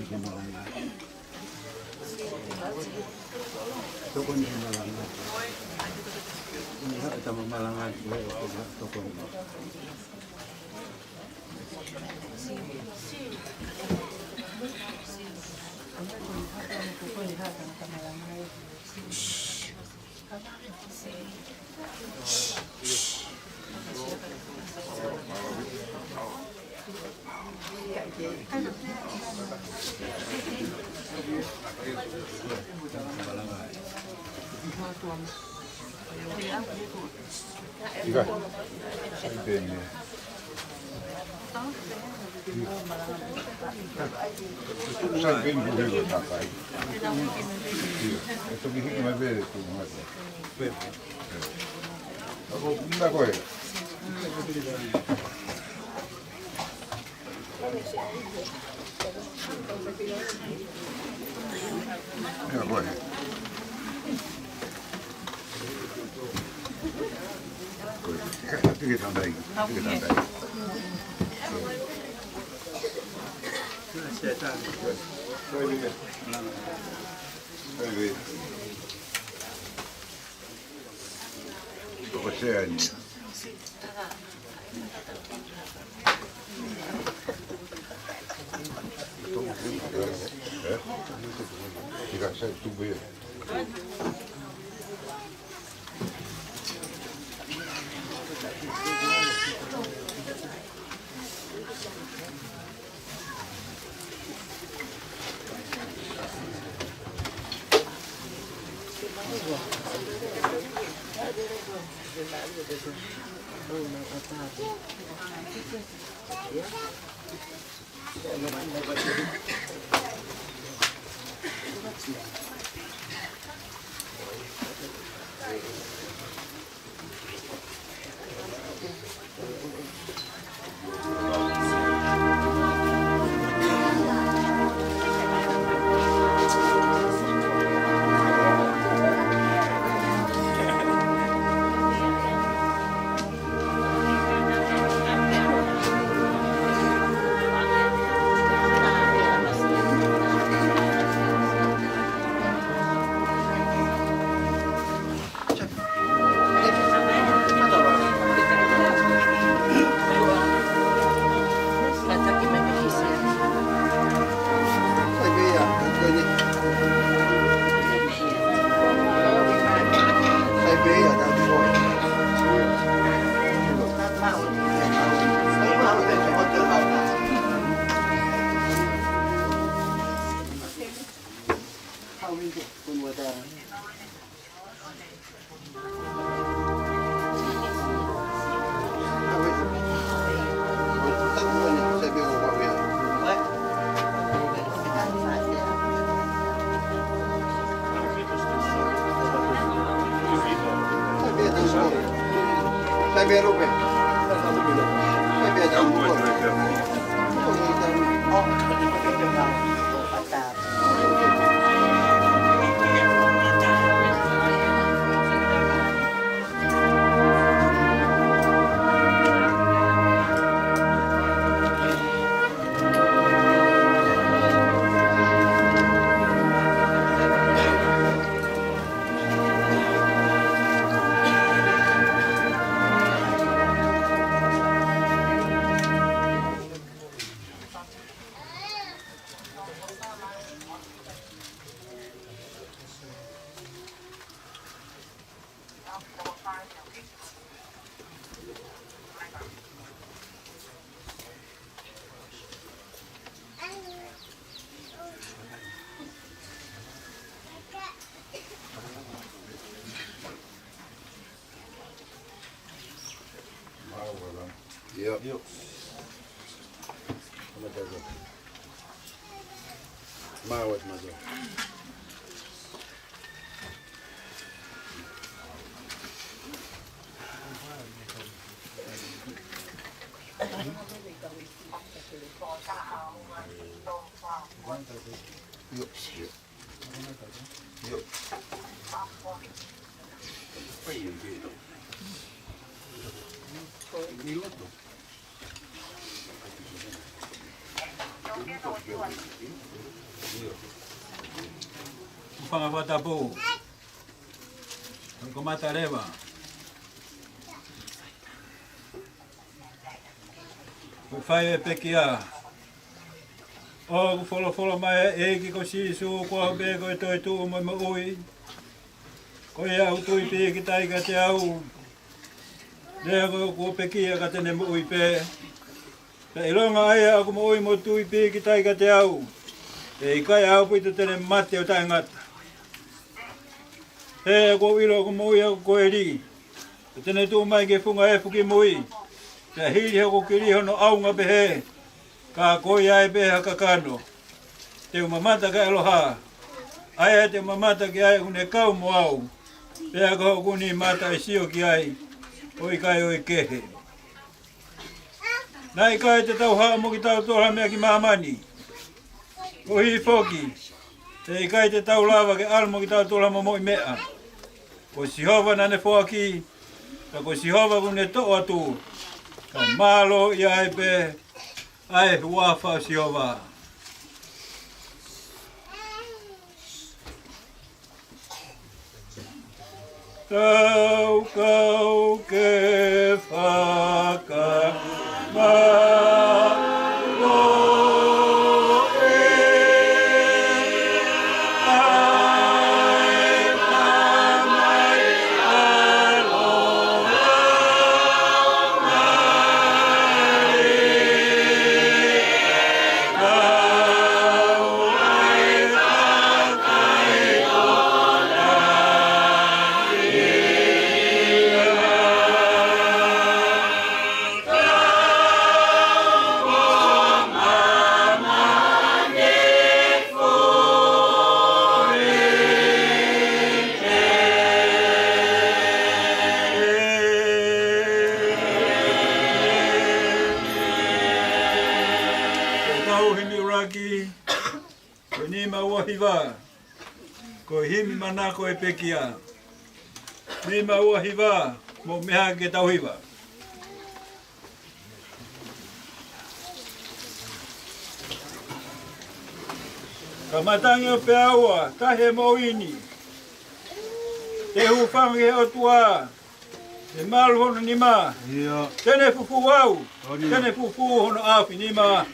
Tokoni he malanga. Tokoni he malanga. Hūfanga he fakatapu. Ko e kamata leva. Ko e fai ʻo e pekia. ʻOku folofola mai ʻe he ʻEiki ko Sīsū, ko au pē ko e toetuʻu mo e moʻui. Ko ia ʻoku tui pīkitai kiate au, neongo kuo pekia ka te ne moʻui pē. Pea ʻilonga ʻa ia ʻoku moʻui mo tui pīkitai kiate au, ʻe ʻikai ʻaupito te ne mate ʻo taʻengata. He ʻoku ou ʻilo ʻoku moʻui ʻa e koeli, ʻo te ne tuʻu mai ki he funga efu ki mui. Pea hili hoku kili hono ʻaunga pehē, ka ko ia ai pē ha kakano. Te u mamata ki he ʻaloha, ʻa ia te u mamata ki ai ʻoku ne kau mo au. Pea ko hoku nimata ʻe sio ki ai, ʻo ʻikai ʻo e kehe. Naʻe ʻikai te tau haʻu mo kitautolu ha meʻa ki māmani. Koeʻuhi foki, ʻe ʻikai te tau lava ke ʻalu mo kitautolu ha momoʻi meʻa. Ko Sihova naʻa ne foaki, ka ko Sihova kuo ne toʻo atu. Ka mālō ia ai pē ʻa e huafa ʻo Sihova. Tau kau ke fakamālō. Ko e himi ʻuluaki, ko e nima ua hiva, ko e himi manako ʻo e pekia. Nima ua hiva, mou meʻa ke tau hiva. Ka matangi ʻo peaua, tahi e moʻui ni. Te u hūfanga ki he ʻOtua, ʻe malu hono nima. ʻIo. Te ne fufū au, ʻo ni. Te ne fufū hono ʻaofinima.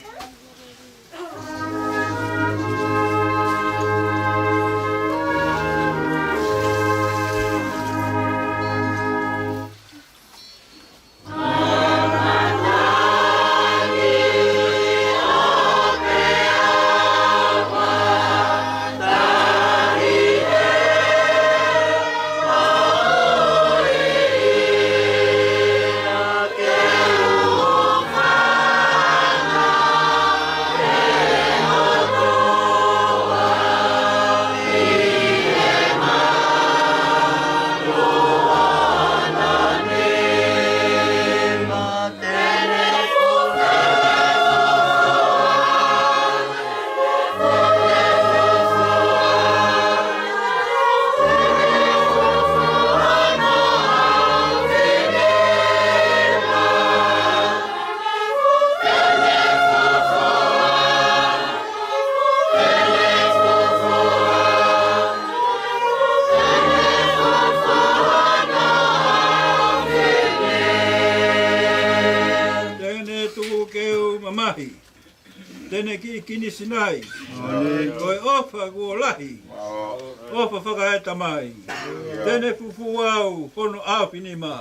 Te ne tuku ke u mamahi. Te ne kiʻi kinisinahi. Ko e ʻofa kuo lahi, ʻofa fakaetamai. Te ne fufū au hono ʻaofinima.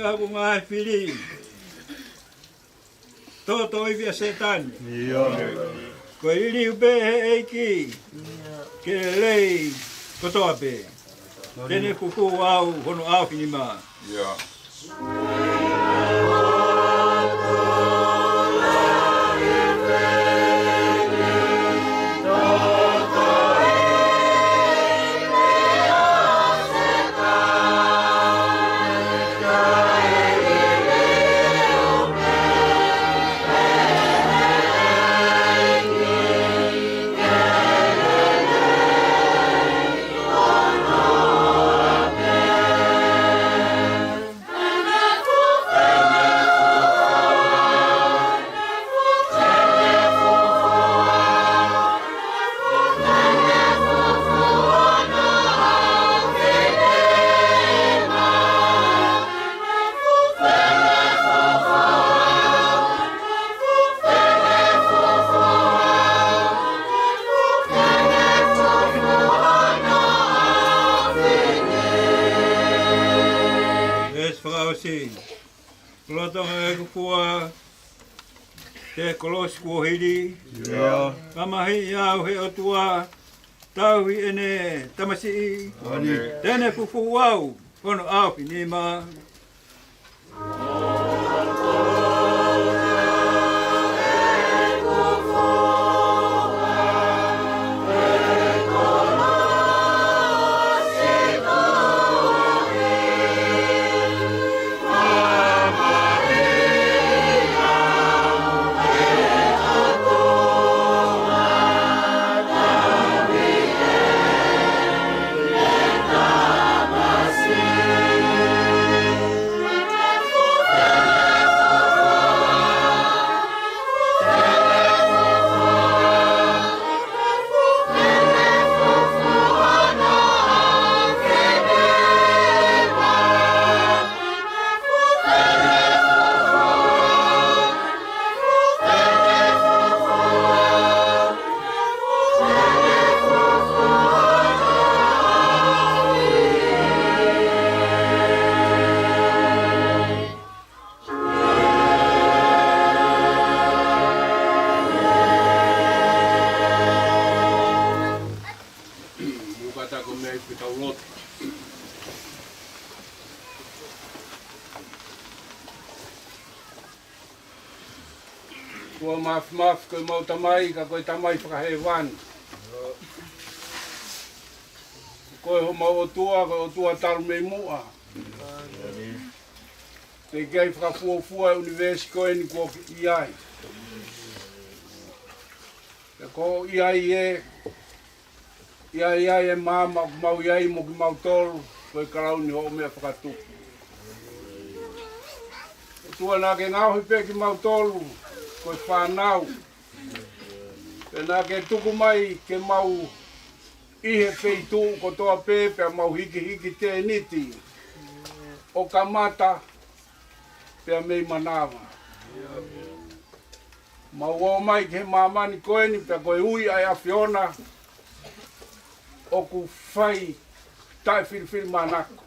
ʻA e ngaahi fili. Toto ivi ʻa Sētane. Ko e liliu pē ʻe he ʻEiki ki he lelei kotoa pē. Te ne fufū au hono ʻaofinima. Veesi fakaʻosi. Lolotonga ʻeku fua he kolosi kuo hili. Mamahiʻi au ʻe he ʻOtua, tauhi ʻene tamasiʻi. Te ne fufū au hono ʻaofinima. Mou kātaki mei ai pea tau lotu. ʻOtua Māfimafi, ko ʻemau Tamai, ka ko e Tamai fakahēvani. Ko e homau ʻOtua, ko e ʻOtua talu mei muʻa. Teʻeki ai fakafuofua e ʻunivēsi ko eni kuo ke ʻi ai. Pea ko hoʻo ʻi ai ē, ʻi ai ʻa e maama ʻoku mau ʻi ai mo kimautolu, ko e kalauni hoʻo meʻa fakatupu. ʻOtua, naʻa ke ngaohi pē kimautolu ko e fānau. Pea naʻa ke tuku mai ke mau ʻi he feituʻu kotoa pē, pea mau hikihiki tēniti ʻo kamata pea mei manava. Mau ō mai ki he māmani ko eni, pea ko e ui ʻa e ʻAfiona ʻoku fai taʻefilifilimānako.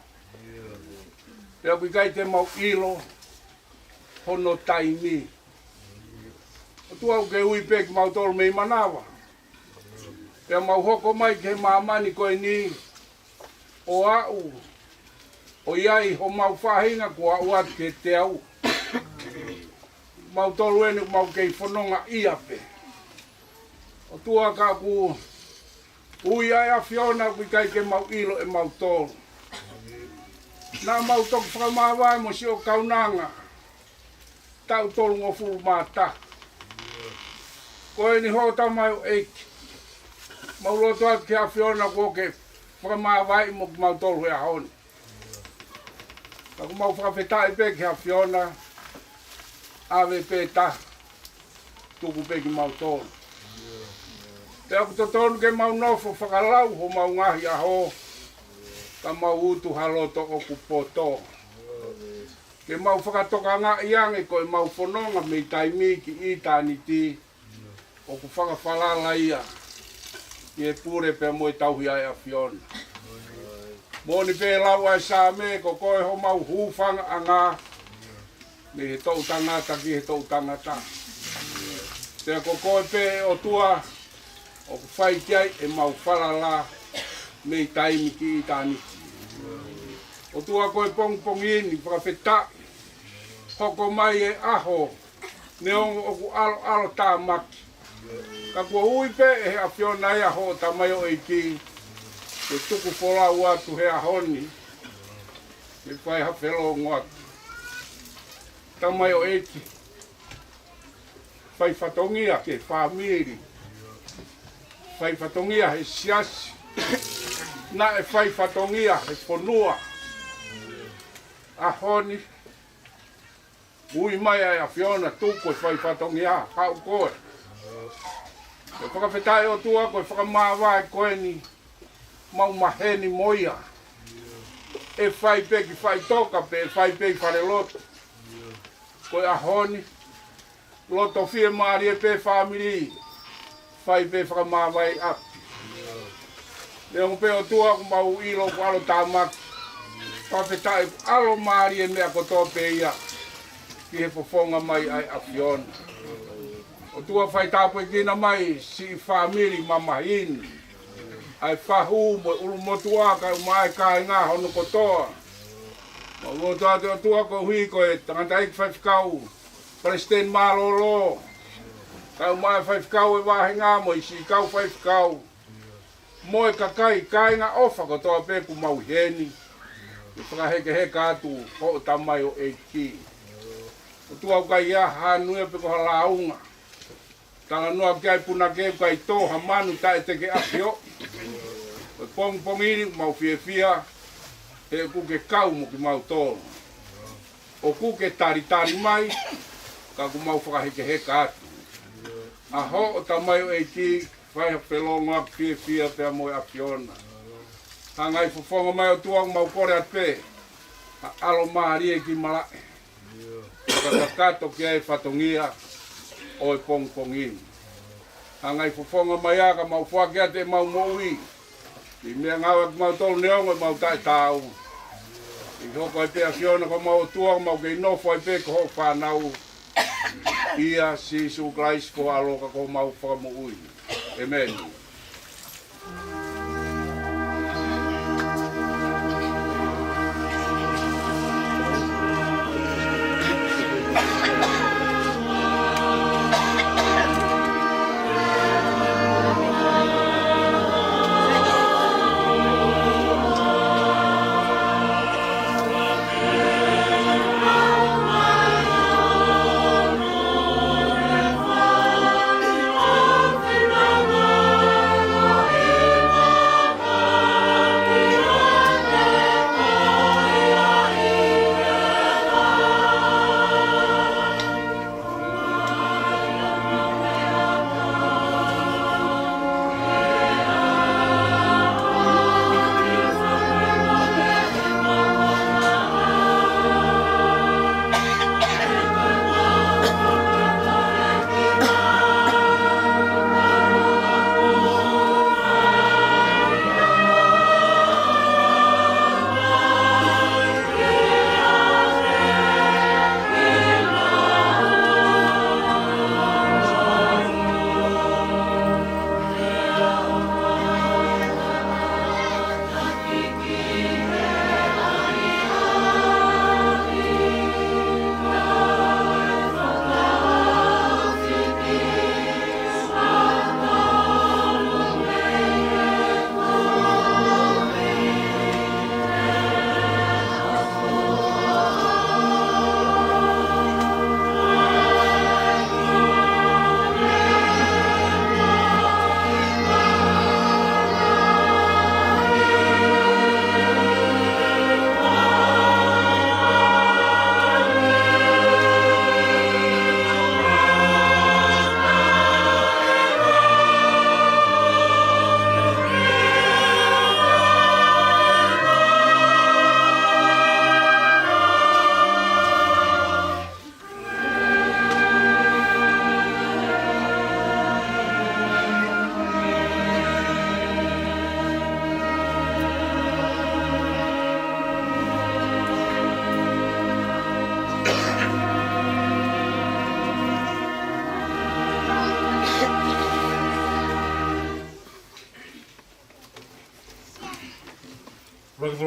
Pea ʻoku ʻikai te mau ʻilo hono taimi. ʻOtua, ʻoku ke ui pē kimautolu mei manava. Pea mau hoko mai ki he māmani ko eni, ʻo aʻu ʻo ʻi ai homau faʻahinga kuo aʻu atu ki he teau. Mautolu eni ʻoku mau kei fononga ia pē. ʻOtua, ka ʻoku ui ʻa e ʻAfiona ʻoku ʻikai ke mau ʻilo ʻe mautolu. Naʻa mau toki fakamāvae mo siʻo kaunanga taʻu tolungofulu mā taha. Ko eni, houʻeiki, mau lotu atu ki he ʻAfiona kuo ke fakamāvaeʻi mo kimautolu he ʻaho ni. Ka ʻoku mau fakafetaʻi pē ki he ʻAfiona, ʻave pē taha, tuku pē kimautolu. Pea ʻoku totonu ke mau nofo fakalau homau ngaahi ʻaho, ka mau utu ha loto ʻoku poto. Ke mau fakatokangaʻi ange ko ʻemau fononga mei taimi ki ʻitāniti, ʻoku fakafalala ia ʻi he pule pea mo e tauhi ʻa e ʻAfiona. Moʻoni pē lau ʻa e Saame, ko koe homau hūfangaʻanga, mei he toʻu tangata ki he toʻu tangata. Pea ko koe pē ʻOtua ʻoku fai ki ai ʻemau falala mei taimi ki ʻitāniti. ʻOtua, ko e pongipongi ni fakafetaʻi, hoko mai e ʻaho, neongo ʻoku ʻaloʻalo tāmaki, ka kuo ui pē ʻe he ʻAfiona ia hoʻo tamaioʻeiki ke tuku folau atu he ʻaho ni ke fai ha felōngoaki. Tamaioʻeiki, fai fatongia ki he fāmili, fai fatongia he siasi, naʻe fai fatongia he fonua. ʻAho ni, ui mai ʻa e ʻAfiona, tuku e fai fatongia, haʻu koe. ʻOku fakafetaʻi ʻOtua ko e fakamāvae ko eni, mau maheni mo ia. ʻE fai pē ki faʻitoka pe ʻe fai pē ʻi falelotu. Ko e ʻaho ni, loto fiemālie pē fāmili, fai pē fakamāvae ʻapi. Neongo pē ʻOtua ʻoku mau ʻilo ʻoku ʻalotāmaki, fakafetaʻi ʻoku ʻalomālie meʻa kotoa pē ia ki he fofonga mai ʻa e ʻAfiona. ʻOtua, fai tāpuekina mai siʻi fāmili mamahi ni, ʻa e fahu mo e ʻulumotuʻa kae ʻumaʻā e kāinga hono kotoa. Mau lotu atu ʻOtua koeʻuhi ko e tangataʻeiki faifekau, palesiteni mālōlō, kae ʻumaʻā e faifekau e vāhenga mo e siʻi kau faifekau, mo e kakai kāinga ʻofa kotoa pē kuo mau ʻi heni, ke fakahekeheka atu hoʻo tamaioʻeiki. ʻOtua, ʻoku ʻikai ha hanu ia pe ko ha lāunga. Talanoa ki ai punake, ʻoku ʻikai tō ha manu taʻe teke ʻaki ʻo. Ko e pongipongi ni ʻoku mau fiefia, he ʻoku ke kau mo kimautolu. ʻOku ke talitali mai, ka ʻoku mau fakahekeheka atu. ʻA hoʻo tamaioʻeiki, fai ha felōngoaki fiefia pea mo e ʻAfiona. Hangai fofonga mai ʻOtua, ʻoku mau kole atu pē ha ʻalomālie ki malaʻe, fakakakato ki ai e fatongia ʻo e pongipongi ni. Hangai fofonga mai ā ka mau foaki atu ʻemau moʻui, ʻi he meʻangāue ʻa kimautolu neongo ʻemau taʻetaau. ʻI he hoko ai pē ʻAfiona ko homau ʻOtua, ʻoku mau kei nofo ai pē ko hoʻo fānau, ʻia Sīsū Kalaisi ko ho ʻAlo ka ko homau Fakamoʻui. ʻĒmeni.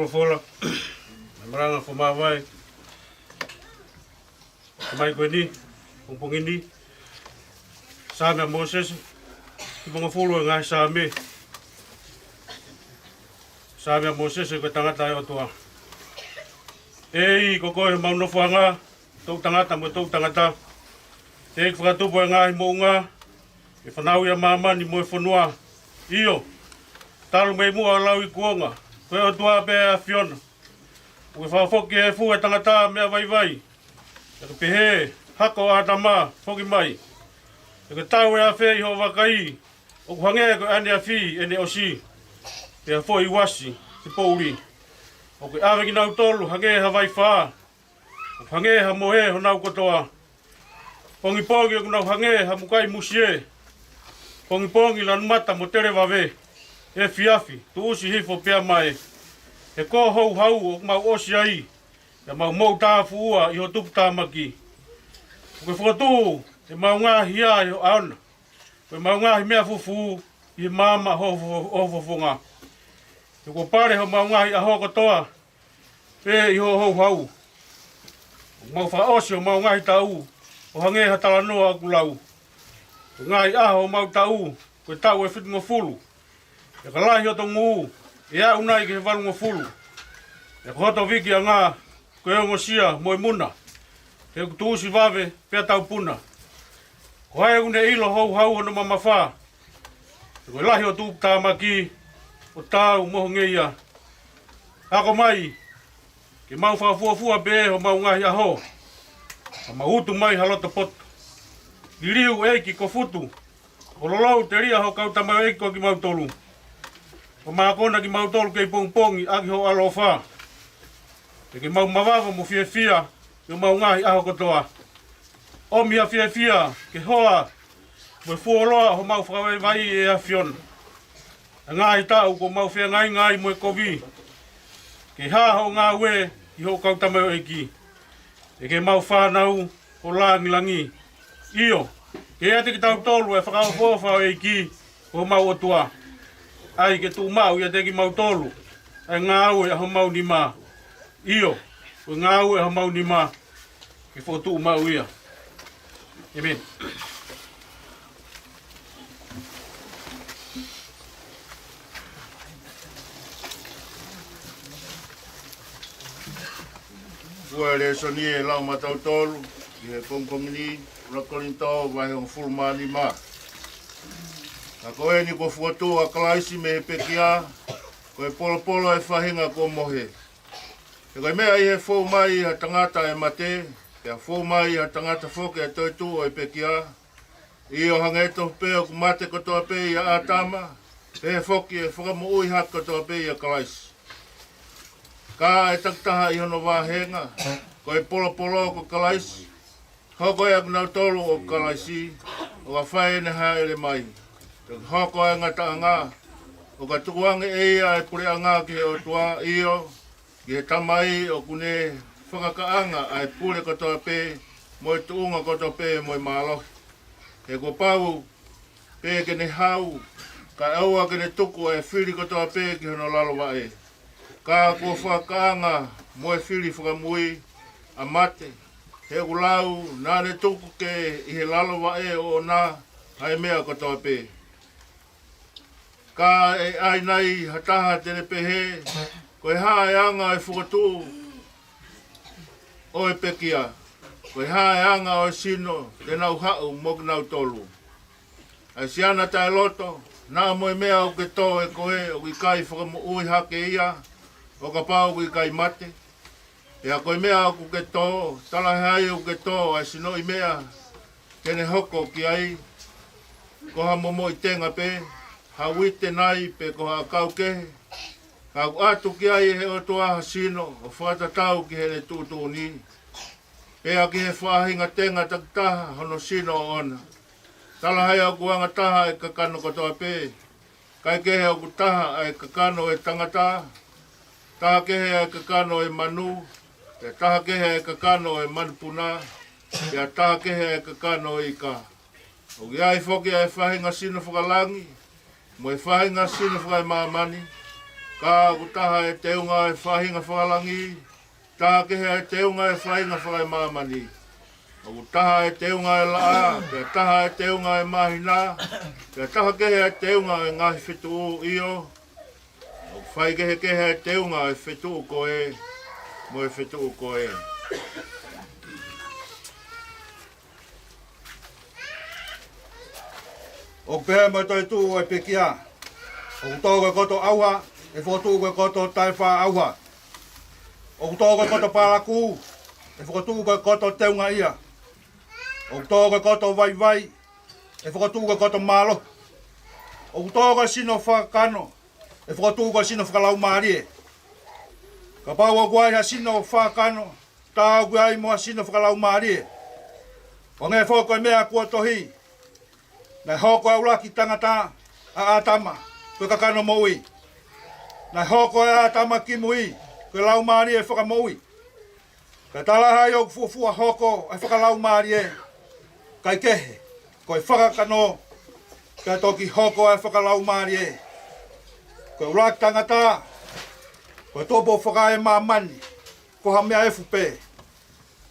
Fola, malanga fo mavae, mai ko eni, pongipongi ni, Saame ʻa Mōsese, hongofulu e ngaahi Saame, Saame ʻa Mōsese ko e tangata ʻa e ʻOtua. ʻEiki, ko koe homau nofoʻanga, toʻu tangata mo e toʻu tangata. Teʻeki fakatupu e ngaahi moʻunga, ke fanauʻi ʻa māmani mo e fonua. ʻIo, talu mei muʻa ʻo lauikuonga, ko e ʻOtua pē ʻa e ʻAfiona. ʻOku ke fakafoki ʻi he efu ʻo e tangata meʻa vaivai. Pea ke pehē, Hako ʻo ʻĀtama, foki mai. Pea ke tau e afe ʻi hoʻo vakai, ʻoku hangē ko ʻene afi ʻene ʻosi, pea foʻi uasi ki he poʻuli. ʻOku ke ʻave kinautolu hangē ha vaifā, ʻoku hangē ha mohe honau kotoa. Pongipongi ʻoku nau hangē ha mukai musie, pongipongi lanu mata mo tele vave, efiafi tuʻusi hifo pea mae. He ko ho houhau ʻoku mau ʻosi ai, pea mau moʻutāfuʻua ʻi hoʻo tuputāmaki. ʻOku ke fokotuʻu ʻemau ngaahi hia ʻi ho ʻaona, ko ʻemau ngaahi meʻa fufū ʻi he maama ʻo ho fo-, ʻo ho fofonga. He kuo pale homau ngaahi ʻaho kotoa pē ʻi ho houhau. ʻOku mau fakaʻosi homau ngaahi taʻu ʻo hangē ha talanoa ʻoku lau. Ko e ngaahi ʻaho homau taʻu ko e taʻu ʻe fitungofulu. Pea ka lahi hoto ngū, ʻe aʻu nai ki he valungofulu? Pea ko hoto vikiʻanga ko e ongosia mo e muna, he ʻoku tuʻusi vave pea taupuna. Ko hai ʻoku ne ʻilo houhau hono mamafa? He ko e lahi ʻo ho tuputāmaki ʻoku taau mo ho ngeia. Ako mai, ke mau fakafuofua pē homau ngaahi ʻaho, ka mau utu mai ha loto poto. Liliu, ʻEiki, ko Futu, ʻo lolou telia ho kau tamaioʻeiki ko kimautolu. Pea mākona kimautolu kei pongipongi ʻaki ho ʻaloʻofa. Pea ke mau mavava mo fiefia ʻi homau ngaahi ʻaho kotoa. ʻOmi ha fiefia ki he hoa mo e fuoloa ʻo homau fakavaivai, ʻe ʻAfiona. ʻA e ngaahi taʻu kuo mau feangainga ai mo e kovi, ke hā hoʻo ngāue ʻi ho kau tamaioʻeiki, pea ke mau fānau ho langilangi. ʻIo, ke ʻiate kitautolu ʻa e fakaʻofoʻofa ʻo e ʻEiki ko homau ʻOtua. ʻAi ke tuʻumaʻu ʻiate kimautolu ʻa e ngāue ʻa homau nima. ʻIo, ko e ngāue ʻa homau nima ke fokotuʻu maʻu ia. ʻĒmeni. Ko e lēsoni ʻe lau maʻatautolu ʻi he pongipongi ni, ʻuluaki Kolinitō vahe hongofulu mā nima. Ka ko eni kuo fokotuʻu ʻa Kalaisi mei he pekia, ko e polopolo ʻo e faʻahinga kuo mohe. He ko e meʻa ʻi he fou mai ʻa e tangata ʻa e mate, pea fou mai ʻa e tangata foki ʻa e toetuʻu ʻo e pekia. ʻIo, hangē tofu pē ʻoku mate kotoa pē ʻia ʻĀtama, pehē foki ʻe fakamoʻui hake kotoa pē ʻia Kalaisi. Ka ʻe takitaha ʻi hono vāhenga, ko e polopolo ko Kalaisi, hoko ʻa kinautolu ʻo Kalaisi, ʻo ka fai ʻene hāʻele mai, pea hoko ʻa e ngataʻanga, ʻo ka tukuange ʻe ia ʻa e puleʻanga ki he ʻOtua, ʻio, ki he Tamai, ʻoku ne fakakaʻanga ʻa e pule kotoa pē, mo e tuʻunga kotoa pē, mo e mālohi. He kuo pau pē ke ne hau, kae ʻoua ke ne tuku ʻa e fili kotoa pē ki hono lalo vaʻe. Ka kuo fakakaʻanga mo e fili fakamui ʻa mate, he ʻoku lau, naʻa ne tuku ke ʻi he lalo vaʻe ʻoʻona ʻa e meʻa kotoa pē. Ka ʻe ʻi ai nai ha taha te ne pehē, Ko e hā ʻa e anga ʻo e fokotuʻu ʻo e pekia? Ko e hā ʻa e anga ʻo e sino te nau haʻu mo kinautolu? ʻA e siana taʻeloto, naʻa mo e meʻa ʻoku ke tō ʻe koe ʻoku ʻikai fakamoʻui hake ia, ʻo kapau ʻoku ʻikai mate. Pea ko e meʻa ʻoku ke tō, talaʻehai ʻoku ke tō ʻa e sinoʻi meʻa ke ne hoko ki ai, ko ha momoʻi tenga pē, ha uite nai pe ko ha ʻakau kehe, ka ʻoku ʻatu ki ai ʻe he ʻOtua ha sino ʻo fakatatau ki heʻene tuʻutuʻuni, pea ki he faʻahinga tenga takitaha hono sino ʻoʻona. Talaʻehai ʻoku anga taha ʻa e kakano kotoa pē, kae kehe ʻoku taha ʻa e kakano ʻo e tangata, taha kehe ʻa e kakano ʻo e manu, pea taha kehe ʻa e kakano ʻo e manupuna, pea taha kehe ʻa e kakano ʻo e ika. ʻOku ʻi ai foki ʻa e faʻahinga sino fakalangi, mo e faʻahinga sino fakaemāmani, Ka ʻoku taha e teunga ʻo e faʻahinga fakalangi, taha kehe e teunga ʻo e faʻahinga fakamāmani. ʻOku taha e teunga ʻo e laʻā, pea taha e teunga ʻo e māhina, pea taha kehe e teunga ʻo e ngaahi fetuʻu, ʻio, ʻoku faikehekehe e teunga ʻo e fetuʻu ko ē mo e fetuʻu ko ē. ʻOku pehē mo e toetuʻu ʻo e pekia: ʻOku tō ko e koto ʻauha, ʻe fokotuʻu ko e koto taʻefaʻaʻauha. ʻOku tō ko e koto palaku, ʻe fokotuʻu ko e koto teungaʻia. ʻOku tō ko e koto vaivai, ʻe fokotuʻu ko e koto mālohi. ʻOku tō ko e sino fakakakano, ʻe fokotuʻu ko e sino fakalaumālie. Kapau ʻoku ai ha sino fakakakano, tā ʻoku ai mo ha sino fakalaumālie. ʻO hangē foki ko e meʻa kuo tohi: Naʻe hoko ʻa e ʻuluaki tangata, ʻa ʻĀtama, ko e kakano moʻui. Naʻe hoko ʻa ʻĀtama kimui, ko e laumālie fakamoʻui. Ka talaʻehai ʻoku fuofua hoko ʻa e fakalaumālie, kae kehe, ko e fakakakano, pea toki hoko ʻa e fakalaumālie. Ko e ʻuluaki tangata, ko e tupu fakaemāmani, ko ha meʻa efu pē.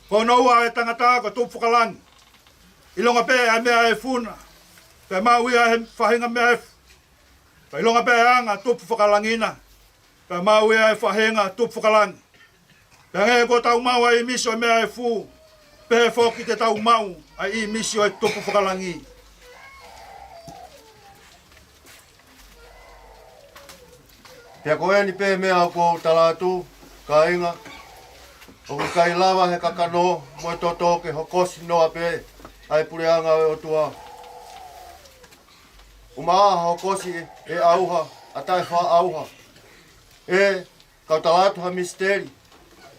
Ko hono ua ʻo e tangata, ko e tupu fakalangi. ʻIlonga pē ʻa e meʻa efu na, pea maʻu ia ʻe he faʻahinga meʻa efu. Pea ʻilonga pē ʻa e anga tupu fakalangi na, pea maʻu ia ʻe he faʻahinga tupu fakalangi. Pea hangē ko ʻetau maʻu ʻa e ʻīmisi ʻo e meʻa efu, pehē foki te tau maʻu ʻa e ʻīmisi ʻo e tupu fakalangi. Pea ko eni pē meʻa ʻoku ou tala atu, kāinga, ʻoku ʻikai lava ʻe he kakano mo e toto ke hokosi noa pē ʻa e puleʻanga ʻo e ʻOtua. ʻUmaʻā ha hokosi ʻe ʻauha ʻa taʻefaʻaʻauha. ʻE, kau tala atu ha misiteli: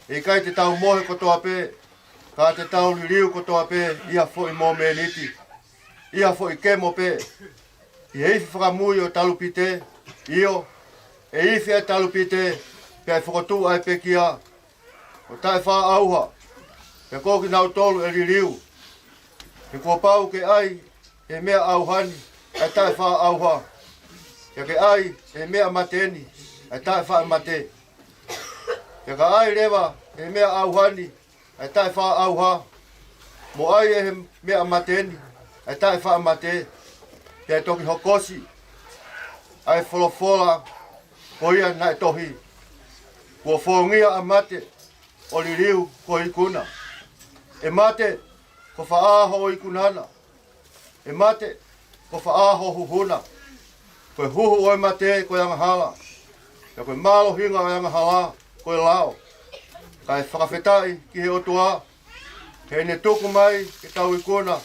ʻE ʻikai te tau mohe kotoa pē, ka te tau liliu kotoa pē ʻi ha foʻi momeniti, ʻi ha foʻi kemo pē. ʻI he ifi fakamui ʻo e talupite, ʻio, ʻe ifi ʻa e talupite, pea ʻe fokotuʻu ʻa e pekia ʻo taʻefaʻaʻauha, pea ko kinautolu ʻe liliu. He kuo pau ke ʻai ʻe he meʻa ʻauha ni ʻa e taʻefaʻaʻauha, pea ke ʻai ʻe he meʻa mate ni ʻa e taʻefaʻamate. Pea ka ʻai leva ʻe he meʻa ʻauha ni ʻa e taʻefaʻaʻauha, mo ʻai ʻe he meʻa mate ni ʻa e taʻefaʻamate, pea toki hokosi ʻa e folofola ko ia naʻe tohi: Kuo fōngia ʻa mate, ʻo liliu ko e ikuna. ʻE mate, ko fē hoʻo ikuna na? ʻE mate, ko fē ho huhu na? Ko e huhu ʻo e mate ko e angahala, pea ko e mālohinga ʻo e angahala ko e lao. Kae fakafetaʻi ki he ʻOtua, he ne tuku mai ke tau ikuna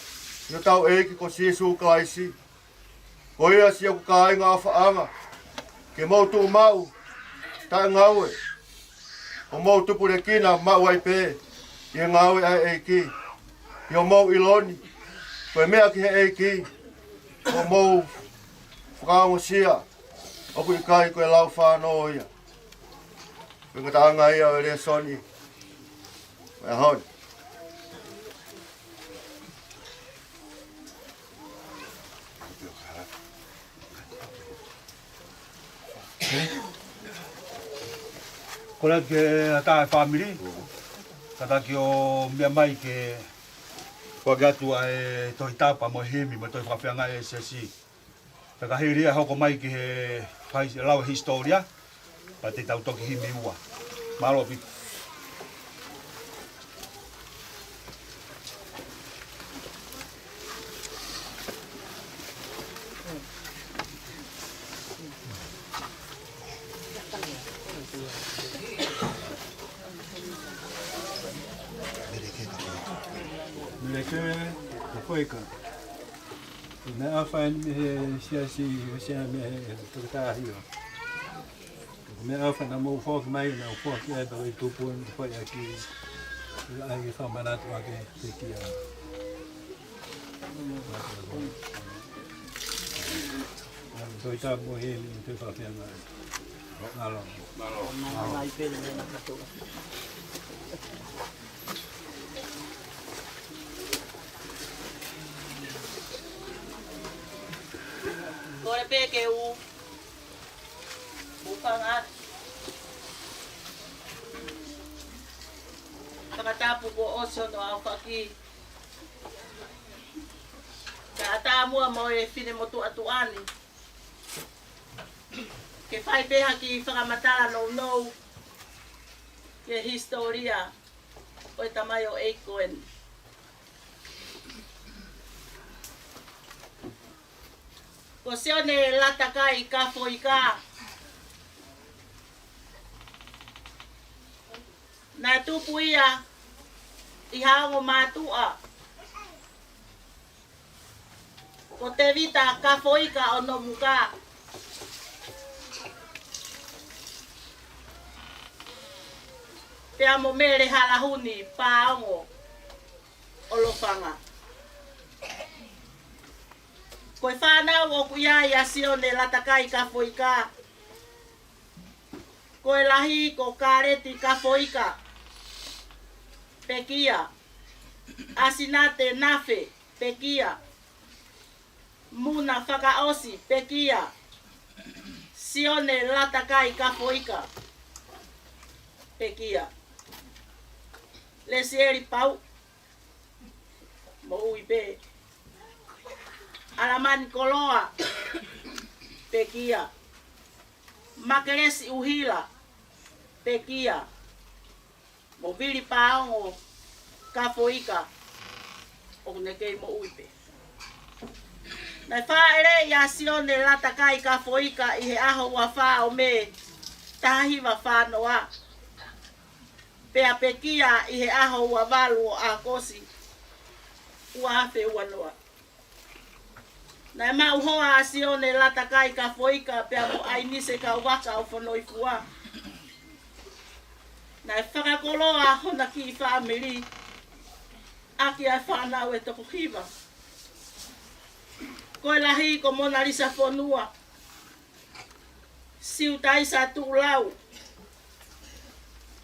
ʻi hotau ʻEiki ko Sīsū Kalaisi. Ko ia, siʻoku kāinga ʻofaʻanga, ke mou tuʻu maʻu taʻengaue, ʻo mou tupulekina maʻu ai pē ʻi he ngāue ʻa e ʻEiki, ʻi hoʻomou ʻilo ni ko e meʻa ki he ʻEiki, ʻo mou fakaongosia ʻoku ʻikai ko e laufānō ia. Ko e ngataʻanga ia ʻo e lēsoni ʻo e ʻaho ni. Kole atu ki he ʻatā ʻo e fāmili, kātaki ʻo meʻa mai ke foaki atu ʻa e Tohi Tapu mo e himi mo e tohi fakafeangai ʻa e siasi. Pea ka hili ia hoko mai ki he fai lau e hisitōlia, pea te tau toki himi ua. Mālō ʻaupito. Meleke ka poika. Ko e meʻaʻofa eni mei he siasi, ʻosi ʻa e meʻa he toketā hio. Ko e meʻaʻofa naʻa mou foaki mai, naʻa mou foaki ai pea ko e tupu ʻeni ko e foaki ʻaki, ʻa e fakamanatu ʻaki e pekia. Naʻa mou toe tapu mo e himi, toe fakafeangai. Mālō. Mālō. Kole pē ke u, u fanga atu. Kuo ʻosi hono aofaki. Ka ʻatā muʻa mo e finemotuʻa tuʻa ni ke fai pē ha kiʻi fakamatala nounou ki he hisitōlia ʻo e tamai ʻo ʻEiki ko eni. Ko Sione Latakai Kafoika, naʻe tupu ia ʻi ha ongo mātuʻa, ko Tevita Kafoika ʻo Nomuka, pea mo Mele Halahuni Paongo ʻo Lofanga. Ko e fānau ʻoku ʻi ai ʻa Sione Latakai Kafoika, ko e lahi ko Kaleti Kafoika, pekia. ʻAsinate Nafe, pekia. Muna Fakaʻosi, pekia. Sione Latakai Kafoika, pekia. Lesieli Pau, moʻui pē. ʻAlamani Koloa, pekia. Makelesi ʻUhila, pekia. Mo Vili Paongo Kafoika, ʻoku ne kei moʻui pē. Naʻe fāʻeleʻi ʻa Sione Latakai Kafoika ʻi he ʻaho ua fā ʻo Mē taha hiva fā noa, pea pekia ʻi he ʻaho ua valu ʻo ʻAokosi ua afe ua noa. Naʻe maʻu hoa ʻa Sione Latakai Kafoika pea mo ʻAinise Kauvaka ʻo Fonoifua. Naʻe fakakoloa hona kiʻi fāmili ʻaki ʻa e fānau ʻe toko hiva. Ko e lahi ko Monalisa Fonua, Siutaisa Tuʻulau,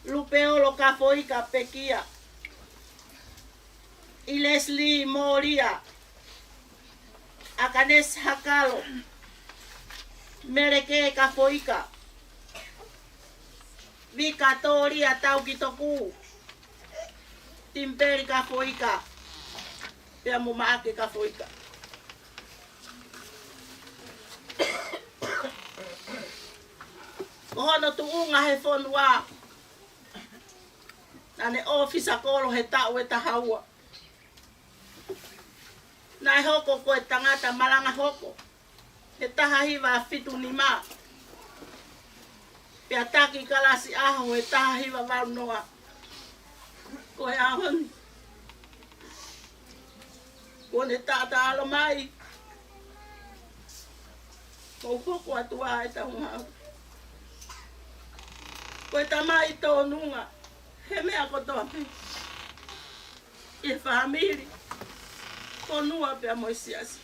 Lupeolo Kafoika, pekia. ʻI Leslie Molia, ʻAkanesi Hakalo, Meleke Kafoika, Vikatolia Taukitoku, Timpeli Kafoika, pea mo Maʻake Kafoika. Ko hono tuʻunga he fonua, naʻa ne ʻōfisa kolo he taʻu ʻe taha ua. Naʻe hoko ko e tangata malanga hoko he taha hiva fitu nima, pea taki kalasi ʻaho he taha hiva valu noa. Ko e ʻaho ni, kuo ne taʻataʻalo mai, mou hoko atu ā e taunga. Ko e tamai tōnunga he meʻa kotoa pē, ʻi he fāmili, fonua pea mo e siasi.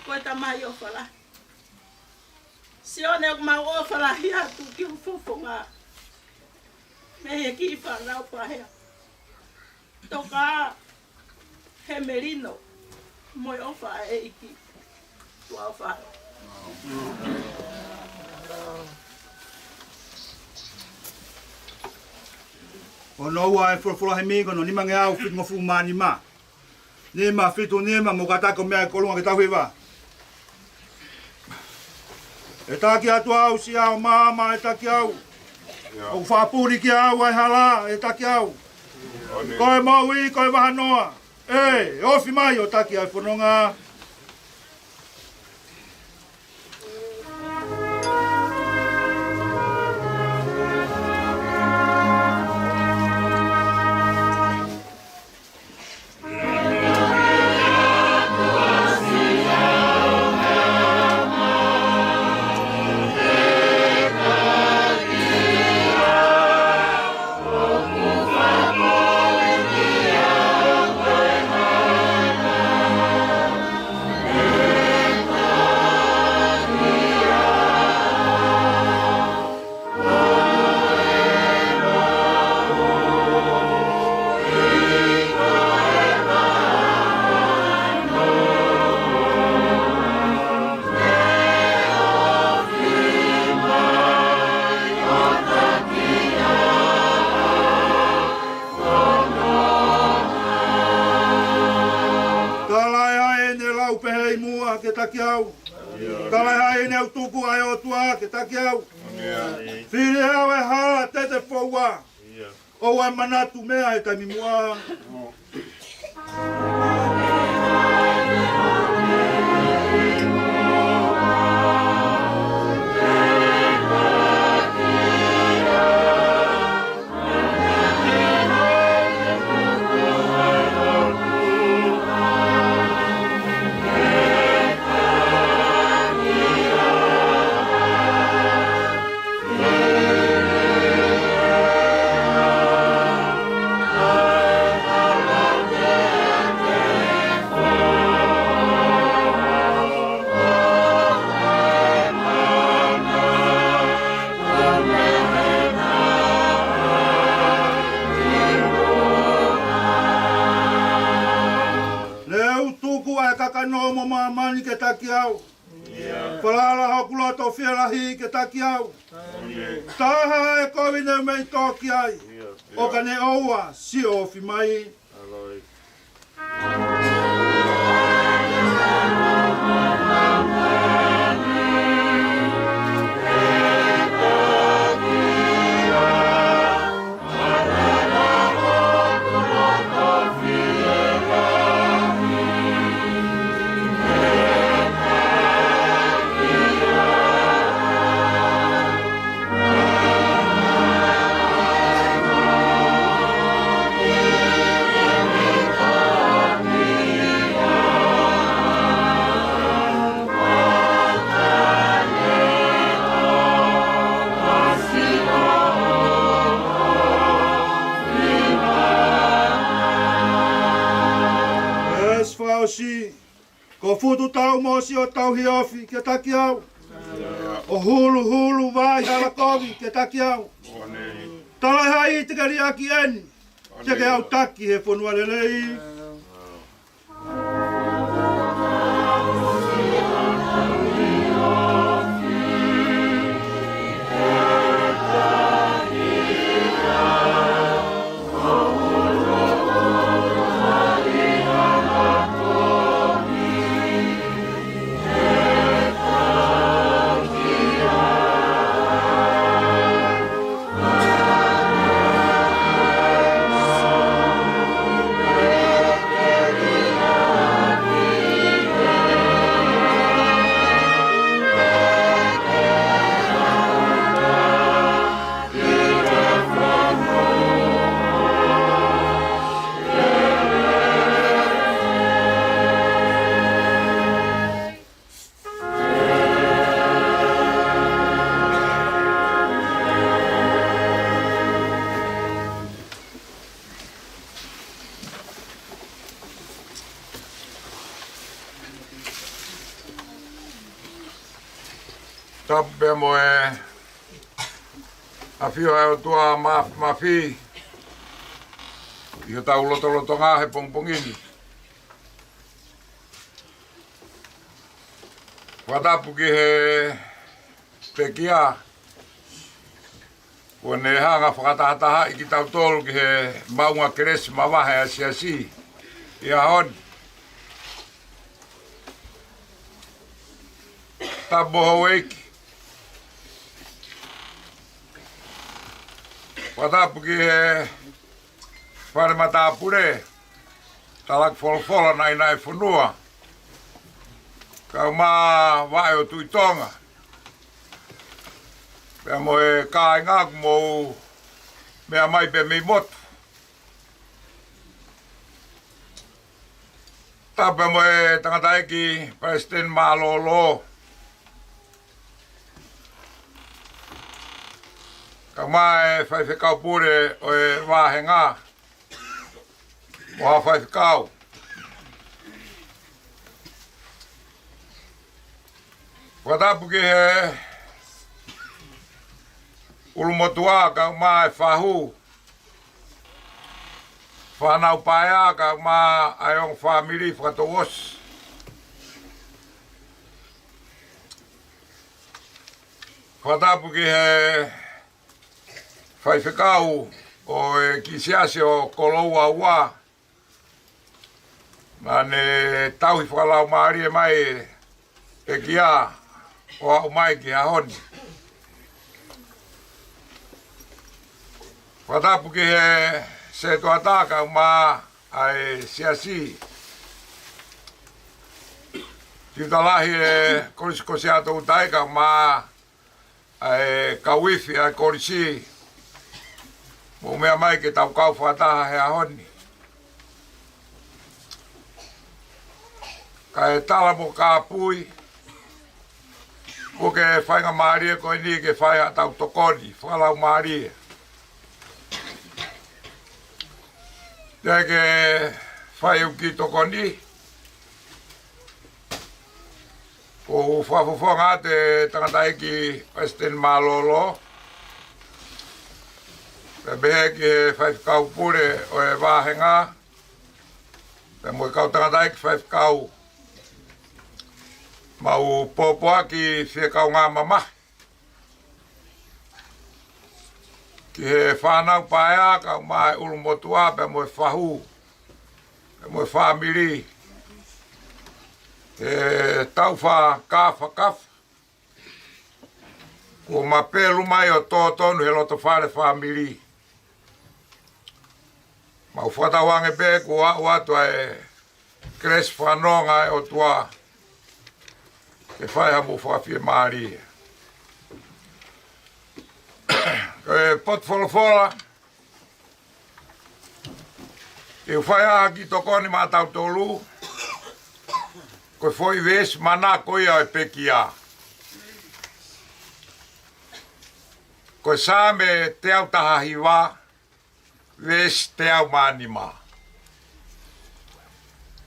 Ko e tamai ʻofa lahi. Sione, ʻoku mau ʻofa lahi atu ki ho fofonga mei he kiʻi fānau pehē. Toka he melino mo e ʻofa ʻa e ʻEiki. Tuʻa ʻofa. Hono ua e folofola he mei ko hono nimangeau fitungofulu mā nima. Nima fitu nima, mou kātaki ʻo meʻa e kolunga ke tau hiva. ʻE taki atu au siʻa ʻo maama, ʻe taki au. ʻOku fakapuli kiate au ʻa e hala, ʻe taki au. Ko e moʻui, ko e vahanoa. ʻE, ʻe ofi mai ʻo taki ʻa e fononga. ke taki au. Tala ʻe hai ʻene ʻutuku ʻa e ʻOtua ke taki au. Fili ʻe au e hala tete foua. ʻOua ʻe manatu meʻa he taimi muʻa. Ne u tuku ʻa e kakano mo māmani ke taki au. Falala hoku loto fielahi ke taki au. Taha e kovi ne u mei tō ki ai. ʻO ka ne ʻoua, siʻo ofi mai. Veesi fakaʻosi, ko Fututau mo siʻo tauhi ofi ke taki au. ʻO Huluhulu vai hala kovi ke taki au. Tala ʻe hai te ke liʻaki eni, te ke autaki he fonua lelei. Tapu pea mo e ʻafio ʻa e ʻOtua Māfimafi ʻi hotau lotolotonga he pongipongi ni. Fakatapu ki he pekia kuo ne hanga ʻo fakatahatahaʻi kitautolu ki he maʻunga kelesi mavahe ʻa e Siasi ʻi he ʻaho ni. Tapu mo houʻeiki. Fakatapu ki he fale matāpule, talaki folofola, naʻinaʻi fonua, kae ʻumaʻā e vaʻe ʻo Tuʻi Tonga, pea mo e kāinga kuo mou meʻa mai pē mei motu. Tapu pea mo e tangataʻeiki palesiteni mālōlō, kae ʻumaʻā e faifekau pule ʻo e vāhenga mo ha faifekau. Fakatapu ki he ʻulumotuʻa kae ʻumaʻā e fahu, fānau paea kae ʻumaʻā e ongo fāmili fakatouʻosi. Fakatapu ki he faifekau ʻo e kiʻi siasi ʻo Koloua Ua, naʻa ne tauhi fakalaumālie mai e Pekia ʻo aʻu mai ki he ʻaho ni. Fakatapu ki he setuata kae ʻumaʻā ʻa e siasi. Tiuta lahi e Kolisi Kosiato ʻUtai kae ʻumaʻā ʻa e kau ifi ʻa e kolisi, mou meʻa mai ke tau kau fakataha he ʻaho ni. Kae tala mo kāpui, ʻoku ke faingamālie ko eni ke fai haʻatau tokoni fakalaumālie. Te ke fai ʻeku kiʻi tokoni, ʻoku ou fakafofonga atu e tangataʻeiki Palesiteni Mālōlō, pea pehē ki he faifekau pule ʻo e vāhenga, pea mo e kau tangataʻeiki faifekau, mau pōpoaki fie kaungā mamahi ki he fānau paea kae ʻumaʻā e ʻulumotuʻa pea mo e fahu, pea mo e fāmili, he tau fakafakafa kuo mapelu mai ʻo tōtonu he loto fale fāmili. Mau fakatauange pē kuo aʻu atu ʻa e kelesi fakanonga ʻa e ʻOtua ke fai haʻamou fakafiemālie. Ko e potu folofola ʻe u fai ai ha kiʻi tokoni maʻatautolu, ko e foʻi veesi manako ia ʻo e pekia. Ko e Saame teau taha hiva, veesi teau mā nima.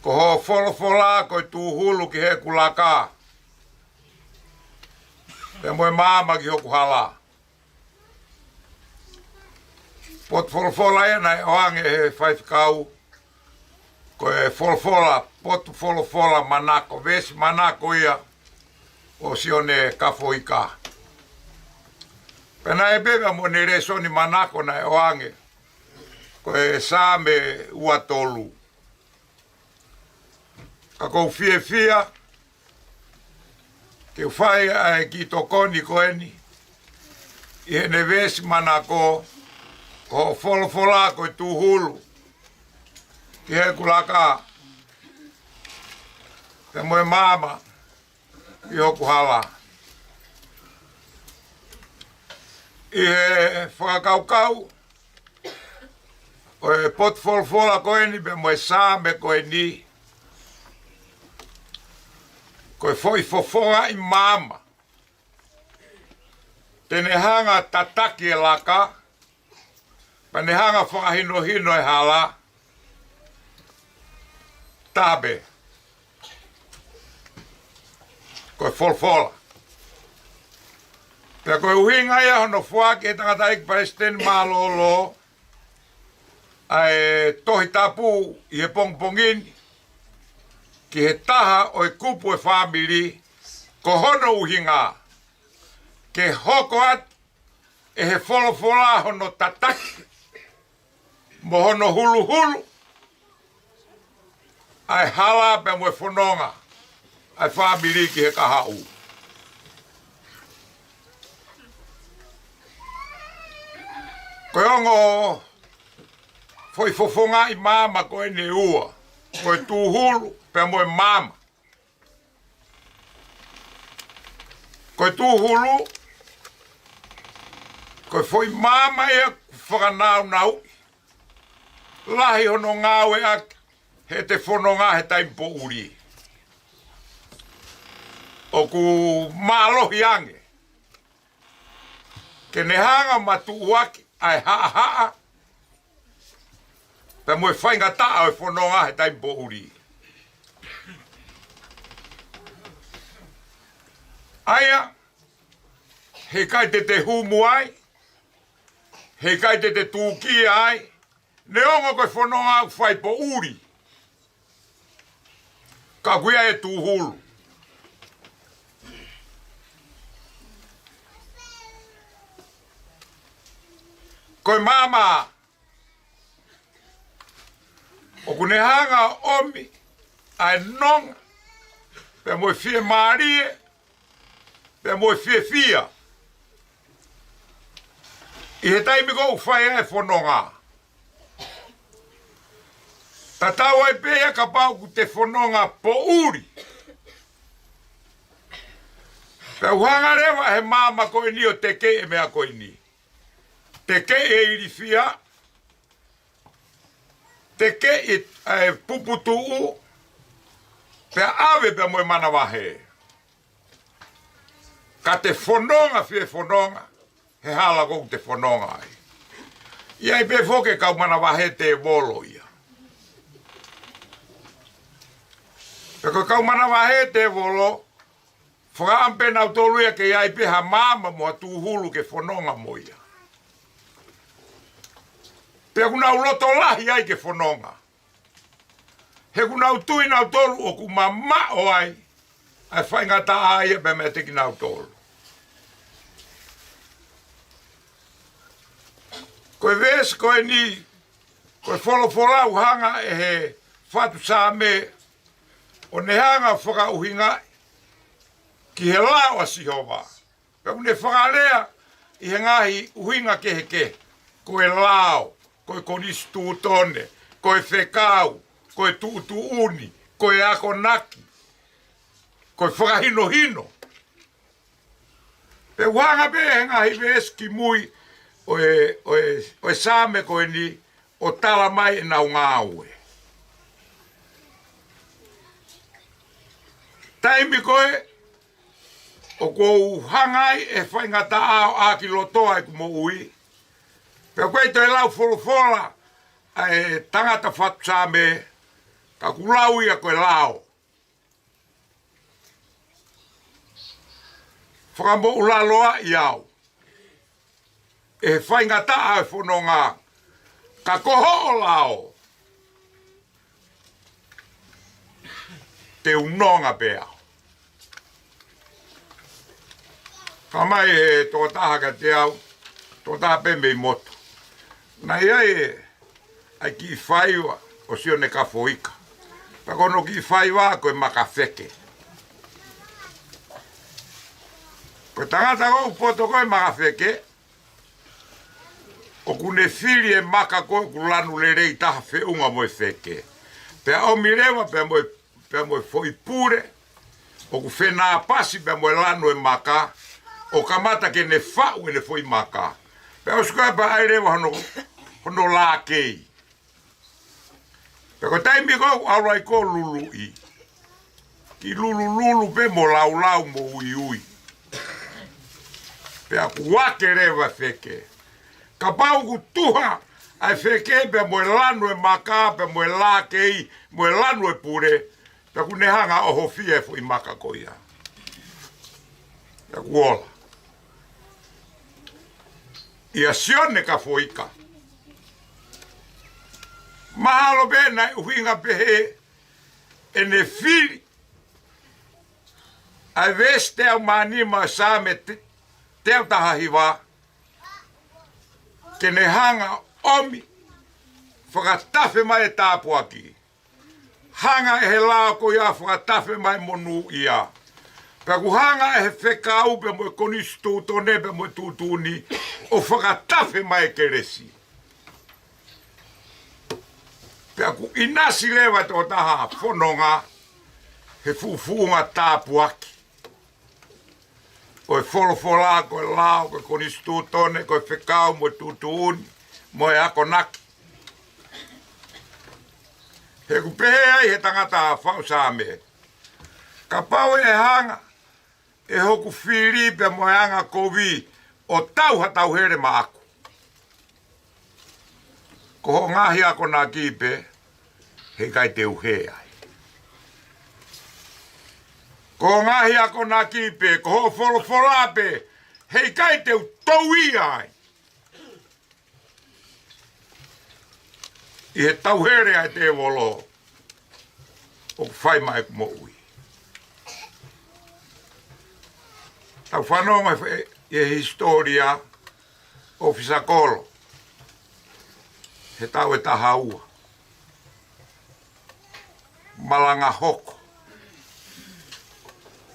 Ko hoʻo folofola ko e tūhulu ki heʻeku laka, pea mo e maama ki hoku hala. Potu folofola ia naʻe ʻoange ʻe he faifekau, ko e folofola, potu folofola manako, veesi manako ia ʻo Sione Kafoika. Pea naʻe pehē mo ʻene lēsoni manako naʻe ʻoange, ko e Saame ua tolu. Ka ʻoku ou fiefia ke u fai ʻa e kiʻi tokoni ko eni ʻi heʻene veesi manako, ko hoʻo folofola ko e tūhulu ki heʻeku laka, pea mo e maama ki hoku hala. ʻI he fakakaukau ʻo e potu folofola ko eni pea mo e Saame ko eni, ko e foʻi fofongaʻi maama te ne hanga tataki e laka, pea ne hanga fakahinohino e hala, tape ko e folofola. Pea ko e ʻuhinga ia hono foaki ʻe he tangataʻeiki Palesiteni Mālōlō ʻa e Tohi Tapu ʻi he pongipongi ni ki he taha ʻo e kupu e fāmili, ko hono ʻuhinga ke hoko atu ʻe he folofola hono tataki mo hono huluhulu ʻa e hala pea mo e fononga ʻa e fāmili ki he kahaʻu. Ko e ongo foʻi fofongaʻi maama ko eni ʻe ua, ko e tūhulu pea mo e maama. Ko e tūhulu, ko e foʻi maama ia ʻoku fakanāunauʻi, lahi hono ngāueʻaki heʻete fononga he taimi poʻuli. ʻOku mālohi ange ke ne hanga matuʻuaki ʻa e haʻahaʻa pea mo e faingataʻa ʻo e fononga he taimi poʻuli. ʻA ia, heʻikai te te humu ai, heʻikai te te tūkia ai, neongo ko e fononga ʻoku fai poʻuli, ka ʻoku ʻi ai e tūhulu. Ko e maama ʻoku ne hanga ʻomi ʻa e nonga pea mo e fiemālie, pea mo e fiefia ʻi he taimi ʻoku fai ai e fononga. Tatau ai pē ia kapau ʻoku te fononga poʻuli. Pea ʻoku hanga leva ʻe he maama ko eni ʻo tekeʻi e meʻa ko eni. Tekeʻi e ilifia, tekeʻi e puputuʻu, pea ʻave pea mo e manavahē. Ka te fononga fie fononga he hala ʻoku te fononga ai. ʻI ai pē foki e kau manavahē tēvolo ia. Pea ko e kau manavahē tēvolo, fakaʻamu pē nautolu ia ke ʻi ai pē ha maama mo ha tūhulu ke fononga mo ia. Pea ʻoku nau loto lahi ai ke fononga. He ʻoku nau tui nautolu ʻoku mamaʻo ai ʻa e faingataʻa ia pea meiate kinautolu. Ko e veesi ko eni, ko e folofola ʻoku hanga ʻe he fatu Saame ʻo ne hanga ʻo fakaʻuhingaʻi ki he lao ʻa Sihova. Pea ʻoku ne fakalea ʻi he ngaahi ʻuhinga kehekehe, ko e lao, ko e konisitūtone, ko e fekau, ko e tuʻutuʻuni, ko e akonaki, ko e fakahinohino. Pea ʻoku hanga pē he ngaahi veesi kimui ʻo e, ʻo e, ʻo e Saame ko eni ʻo tala mai ʻenau ngāue. Taimi ko ē ʻoku ou hanga ai ʻe he faingataʻa ʻo ʻākilotoa ʻeku moʻui, pea ʻoku ʻikai toe lau folofola ʻa e tangata fatu Saame, ka ʻoku lau ia ko e lao. Fakamoʻulaloaʻi au ʻe he faingataʻa ʻo e fononga, ka ko hoʻo lao te u nonga pē au. Ka mai he tokotaha kiate au, tokotaha pē mei motu. Naʻe ʻi ai e ʻa e kiʻi faiva ʻo Sione Kafoika. Pea ko hono kiʻi faiva ko e makafeke. Ko e tangata ʻoku poto ko e makafeke, ʻoku ne fili e maka ko ē ʻoku lanu lelei taha feʻunga mo e feke. Pea ʻomi leva pea mo e pea mo e foʻi pule ʻoku fenāpasi pea mo e lanu e maka, ʻo kamata ke ne faʻu ʻene foʻi maka. Pea ʻosi ko ia pea ʻai leva hono, hono lākei. Pea ko e taimi ko ē ʻoku ʻalu ai ko ē ʻo luluʻi, kiʻi lulululu pē mo laulau mo uiui. Pea kuo ake leva e feke. Kapau ʻoku tuha ʻa e feke pea mo e lanu e maka, pea mo e lākei, mo e lanu e pule, pea ʻoku ne hanga ʻo ʻohofia e foʻi maka ko ia. Pea kuo ola. ʻIa Sione Kafoika. Mahalo pē naʻe ʻuhinga pehē ʻene fili ʻa e veesi teau mā nima ʻo e Saame te-, teau taha hiva, ke ne hanga ʻomi fakatafe mai e tāpuaki. Hanga ʻe he lao ko ia fakatafe mai monūʻia. Pea ʻoku hanga ʻe he fekau pea mo e konisitūtone pea mo e tuʻutuʻuni ʻo fakatafe mai e kelesi. Pea ʻoku ʻinasi leva e tokotaha fononga he fuʻufuʻunga tāpuaki ʻo e folofola, ko e lao, ko e konisitūtone, ko e fekau, mo e tuʻutuʻuni, mo e akonaki. He ʻoku pehē ai he tangata fatu Saame, kapau ʻe hanga ʻe hoku fili pea mo e angakovi ʻo tau ha tauhele maʻaku, ko hoʻo ngaahi akonaki pē, heʻikai te u hē ai. Ko hoʻo ngaahi akonaki pē, ko hoʻo folofola pē, heʻikai te u tauhi ai. ʻI he tauhele ʻa e tēvolo ʻoku fai mai ʻeku moʻui. Tau fanongo ʻi he, ʻi he hisitōlia ʻo ʻOfisa Kolo he taʻu ʻe taha ua. Malanga hoko.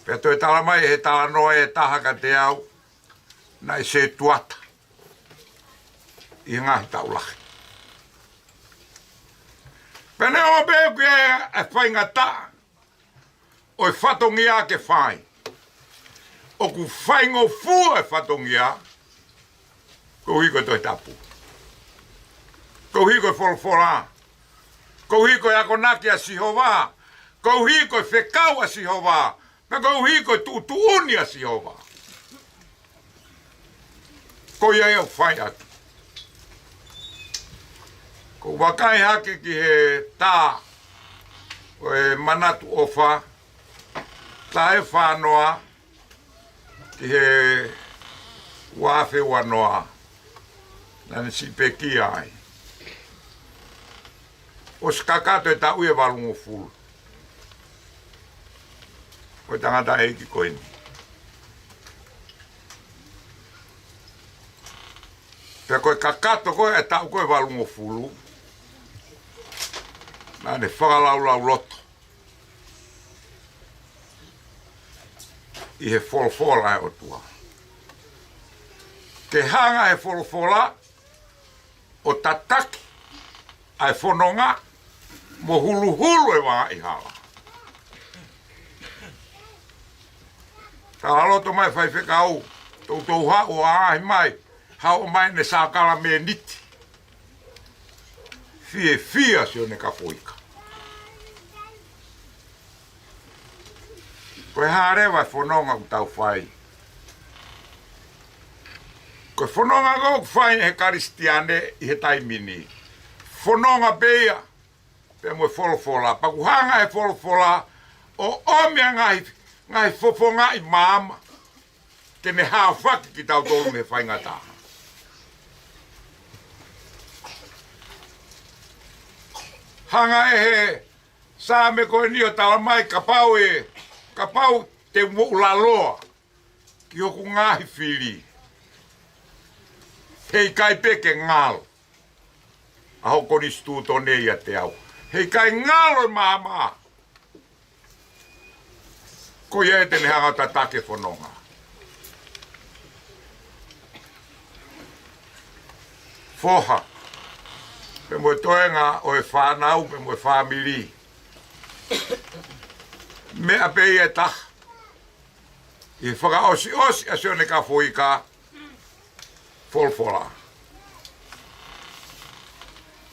Pea toe tala mai he talanoa ʻe taha kiate au, naʻe setuata ʻi he ngaahi taʻu lahi. Pea neongo pē ʻoku ʻi ai e faingataʻa ʻo e fatongia ke fai, ʻoku faingofua e fatongia koeʻuhi ko e Tohi Tapu, koeʻuhi ko e folofola, koeʻuhi ko e akonaki ʻa Sihova, koeʻuhi ko e fekau ʻa Sihova, pea koeʻuhi ko e tuʻutuʻuni ʻa Sihova. Ko ia ia ʻoku fai ʻaki. ʻOku ou vakai hake ki he tā ʻo e Manatu ʻOfa, taha hiva noa ki he ua afe ua noa, naʻa ne siʻi pekia ai. ʻOsi kakato e taʻu ʻe valungofulu ʻo e tangataʻeiki ko eni. Pea ko e kakato ko ē e taʻu ko ē ʻe valungofulu, naʻa ne fakalaulauloto ʻi he folofola ʻa e ʻOtua. Ke hanga he folofola ʻo tataki ʻa e fononga mo huluhulu e vaʻa hala. Talaloto mai faifekau, toutou haʻu ʻo ʻaʻahi mai, haʻu mai ʻene sākalameniti. Fiefia Sione Kafoika. Ko e hā leva e fononga ʻoku tau fai? Ko e fononga ʻoku fai he Kalisitiane ʻi he taimi ni, fononga pē ia pea mo e folofola. Pea ʻoku hanga he folofola ʻo ʻomi ʻa e ngaahi, ngaahi fofongaʻi maama ke ne haofaki kitautolu mei he faingataʻa. Hanga ʻe he Saame ko eni ʻo tala mai, kapau ʻe, kapau te u moʻulaloa ki hoku ngaahi fili, heʻikai pē ke ngalo ʻa hoʻo konisitūtone ʻiate au. Heʻikai ngalo e maama. Ko ia ē te ne hanga ʻo tataki e fononga. Foha, pea mo e toenga ʻo e fānau, pea mo e fāmili. Meʻa pē ia ʻe taha ʻi he fakaʻosiʻosi ʻa Sione Kafoika, folofola.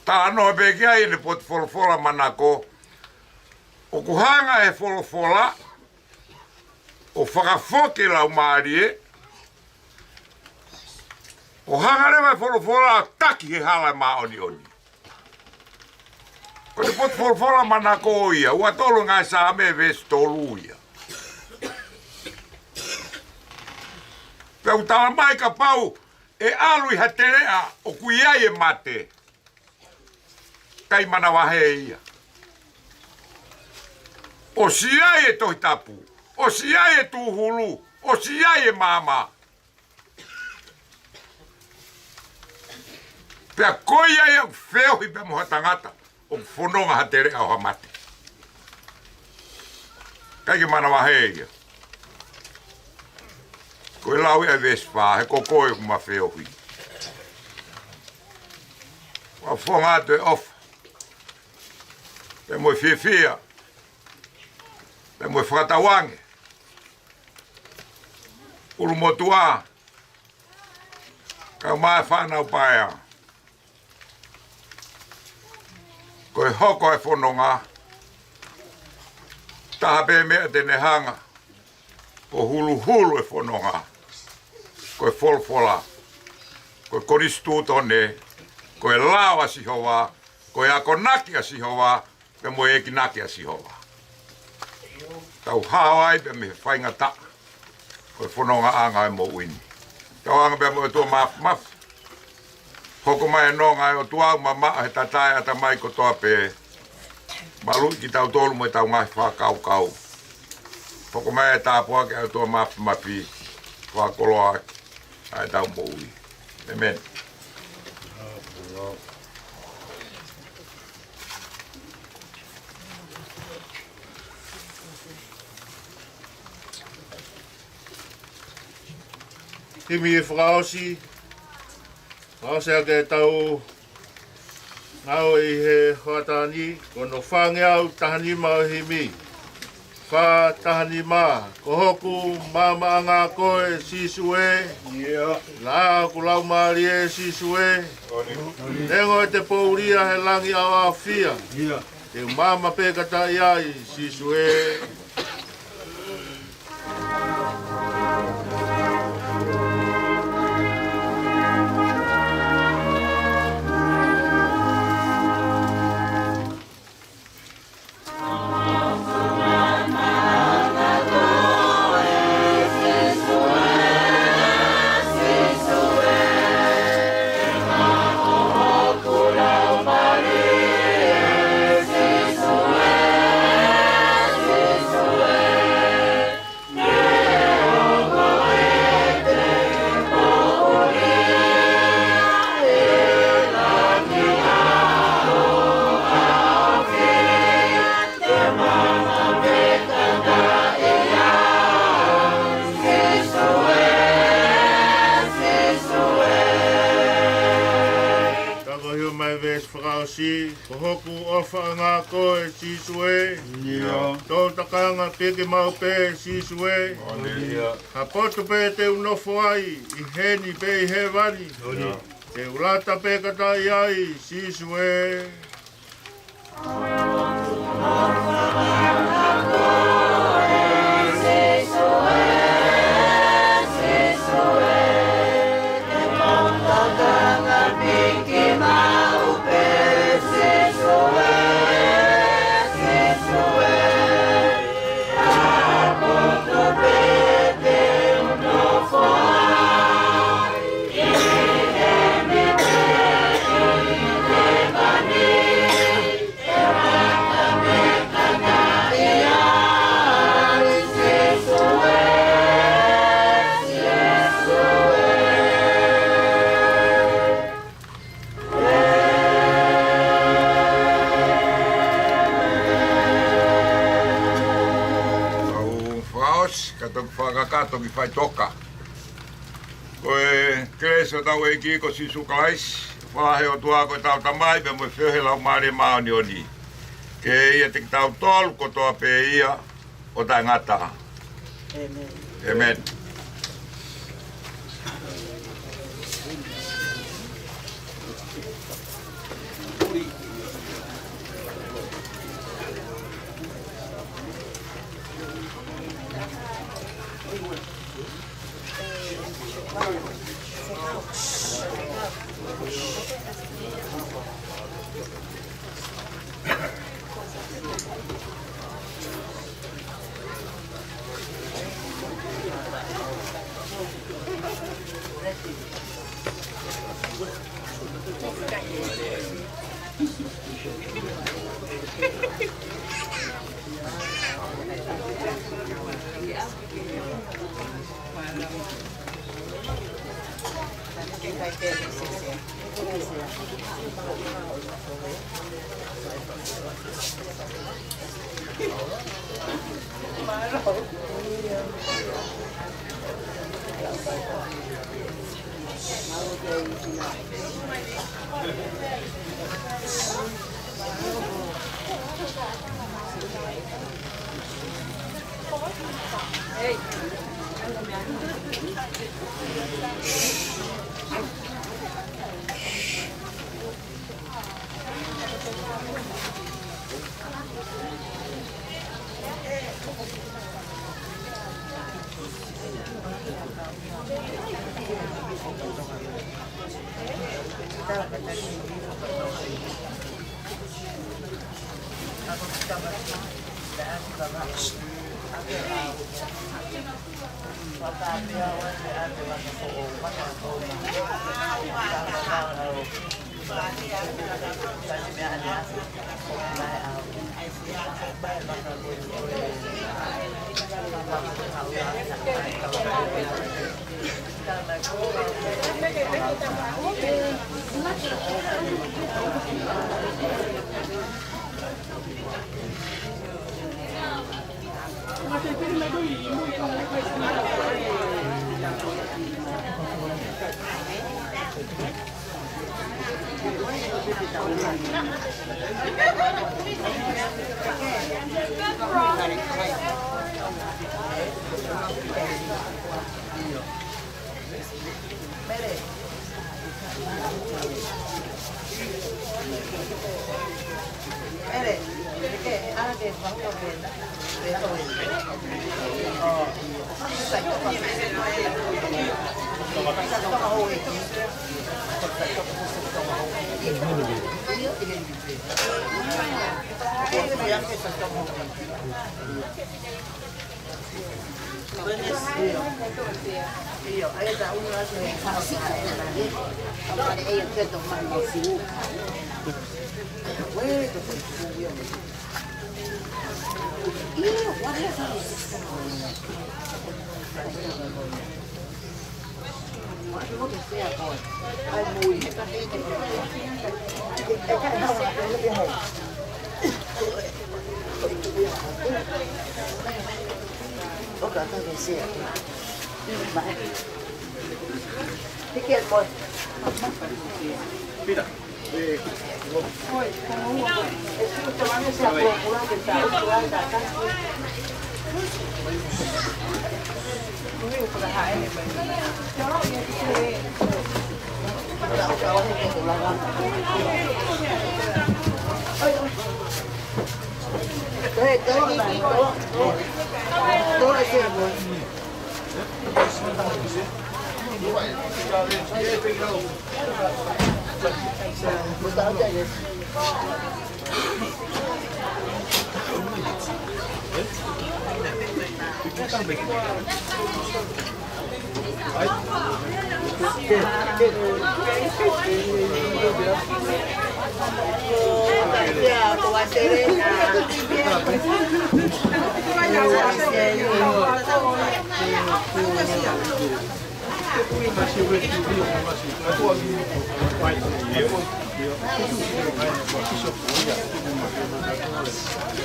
Talanoa pē ki ai ʻene potu folofola manako, ʻoku hanga he folofola ʻo fakafoki e laumālie, ʻo hanga leva e folofola ʻo taki he hala e māʻoniʻoni. Ko e potu folofola manako ia, ua tolu Ngaahi Saame veesi tolu ia. Pea ʻoku tala mai kapau ʻe ʻalu ʻi ha teleʻa ʻoku ʻi ai e mate, ʻikai manavahē ia. ʻOsi ʻi ai e Tohi Tapu, ʻosi ʻi ai e tūhulu, ʻosi ʻi ai e maama. Pea ko ia ia ʻoku feohi pea mo ha tangata ʻoku fononga ha teleʻa ʻo ha mate, ʻikai ke manavahē ia. Ko e lau ia ʻa e veesi fā, he ko koe ʻoku ma feohi. ʻOfa atu e ʻofa, pea mo e fiefia, pea mo e fakatauange. ʻUlumotuʻa, kae ʻumaʻā e fānau paea. Ko e hoko e fononga, taha pē meʻa te ne hanga ʻo huluhulu e fononga. Ko e folofola, ko e konisitūtone, ko e lao ʻa Sihova, ko e akonaki ʻa Sihova, pea mo e ekinaki ʻa Sihova. Tau hao ai pea mei he faingataʻa, ko e fonongaʻanga e moʻui ni. Tauange pea mo e ʻOtua Māfimafi. Hoko mai e nonga ʻa e ʻOtua ʻo mamaʻo he tatae ʻatamai kotoa pē. Maluʻi kitautolu mo ʻetau ngaahi fakakaukau. Hoko mai e tāpuaki ʻa e ʻOtua Māfimafi, fakakoloa ʻaki ʻa ʻetau moʻui. ʻĒmeni. Himi fakaʻosi, fakaʻosi ʻa ʻetau ngāue ʻi he hoʻatā ni, ko hono fāngeau taha nima ʻo e himi. Fā taha nima, ko hoku maamaʻanga koe Sīsū ē. Ia. Lā hoku laumālie Sīsū ē. Neongo ʻete poulia he langi ʻaoʻaofia. Ia. Te u maama pē kataʻi ai Sīsū ē. Ka ko e hiva mai veesi fakaʻosi, ko hoku ʻofaʻanga koe Sīsū ē. Ia. Tō takanga piki maʻu pē Sīsū ē. Ia. Ha potu pē te u nofo ai, ʻi heni pe ʻi hēvani. Ia. Te u lata pē kataʻi ai Sīsū ē. Tau fakaʻosi, ka toki fakakakato ki faʻitoka. Ko e kelesi ʻa hotau ʻEiki ko Sīsū Kalaisi, ʻofa ʻa e ʻOtua ko hotau Tamai, pea mo e feohi ʻa e Laumālie Māʻoniʻoni, ke ʻiate kitautolu kotoa pē ia ʻo taʻengata. ʻĒmeni. ʻĒmeni.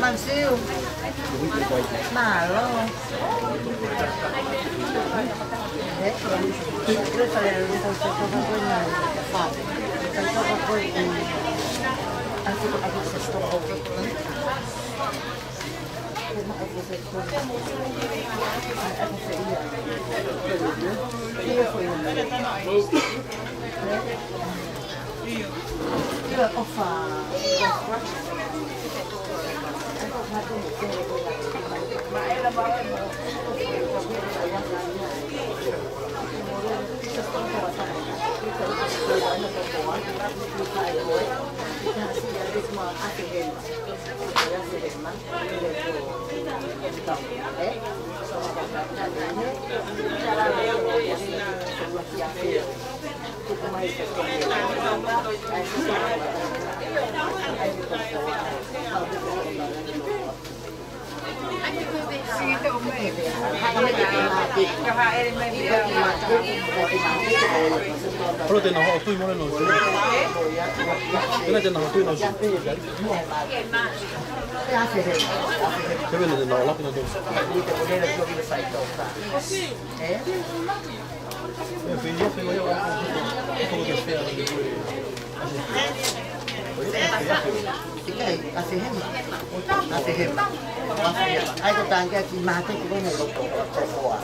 Mansiu. Mālō. Polo te na hoʻo tui mole no. Tena te na hoʻo tui no. Te vena te na hoʻo lapi no. ʻIkai, ʻa Fehema. ʻA Fehema. ʻAi ko tāngia ki māke ki kone loko, loko koa.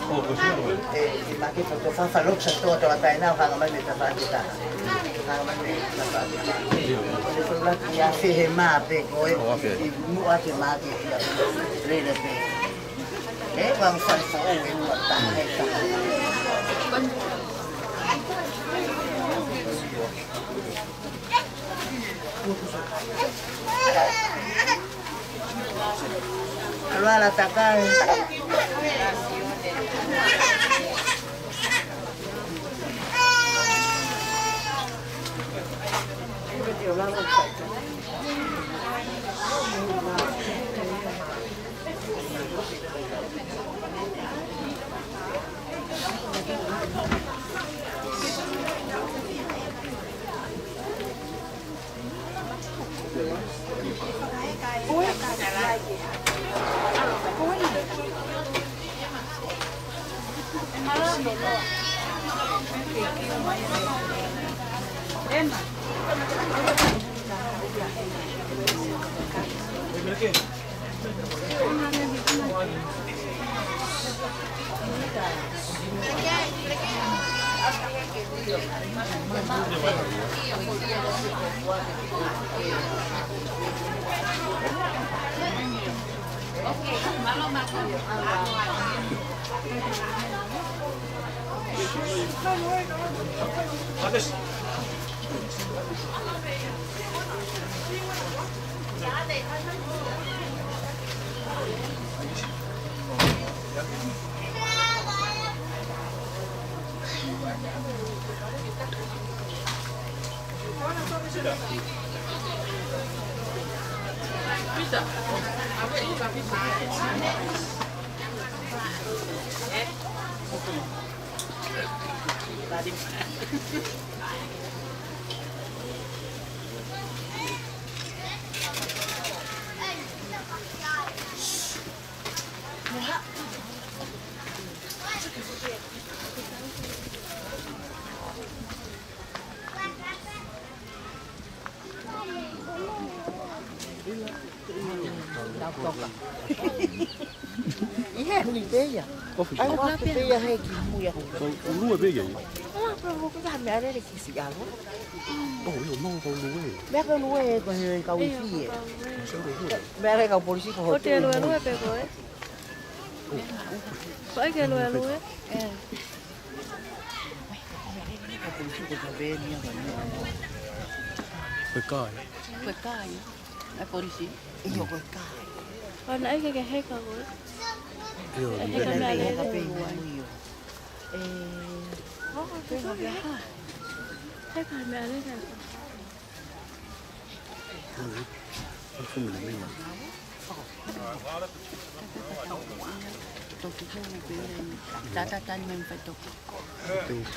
ʻE, ki māke ko tō fafa loko sa tō tō a taina o hanga mai me tafa ake taha. Hanga mai me tafa ake taha. ʻE ko la ki ʻa Fehema pe ko e, ʻi muʻa ke māke ki a lele pe. ʻE, ua mo fai fo o e ua taha e taha. Aloha la takai. ʻI he hui pē ia. Kofi. Ai, ua pē ia he ki mui aku. Ko ʻUlue pē ia. Ah, ko ko ka me are le ki si alo. Oh, io, mau ko ʻUlue. Meʻa ko ʻUlue ko he kau ʻi fē. Meʻa le kau polisi ko ʻOku te ʻUlue pē koe. Ko ai ke ʻUlue. Ko e kai. Ko e kai. ʻA e polisi. ʻIo, ko e kai. ʻO naʻe ʻikai ke heka koe. ʻIo, ʻe heka meʻa lele. Heka pē ʻi ʻUlue. ʻE, ʻo, ko e kai. Heka meʻa lele. Tata tani mai fai toki.